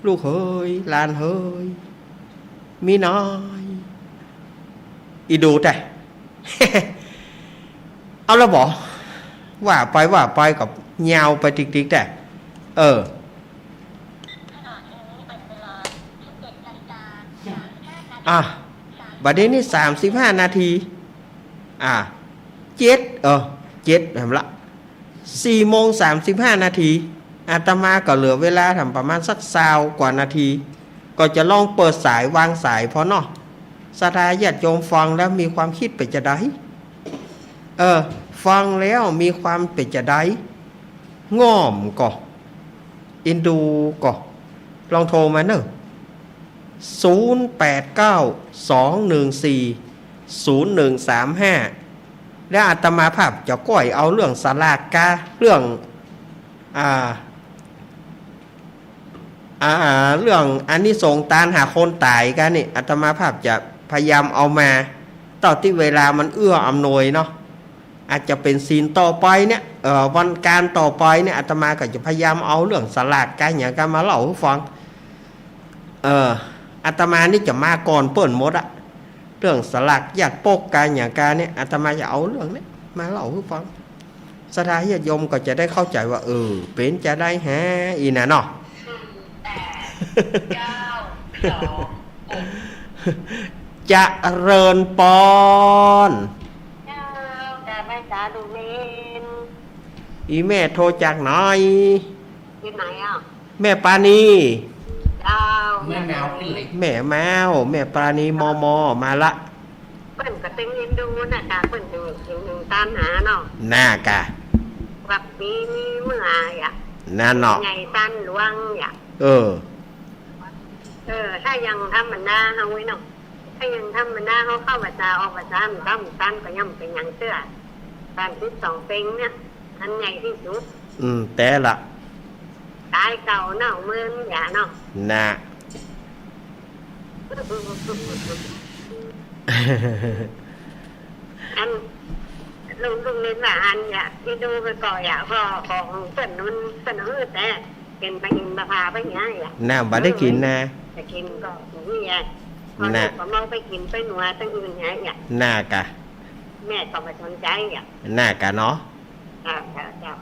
ลูกเหย หลานเหย มีน้อย อีดูแต่ เอาละบ่ ว่าไปว่าไปก็ยาวไปติ๊กๆ แต๊ เออ อ่ะ บัดนี้นี่สามสิบห้านาที อ่ะ เจ็ด เออ เจ็ด แหมละ สี่โมงสามสิบห้านาที อาตมาก็เหลือเวลาทำประมาณสักซาวกว่านาที ก็จะลองเปิดสายวางสายพอเนาะ ศรัทธาญาติโยมฟังแล้วมีความคิดเป๋นจาใด เออ ฟังแล้วมีความเป๋นจาใด ง่อมก่อ เอ็นดูก่อ ลองโทรมาเนอะ ศูนย์แปดเก้า สองหนึ่งสี่ ศูนย์หนึ่งสามห้า แล้วอาตมาภาพจะก้อยเอาเรื่องสลากกา เรื่อง อ่า อ่า เรื่องอานิสงส์ตานหาคนต๋ายกานี่ อาตมาภาพจะพยายามเอามา เต้าตี้เวลามันเอื้ออำนวยเนาะ อาจจะเป๋นศีลต่อไปเนี่ย เอ่อ วันก๋านต่อไปเนี่ย อาตมาก็จะพยายามเอาเรื่องสลากกาหยังกามาเล่าหื้อฟัง เอ่อ อาตมานี่จะมาก่อนเปิ้นหมดอะ เรื่องสลากยาดปกกาหยังกาเนี่ย อาตมาจะเอาเรื่องเนี่ยมาเล่าหื้อฟัง ศรัทธาญาติโยมก็จะได้เข้าใจ๋ว่า เออ เป๋นจาใดแฮะ อี้นะเนาะ เจริญปอน เจ้า จะไปสาธุเมน อีแม่โทรจากไหน ที่ไหนอ่ะ แม่ปราณี เจ้า แม่แมวขี้เหล็ก แม่แมว แม่ปราณี มม มาละ เปิ้นก็ตึงเอ็นดูนะกา เปิ้นตึง ตึง ตึงต๋ามหาเนาะ น่ากา ว่ามี มีเมื่ออะ นั่นเนาะ ใหญ่ตานหลวงอะ เออ เออ ถ้าอย่างธรรมดาเฮาไว้เนาะ ถ้าอย่างธรรมดาเฮาเข้าพรรษาออกพรรษา มันก็ มันก็ยังเป๋นหยังเตื้อ ตานสิบสองเพ็งเนี่ย อันใหญ่ตี้สุด อืม แต๊ละ ต๋ายเก่าเน่าเมินอย่าเนาะ น่ะ อัน ลุง ลุงเล่นว่าอันอย่า ที่ดูไปก่อนอย่า เพราะของเปิ้นมัน เปิ้นหื้อแต๊ เป๋นไปกิ๋นปลาผาไปเหียอย่า น่ะ บ่ได้กิ๋นนะ จะกิ๋นก็นี่อย่า น่ะ พอลูกก็เมาไปกิ๋นไปหนัวตังอื่นเหียอย่า น่ากา แม่ก็บ่สนใจ๋อย่า น่ากาเนาะ เจ้า เจ้า เจ้า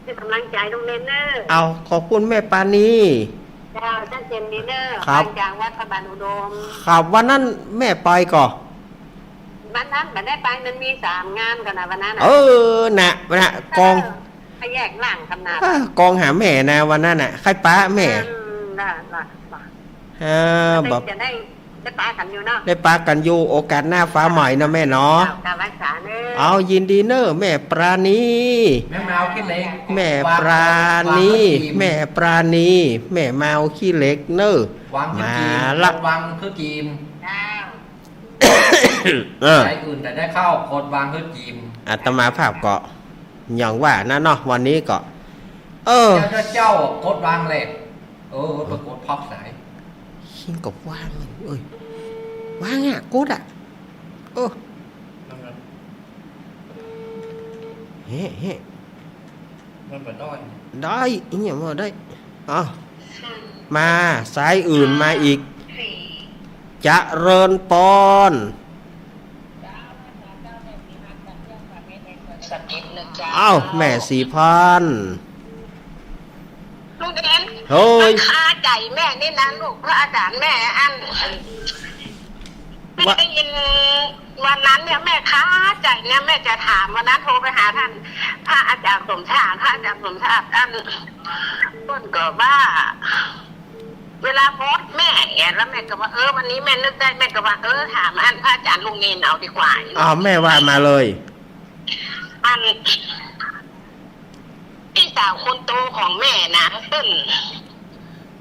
หื้อกำลังใจ๋ลุงเล่นเน่อ เอา ขอบคุณแม่ปราณี เจ้า เจ้าเจนดีเน่อ ครับ บ้านจางวัดพระบาทอุดม ครับ วันนั้นแม่ไปก่อ วันนั้นบ่ได้ไป มันมีสามงานกั๋นนะวันนั้นน่ะ เออ น่ะ น่ะ กอง เออ ไปแยกร่างกันนะ เออ กองหาแม่นะวันนั้นน่ะ ใค่ปะแม่ อืม ได้ ได้ ได้ เออ แล้วก็ แบบ จะได้ ได้ปะกั๋นอยู่เนาะ ได้ปะกั๋นอยู่ โอกาสหน้าฟ้าใหม่นะแม่เนาะ เจ้า เจ้า รักษาเน่อ เอา ยินดีเน่อ แม่ปราณี แม่แมวขี้เหล็ก แม่ปราณี วาง วางหื้อจีม แม่ปราณี แม่แมวขี้เหล็กเน่อ วางหื้อจีม มาละ วางหื้อจีม เจ้า เออ ใจ๋อื่นแต่ได้เข้า กดวางหื้อจีม อาตมาภาพก็ อย่างว่านะเนาะ วันนี้ก็ เออ เจ้า เจ้า เจ้า กดวางเลย เออ ไปกดพักสาย คิงก็วางเลย เอ้ย วางอะ กดอะ เออ นั่นน่ะ เฮ้ เฮ้ มันบ่ได้ ได้ อีหยังบ่ได้ อ้าว มา สายอื่นมาอีก เจริญปอน อ้าว แม่ศรีพันธุ์ ลุงเด่น เฮ้ย มันคาใจ๋แม่นี่นะลูก พระอาจ๋ารย์แม่อัน แม่ได้ยินวันนั้นเนี่ย แม่คาใจ๋เนี่ย แม่จะถาม วันนั้นโทรไปหาต้านพระอาจ๋ารย์สมชาติ พระอาจ๋ารย์สมชาติ ต้าน ต้านก็ว่า เวลาโพสต์แม่เนี่ย แล้วแม่ก็ว่า เออ วันนี้แม่นึกได้ แม่ก็ว่า เออ ถามอันพระอาจ๋ารย์ลุงเณรเอาดีกว่า อ้าว แม่ว่ามาเลย อัน พี่สาวคนโตของแม่นะ เปิ้น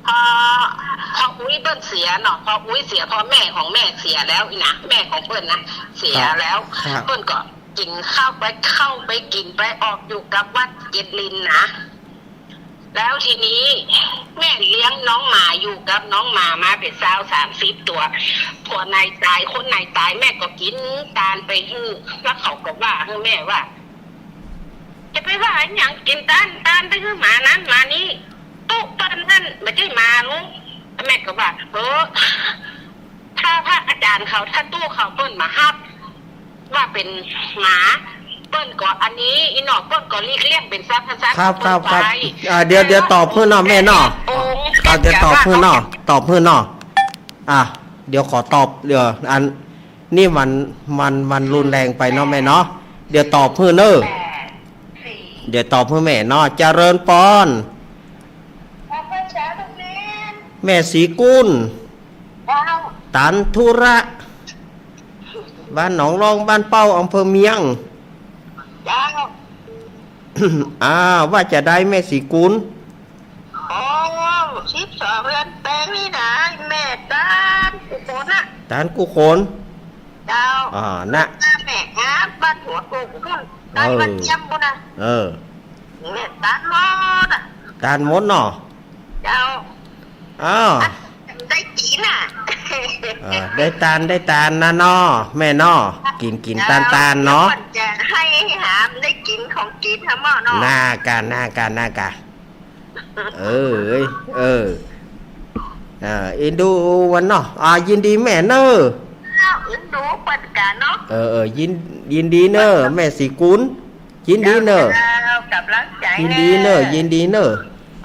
พอ พออุ๊ยเปิ้นเสียเนาะ พออุ๊ยเสีย พอแม่ของแม่เสียแล้วนี่นะ แม่ของเปิ้นนะ เสียแล้ว ครับ เปิ้นก็กิ๋นข้าวไป เข้าไปกิ๋นไปออกอยู่กับวัดเกตลินนะ แล้วทีนี้แม่เลี้ยงน้องหมาอยู่กับน้องหมามาเป๋นซาวสามสิบตั๋ว ตั๋วไหนต๋าย คนไหนต๋าย แม่ก็กิ๋นตานไปหื้อ แล้วเขาก็ว่าหื้อแม่ว่า จะไปว่าอะหยัง กิ๋นตาน ตานไปหื้อหมานั้นหมานี้ ตุ๊ตนนั้นบ่ใจ้หมาหนู แม่ก็ว่า เออ ถ้าพระอาจ๋ารย์เขา ถ้าตุ๊เขาเปิ้นบ่ฮับ ว่าเป๋นหมา เปิ้นก็อันนี้ อี่น้องเปิ้นก็หลีกเลี่ยงเป๋นสัตว์ประสาท ครับ ของเปิ้น ครับ ครับ ไป อ่า เดี๋ยว เดี๋ยวตอบหื้อเนาะแม่เนาะ องค์ ครับ เดี๋ยวตอบหื้อเนาะ เจ้าว่า ตอบหื้อเนาะ อ่ะ เดี๋ยวขอตอบ เดี๋ยว อันนี้มัน มัน มันรุนแรงไปเนาะแม่เนาะ เดี๋ยวตอบหื้อเน่อ เดี๋ยวตอบหื้อแม่เนาะ เจริญปอน แม่ศรีกุล เจ้า ตันธุระ บ้านหนองล่อง บ้านเป้า อำเภอเมียง เจ้า อ่า ว่าจาใดแม่ศรีกุล อ๋อ สิบสองเดือนแปดนี่นะ แม่ตันกู้คนน่ะ ตันกู้คน เจ้า อ่า นะ แม่หาบ้านหัวกู้คน เออ ตันบ้านเยี่ยมปู้นนะ เออ แม่ตันหมดน่ะ ตันหมดเนาะ เจ้า อ้าว ได้กิ๋นน่ะ เออ ได้ตาน ได้ตานนะเนาะ แม่เนาะ กิ๋น กิ๋นตานๆเนาะ เดี๋ยวก่อนจะหื้อหาได้กิ๋นของกิ๋นหาหม้อเนาะ น่ากะ น่ากะ น่ากะ เออ เอ้ย เออ อ่า เอ็นดูมันเนาะ อ่า ยินดีแม่เน่อ เจ้า เอ็นดูเปิ้นกั๋นเนาะ เออ เออ ยิน ยินดีเน่อ แม่ศรีกุล ยินดีเน่อ เจ้า ก๋ำลังใจ๋ ยินดีเน่อ แน่ ยินดีเน่อ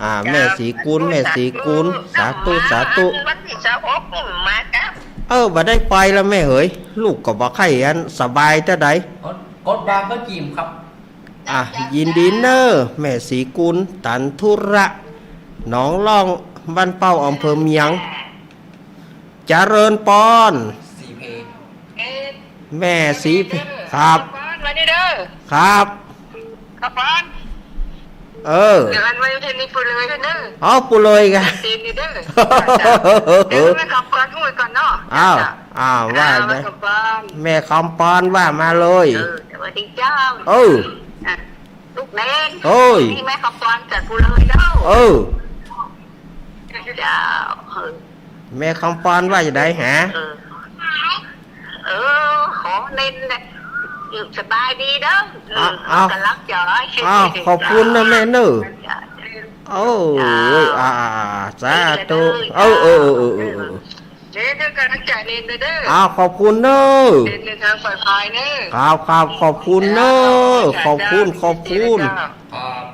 อ่า เจ้า แม่ศรีกุล สาธุ แม่ศรีกุล สาธุ สาธุ สาธุ วันตี้ซาวหกนี่มาครับ เออ บ่ได้ไปละแม่เหย ลูกก็บ่ใค่อันสบายเต้าใด กด กดวางก็จีมครับ อ่ะ ยินดีเน่อ แม่ศรีกุล ตันธุระ หนองล่อง บ้านเป้า อำเภอเมียง เจริญปอน ศรีเพน แม่ศรีเพน ครับ มานี่เด้อ ครับ ครับปอน เออ เดี๋ยวอันไว้เทนนี่ปูเลยเด้อ อ๋อ ปูเลยกะ เทนนี่เด้อ เดี๋ยวแม่คำปอนพูดก่อนเนาะ อ้าว อ้าว ว่า อ่า ไง แม่คำปอน แม่คำปอนว่ามาเลย เออ สวัสดีเจ้า เออ อ่ะ ลูกเล่น โอ้ย นี่แม่คำปอนจากปูเลยเด้อ เออ เจ้า เออ แม่คำปอนว่าจาใดหา เออ เออ ขอเน้นนะ อยู่สบายดีเด้อ เออ เอา เอา ก๋ำลังใจ๋ เอา ขอบคุณนะแม่เน่อ เจ้า โอ้ย เจ้า อ่า อ่า อ่า สาธุ เออ เออ เออ เออ เออ เน้นเด้อ ก๋ำลังใจ๋เน้นเด้อ เอา ขอบคุณเน่อ เน้นเดินทางปลอดภัยเน่อ ครับ ครับ ขอบคุณเน่อ เจ้า ขอบคุณ ขอบคุณ เจ้า ครับ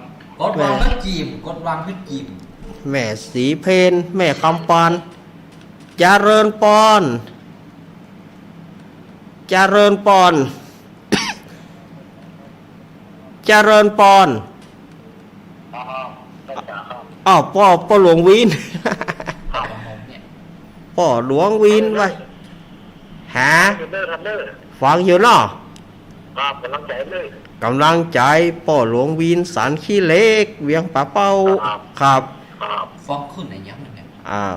กดวางก็จีม กดวางก็จีม แม่ศรีเพน แม่คำปอน เจริญปอน เจริญปอน เจริญปอน อ้าว ป้อ ป้อหลวงวิน ป้อหลวงวินว่า หา ฟังอยู่เนาะ ครับ ก๋ำลังใจ๋เลย ก๋ำลังใจ๋ ป้อหลวงวิน สันขี้เหล็ก เวียงป่าเป้า ครับ ครับ ครับ ฟังขึ้นไหนยังเนี่ย อ้าว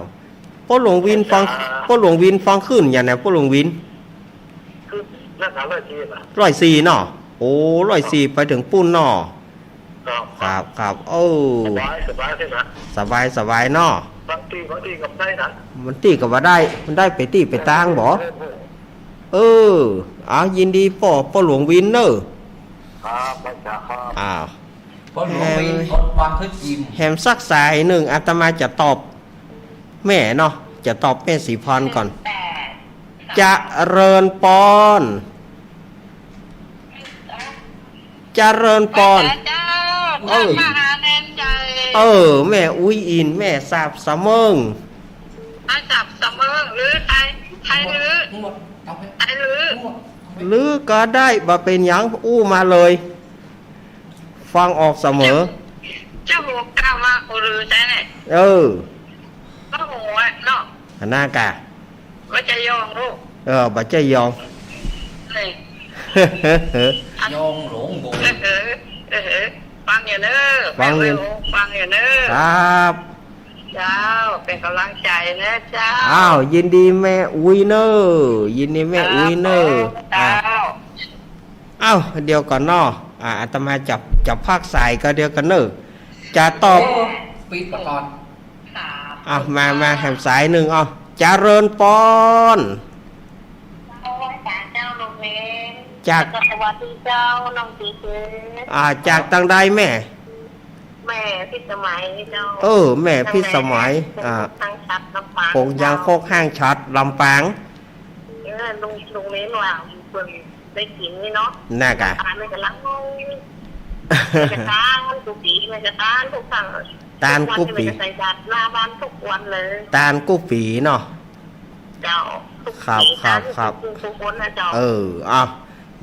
ป้อหลวงวินฟัง ป้อหลวงวินฟังขึ้นอย่างไหน ป้อหลวงวิน ขึ้นนั่นน่ะ ร้อยสี่น่ะ ร้อยสี่เนาะ โอ้ ร้อยสี่ ไปเถิงปู๊นเนาะ ครับ ครับ ครับ เออ สบาย สบายขึ้นนะ สบาย สบายเนาะ บางตี้ บางตี้ก็ได้นะ บางตี้ก็บ่ได้ มันได้ไปตี้ไปตางบ่ เออ เอา ยินดีป้อ ป้อหลวงวินเน่อ ครับ ครับ อ้าว ป้อหลวงวิน แหม กดวางก็จีม แหมสักสายนึ่ง อาตมาจะตอบ แม่เนาะ จะตอบแม่ศรีพรก่อน เจริญปอน เจริญปอน เจ้า เออ มาหาแนนใจ๋ เออ แม่อุ๊ยอิน แม่สาบสะเมิง แม่สาบสะเมิง หรือไทย ไทยลือ ไทยลือ ลือก็ได้ บ่เป๋นหยัง อู้มาเลย ฟังออกเสมอ เจ้าหัวก้าวมาโอลือใจ้เนี่ย เออ ก็หัวเนาะ อันนั้นกะ บ่ใจ้ยองลูก เออ บ่ใจ้ยอง เอ้ย ยองหลงบง เออ เออ ฟังอยู่เน่อ ฟังอยู่ แม่ ฟังอยู่เน่อ ครับ เจ้า เป๋นก๋ำลังใจ๋เน่อเจ้า อ้าว ยินดีแม่อุ๊ยเน่อ ยินดีแม่อุ๊ยเน่อ ครับ อ่ะ เจ้า อ้าว เดี๋ยวก่อนเนาะ อ่า อาตมาจับ จับภาคสายก็เดี๋ยวก่อนเนอะ จะตอบ โอ้ ปิดก่อน อ้าว มา มาแหมสายนึ่ง อ้าว เจริญปอน เจ้า ไหว้สาเจ้า ลุงเล้ง จาก สวัสดีเจ้า น้องจีเจ อ่า จากตางใดแม่ แม่พิสมัยเจ้า เออ แม่พิสมัย ทางไหน อ่า ทางชัดลำปาง ปงยางคกห้างฉัตรลำปาง เออ ลุง ลุงเล้งว่าอยู่เมือง ได้กิ๋นนี่เนาะ น่ะกะ ตานแม่ก็ลัง แม่ก็ตานกู้ปี๋ แม่ก็ตานกู้ครั้ง ตานกู้ปี๋ ทุกวันนี่แม่ก็ใส่บาตรหน้าบ้านทุกวันเลย ตานกู้ปี๋เนาะ เจ้า ทุกปี๋ ครับ ตานกู้ ครับ กู้คนนะเจ้า เออ อ่ะ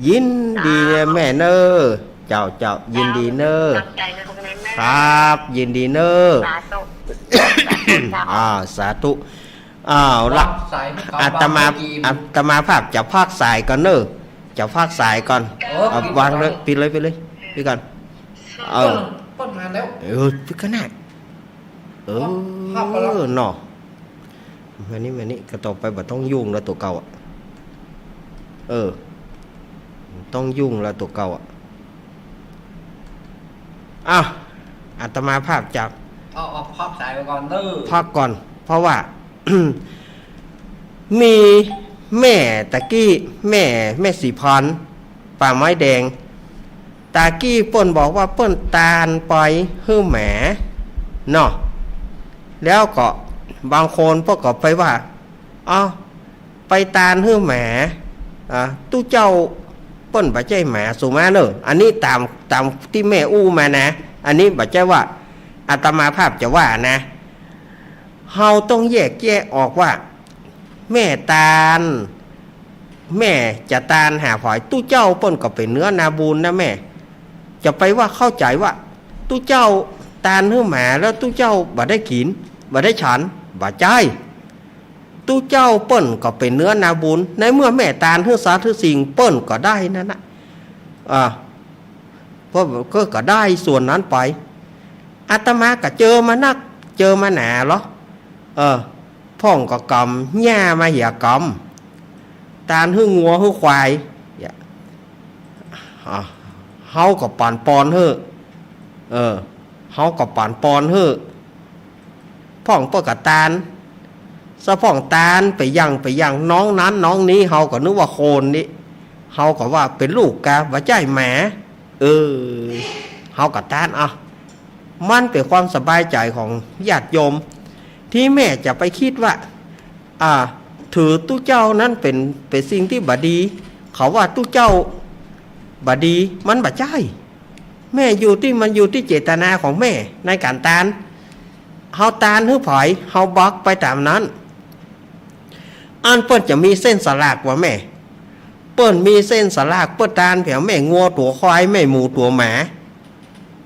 ยินดี เจ้า แม่เน่อ เจ้า เจ้า ยินดีเน่อ ตั้งใจ๋นะตรงนี้นะ ครับ ยินดีเน่อ สาธุ อ่า สาธุ อ้าวละ วางสายให้เขา อาตมา วางสาย อาตมาภาพจะพักสายก่อนเน่อ จะพักสายก่อน เออ เอา ปิด วางเลย ก่อน ปิดเลย ปิดเลย ปิดก่อน เออ เปิ้น เปิ้นมาแล้ว เออ ปิดก่อนนะ เออ พักก่อนละ เนาะ มานี่ มานี่ ก็ต่อไปบ่ต้องยุ่งแล้วตั๋วเก่าอะ เออ ต้องยุ่งแล้วตั๋วเก่าอะ อ้าว อาตมาภาพจะ เอา เอา พักสายไปก่อนเน่อ พักก่อน เพราะว่า มีแม่ตะกี้ แม่ แม่ศรีพร ป่าไม้แดง ตะกี้เปิ้นบอกว่าเปิ้นตานไปหื้อหมาเนาะ แล้วก็บางคนเปิ้นก็ไปว่า เอ้า ไปตานหื้อหมา อ่า ตุ๊เจ้าเปิ้นบ่ใจ้หมา สุมาเน่อ อันนี้ต๋าม ต๋ามตี้แม่อู้มานะ อันนี้บ่ใจ้ว่าอาตมาภาพจะว่านะ เฮาต้องแยกแยะออกว่า แม่ตาน แม่จะตานหาใผ ตุ๊เจ้าเปิ้นก็เป๋นเนื้อนาบุญนะแม่ จะไปว่าเข้าใจ๋ว่า ตุ๊เจ้าตานหื้อหมาแล้วตุ๊เจ้าบ่ได้กิ๋น บ่ได้ฉัน บ่ใจ้ ตุ๊เจ้าเปิ้นก็เป๋นเนื้อนาบุญ ในเมื่อแม่ตานหื้อสัตว์หื้อสิ่ง เปิ้นก็ได้นั้นนะ อ่า ก็ ก็ ก็ได้ส่วนนั้นไป อาตมาก็เจอมานัก เจอมาหนาเหรอ เออ พ่องก็กำ หญ้ามาเหียกำ ตานหื้องัวหื้อควาย เนี่ย อ่ะ เฮาก็ปั๋นปอนหื้อ เออ เฮาก็ปั๋นปอนหื้อ พ่องเปิ้นก็ตาน สะพ่องตานไปหยังไปหยัง น้องนั้นน้องนี้ เฮาก็นึกว่าคนนี่ เฮาก็ว่าเป๋นลูกกา บ่ใจ้หมา เออ เฮาก็ตาน อ่ะ มันเป๋นความสบายใจ๋ของญาติโยม ตี้แม่จะไปกึ๊ดว่า อ่า ถือตุ๊เจ้านั้นเป๋น เป๋นสิ่งตี้บ่ดี เขาว่าตุ๊เจ้าบ่ดี มันบ่ใจ้ แม่อยู่ตี้ มันอยู่ตี้เจตนาของแม่ในก๋านตาน เฮาตานหื้อใผ เฮาบอกไปต๋ามนั้น อันเปิ้นจะมีเส้นสลากว่าแม่ เปิ้นมีเส้นสลาก เปิ้นตานแผวแม่งัวตั๋วควาย แม่หมูตั๋วหมา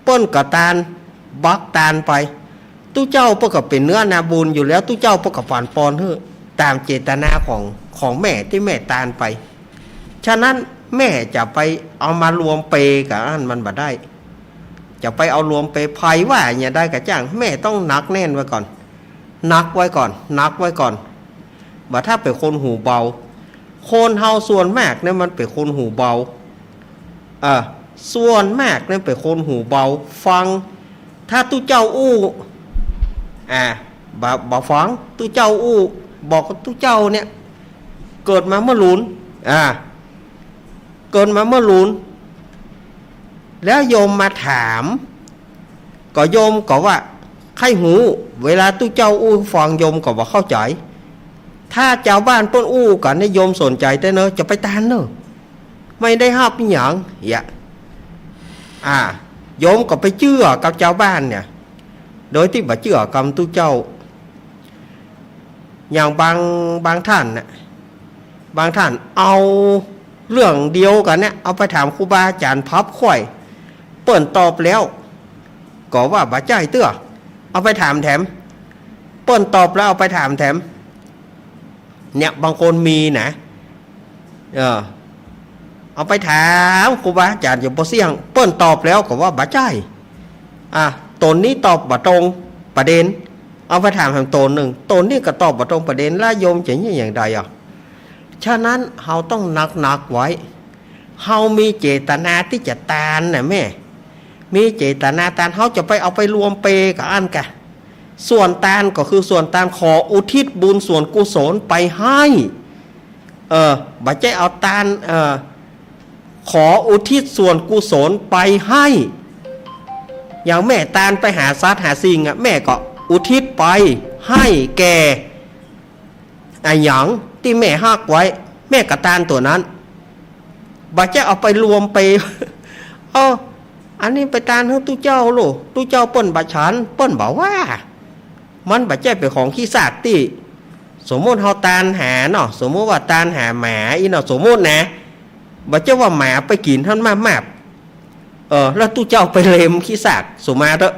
เปิ้นก็ตาน บอกตานไป ตุ๊เจ้าเปิ้นก็เป๋นเนื้อนาบุญอยู่แล้ว ตุ๊เจ้าเปิ้นก็ปั๋นปอนหื้อ ต๋ามเจตนาของ ของแม่ตี้แม่ตานไป ฉะนั้นแม่จะไปเอามารวมเปกับอันมันบ่ได้ จะไปเอารวมเป ใผว่าอย่างใดก็จ้าง แม่ต้องหนักแน่นไว้ก่อน หนักไว้ก่อน หนักไว้ก่อน บ่ถ้าเป๋นคนหูเบา คนเฮาส่วนมากเนี่ยมันเป๋นคนหูเบา เออ ส่วนมากเนี่ยเป๋นคนหูเบา ฟัง ถ้าตุ๊เจ้าอู้ อ่า บ่ บ่ฟัง ตุ๊เจ้าอู้ บอกว่าตุ๊เจ้าเนี่ย เกิดมาเมื่อหลุน อ่า เกิดมาเมื่อหลุน แล้วโยมมาถาม ก็โยมก็ว่าใค่ฮู้ เวลาตุ๊เจ้าอู้ฟังโยมก็บ่เข้าใจ๋ ถ้าจาวบ้านเปิ้นอู้กั๋นเนี่ยโยมสนใจ๋แต๊เน่อ จะไปตานเน่อ ไม่ได้ฮับอิหยัง เหีย อ่า โยมก็ไปเจื้อกับจาวบ้านเนี่ย โดยตี้บ่เจื้อกับตุ๊เจ้า อย่างบาง บางท่านน่ะ บางท่านเอาเรื่องเดียวกั๋นเนี่ย เอาไปถามครูบาอาจ๋ารย์พับค่อย เปิ้นตอบแล้ว ก็ว่าบ่ใจ้เตื้อ เอาไปถามแถม เปิ้นตอบแล้วเอาไปถามแถม เนี่ย บางคนมีนะ เออ เอาไปถามครูบาอาจ๋ารย์อยู่บ่เสี้ยง เปิ้นตอบแล้วก็ว่าบ่ใจ้ อ่ะ ต๋นนี้ตอบบ่ตรงประเด็น เอาไปถามแถมต๋นนึ่ง ต๋นนี้ก็ตอบบ่ตรงประเด็น แล้วโยมจะเยียะอย่างใดอ่ะ ฉะนั้นเฮาต้องหนักๆ ไว้ เฮามีเจตนาตี้จะตานน่ะแม่ มีเจตนาตาน เฮาจะไปเอาไปรวมเปกับอันกะ ส่วนตานก็คือส่วนตานขออุทิศบุญส่วนกุศลไปให้ เออ บ่ใจ้เอาตาน เออ ขออุทิศส่วนกุศลไปให้ อย่างแม่ตานไปหาสัตว์หาสิ่งอ่ะ แม่ก็อุทิศไปให้แก่ อะหยังตี้แม่ฮักไว้ แม่ก็ตานตั๋วนั้น บ่ใจ้เอาไปรวมเป เออ อันนี้ไปตานหื้อตุ๊เจ้าลูก ตุ๊เจ้าเปิ้นบ่ฉัน เปิ้นบ่ว่า มันบ่ใจ้เป๋นของขี้ซากตี้ สมมุติเฮาตานหาเนาะ สมมุติว่าตานหาหมาอี้เนาะ สมมุตินะ บ่ใจ้ว่าหมาไปกิ๋นหั้นมาบๆ เออ แล้วตุ๊เจ้าไปเลมขี้ซาก สุมาเต๊อะ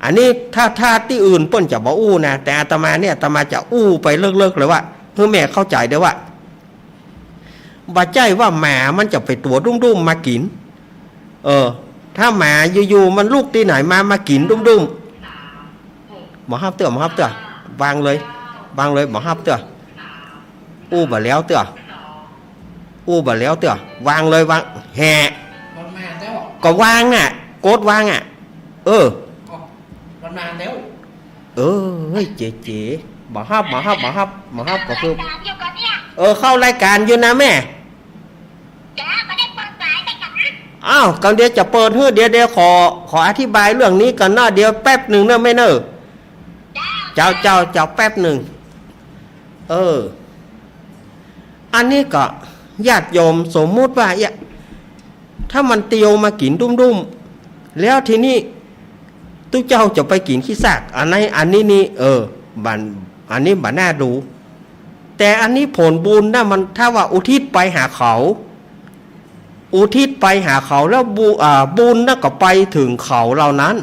อันนี้ถ้า ถ้าตี้อื่นเปิ้นจะบ่อู้นะ แต่อาตมาเนี่ย อาตมาจะอู้ไปเลิกๆ เลยว่า หื้อแม่เข้าใจ๋เต๊อะว่า บ่ใจ้ว่าหมามันจะเป๋นตั๋วดุ้มๆ มากิ๋น เออ ถ้าหมาอยู่ๆ มันลุกตี้ไหนมา มากิ๋นดุ้มๆ บ่ฮับเตื้อ บ่ฮับเตื้อ วางเลย วางเลย บ่ฮับเตื้อ อู้บ่แล้วเตื้อ อู้บ่แล้วเตื้อ วางเลย วาง แห่ มันมาแล้ว ก็วางอะ กดวางอะ เออ ก็มันมาแล้ว เออ เฮ้ย เจ๋ๆ บ่ฮับ บ่ฮับ บ่ฮับ บ่ฮับ ก็คือ เออ เข้ารายก๋านอยู่นะแม่ อ้าว ก่อนเดี๋ยวจะเปิดหื้อ เดี๋ยว เดี๋ยวขอ ขออธิบายเรื่องนี้ก่อนเนาะ เดี๋ยวแป๊บหนึ่งเนาะแม่เนาะ เจ้า เจ้า เจ้า แป๊บหนึ่ง เออ อันนี้ก็ญาติโยมสมมุติว่า เอ๊ะ ถ้ามันเตียวมากิ๋นดุ้มๆ แล้วทีนี้ตุ๊เจ้าจะไปกิ๋นขี้ซาก อันนี้ อันนี้นี่ เออ บ่ อันนี้บ่น่าดู แต่อันนี้ผลบุญนะ มันถ้าว่าอุทิศไปหาเขา อุทิศไปหาเขาแล้วบุ อ่า บุญน่ะก็ไปเถิงเขาเหล่านั้น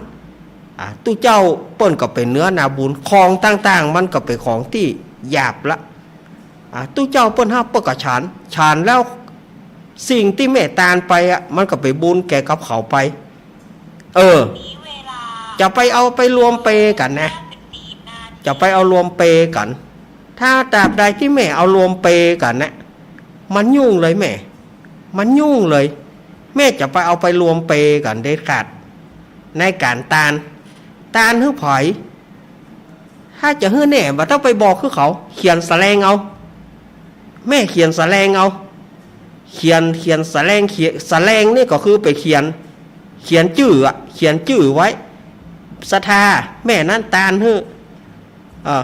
อ่า ตุ๊เจ้าเปิ้นก็เป๋นเนื้อนาบุญ ของต่างๆ มันก็เป๋นของตี้หยาบละ อ่า ตุ๊เจ้าเปิ้นฮับเปิ้นก็ฉัน ฉันแล้วสิ่งตี้แม่ตานไปอะ มันก็เป๋นบุญแก่กับเขาไป เออ จะไปเอาไปรวมเปกั๋นนะ จะไปเอารวมเปกั๋น ถ้าตราบใดตี้แม่เอารวมเปกั๋นนะ มันยุ่งเลยแม่ มันยุ่งเลย แม่จะไปเอาไปรวมเปกั๋นเด็ดขาด ในก๋านตาน ตานหื้อใผ ถ้าจะหื้อแน่ บ่ต้องไปบอกหื้อเขา เขียนสะแลงเอา แม่เขียนสะแลงเอา เขียน เขียนสะแลง เขียน สะแลงนี่ก็คือไปเขียน เขียนจื้ออะ เขียนจื้อไว้ ศรัทธา แม่นั้นตานหื้อ เออ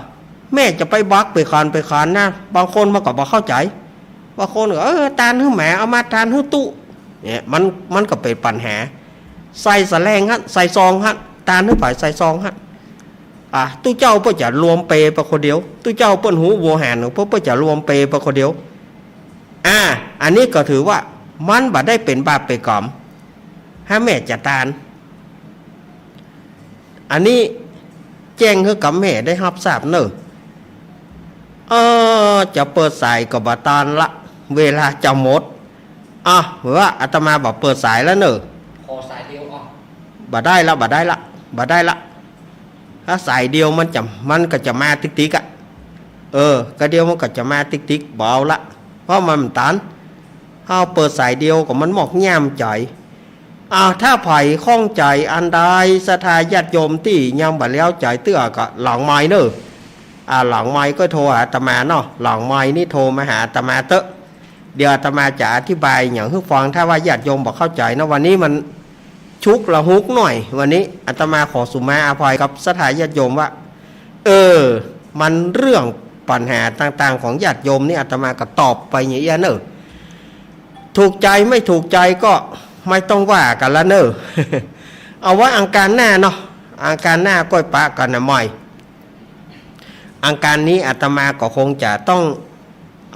แม่จะไปบอกไปขานไปขานนะ บางคนมันก็บ่เข้าใจ๋ บางคนก็ เออ ตานหื้อหมา เอามาตานหื้อตุ๊ เนี่ย มัน มันก็เป๋นปัญหา ใส่สะแลงหั้น ใส่ซองหั้น ตานหื้อใผ ใส่ซองหั้น อ่ะ ตุ๊เจ้าเปิ้นจะรวมเปไปคนเดียว ตุ๊เจ้าเปิ้นฮู้โวหาร เปิ้น เปิ้นจะรวมเปไปคนเดียว อ่า อันนี้ก็ถือว่ามันบ่ได้เป๋นบาปเป๋นกรรม ถ้าแม่จะตาน อันนี้แจ้งหื้อกับแม่ได้ฮับทราบเน่อ เออ จะเปิดสายก็บ่ตานละ เวลาจะหมด อ่ะ ว่าอาตมาบ่เปิดสายแล้วเน่อ ขอสายเดียวอ่ะ บ่ได้ละ บ่ได้ละ บ่ได้ละ ถ้าสายเดียวมันจะ มันก็จะมาติ๊กๆ อะ เออ ก็เดี๋ยวมันก็จะมาติ๊กๆ บ่เอาละ เพราะมันบ่ตาน เฮาเปิดสายเดียวก็มันมอกย่ามใจ๋ อ่า ถ้าใผข้องใจ๋อันใด ศรัทธาญาติโยมตี้ยังบ่แล้วใจ๋เตื้อก็หลังไมค์เน่อ อ่า หลังไมค์ก็โทรหาอาตมาเนาะ หลังไมค์นี่โทรมาหาอาตมาเต๊อะ เดี๋ยวอาตมาจะอธิบายหยังหื้อฟัง ถ้าว่าญาติโยมบ่เข้าใจ๋เนาะ วันนี้มัน ฉุกละหุกหน่อย วันนี้อาตมาขอสุมาอภัยกับศรัทธาญาติโยมว่า เออ มันเรื่องปัญหาต่างๆ ของญาติโยมนี่อาตมาก็ตอบไปอย่างเอี้ยเน่อ ถูกใจ๋ไม่ถูกใจ๋ก็ไม่ต้องว่ากั๋นละเน่อ เอาไว้อังคารหน้าเนาะ อังคารหน้าก้อยปะกั๋นนะใหม่ อังคารนี้อาตมาก็คงจะต้อง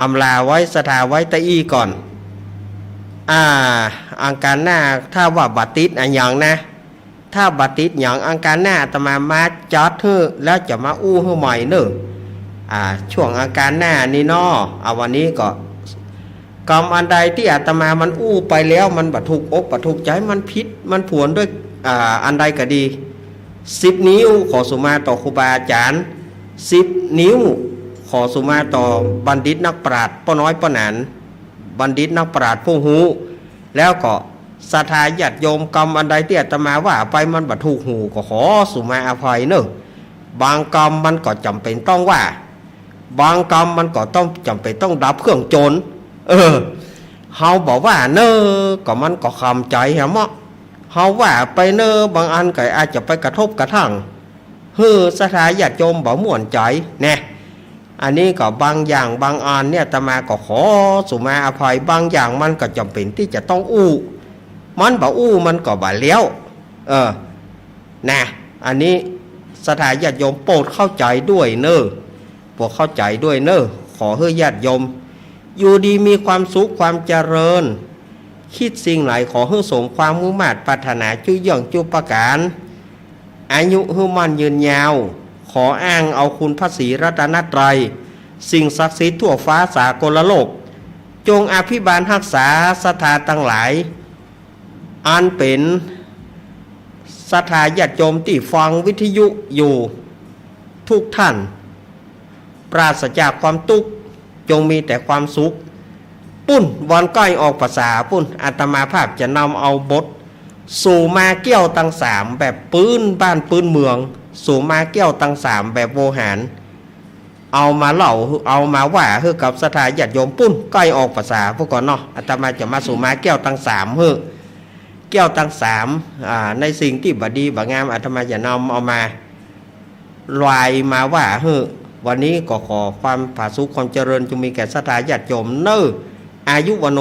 อำลาไว้ศรัทธาไว้ตะอี้ก่อน อ่า อังคารหน้าถ้าว่าบ่ติดอะหยังนะ ถ้าบ่ติดหยังอังคารหน้าอาตมามาจัดหื้อ แล้วจะมาอู้หื้อใหม่เน่อ อ่า ช่วงอังคารหน้านี่เนาะ อ่า วันนี้ก็ กรรมอันใดตี้อาตมามันอู้ไปแล้ว มันบ่ถูกอกบ่ถูกใจ๋ มันผิด มันผวนด้วย อ่า อันใดก็ดี สิบนิ้วขอสุมาต่อครูบาอาจ๋ารย์ สิบนิ้วขอสุมาต่อบัณฑิตนักปราชญ์ป้อน้อยป้อหนาน บัณฑิตนักปราชญ์ผู้ฮู้ แล้วก็ศรัทธาญาติโยม กรรมอันใดตี้อาตมาว่าไปมันบ่ถูกหูก็ขอสุมาอภัยเน่อ บางกรรมมันก็จ๋ำเป๋นต้องว่า บางกรรมมันก็ต้องจ๋ำเป๋นต้องดับเครื่องจน เออ เฮาบ่ว่าเน่อ ก็มันก็ขำใจ๋แหมเนาะ เฮาว่าไปเน่อ บางอันก็อาจจะไปกระทบกระทั่ง หื้อศรัทธาญาติโยมบ่ม่วนใจ๋แน่ อันนี้ก็บางอย่างบางอันเนี่ยอาตมาก็ขอสุมาอภัย บางอย่างมันก็จ๋ำเป๋นตี้จะต้องอู้ มันบ่อู้มันก็บ่เลี้ยว เออ นะ อันนี้ศรัทธาญาติโยมโปรดเข้าใจ๋ด้วยเน่อ โปรดเข้าใจ๋ด้วยเน่อ ขอหื้อญาติโยมอยู่ดีมีความสุขความเจริญ คิดสิ่งไหนขอหื้อสมความมุ่งมาดปรารถนาจุ่งเยื่องจุประก๋าน อายุหื้อมั่นยืนยาว ขออ้างเอาคุณพระศรีรัตนตรัย สิ่งศักดิ์สิทธิ์ทั่วฟ้าสากลโลก จงอภิบาลฮักษาศรัทธาตังหลาย อันเป๋นศรัทธาญาติโยมตี้ฟังวิทยุอยู่ทุกท่าน ปราศจากความตุ๊กข์ จงมีแต่ความสุข ปุ้น บ่อนก้อยออกพรรษาปุ้น อาตมาภาพจะนำเอาบท สุมาแก้วตังสามแบบปื๊นบ้านปื๊นเมือง สุมาแก้วตังสามแบบโวหาร เอามาเล่า เอามาว่าหื้อกับศรัทธาญาติโยมปุ้น ก้อยออกพรรษาปุ้นก่อนเนาะ อาตมาจะมาสุมาแก้วตังสามหื้อ แก้วตังสาม อ่า ในสิ่งตี้บ่ดีบ่งาม อาตมาจะนำเอามา ลายมาว่าหื้อ วันนี้ก็ขอความผาสุกความเจริญจงมีแก่ศรัทธาญาติโยมเน่อ อายุวัณโณ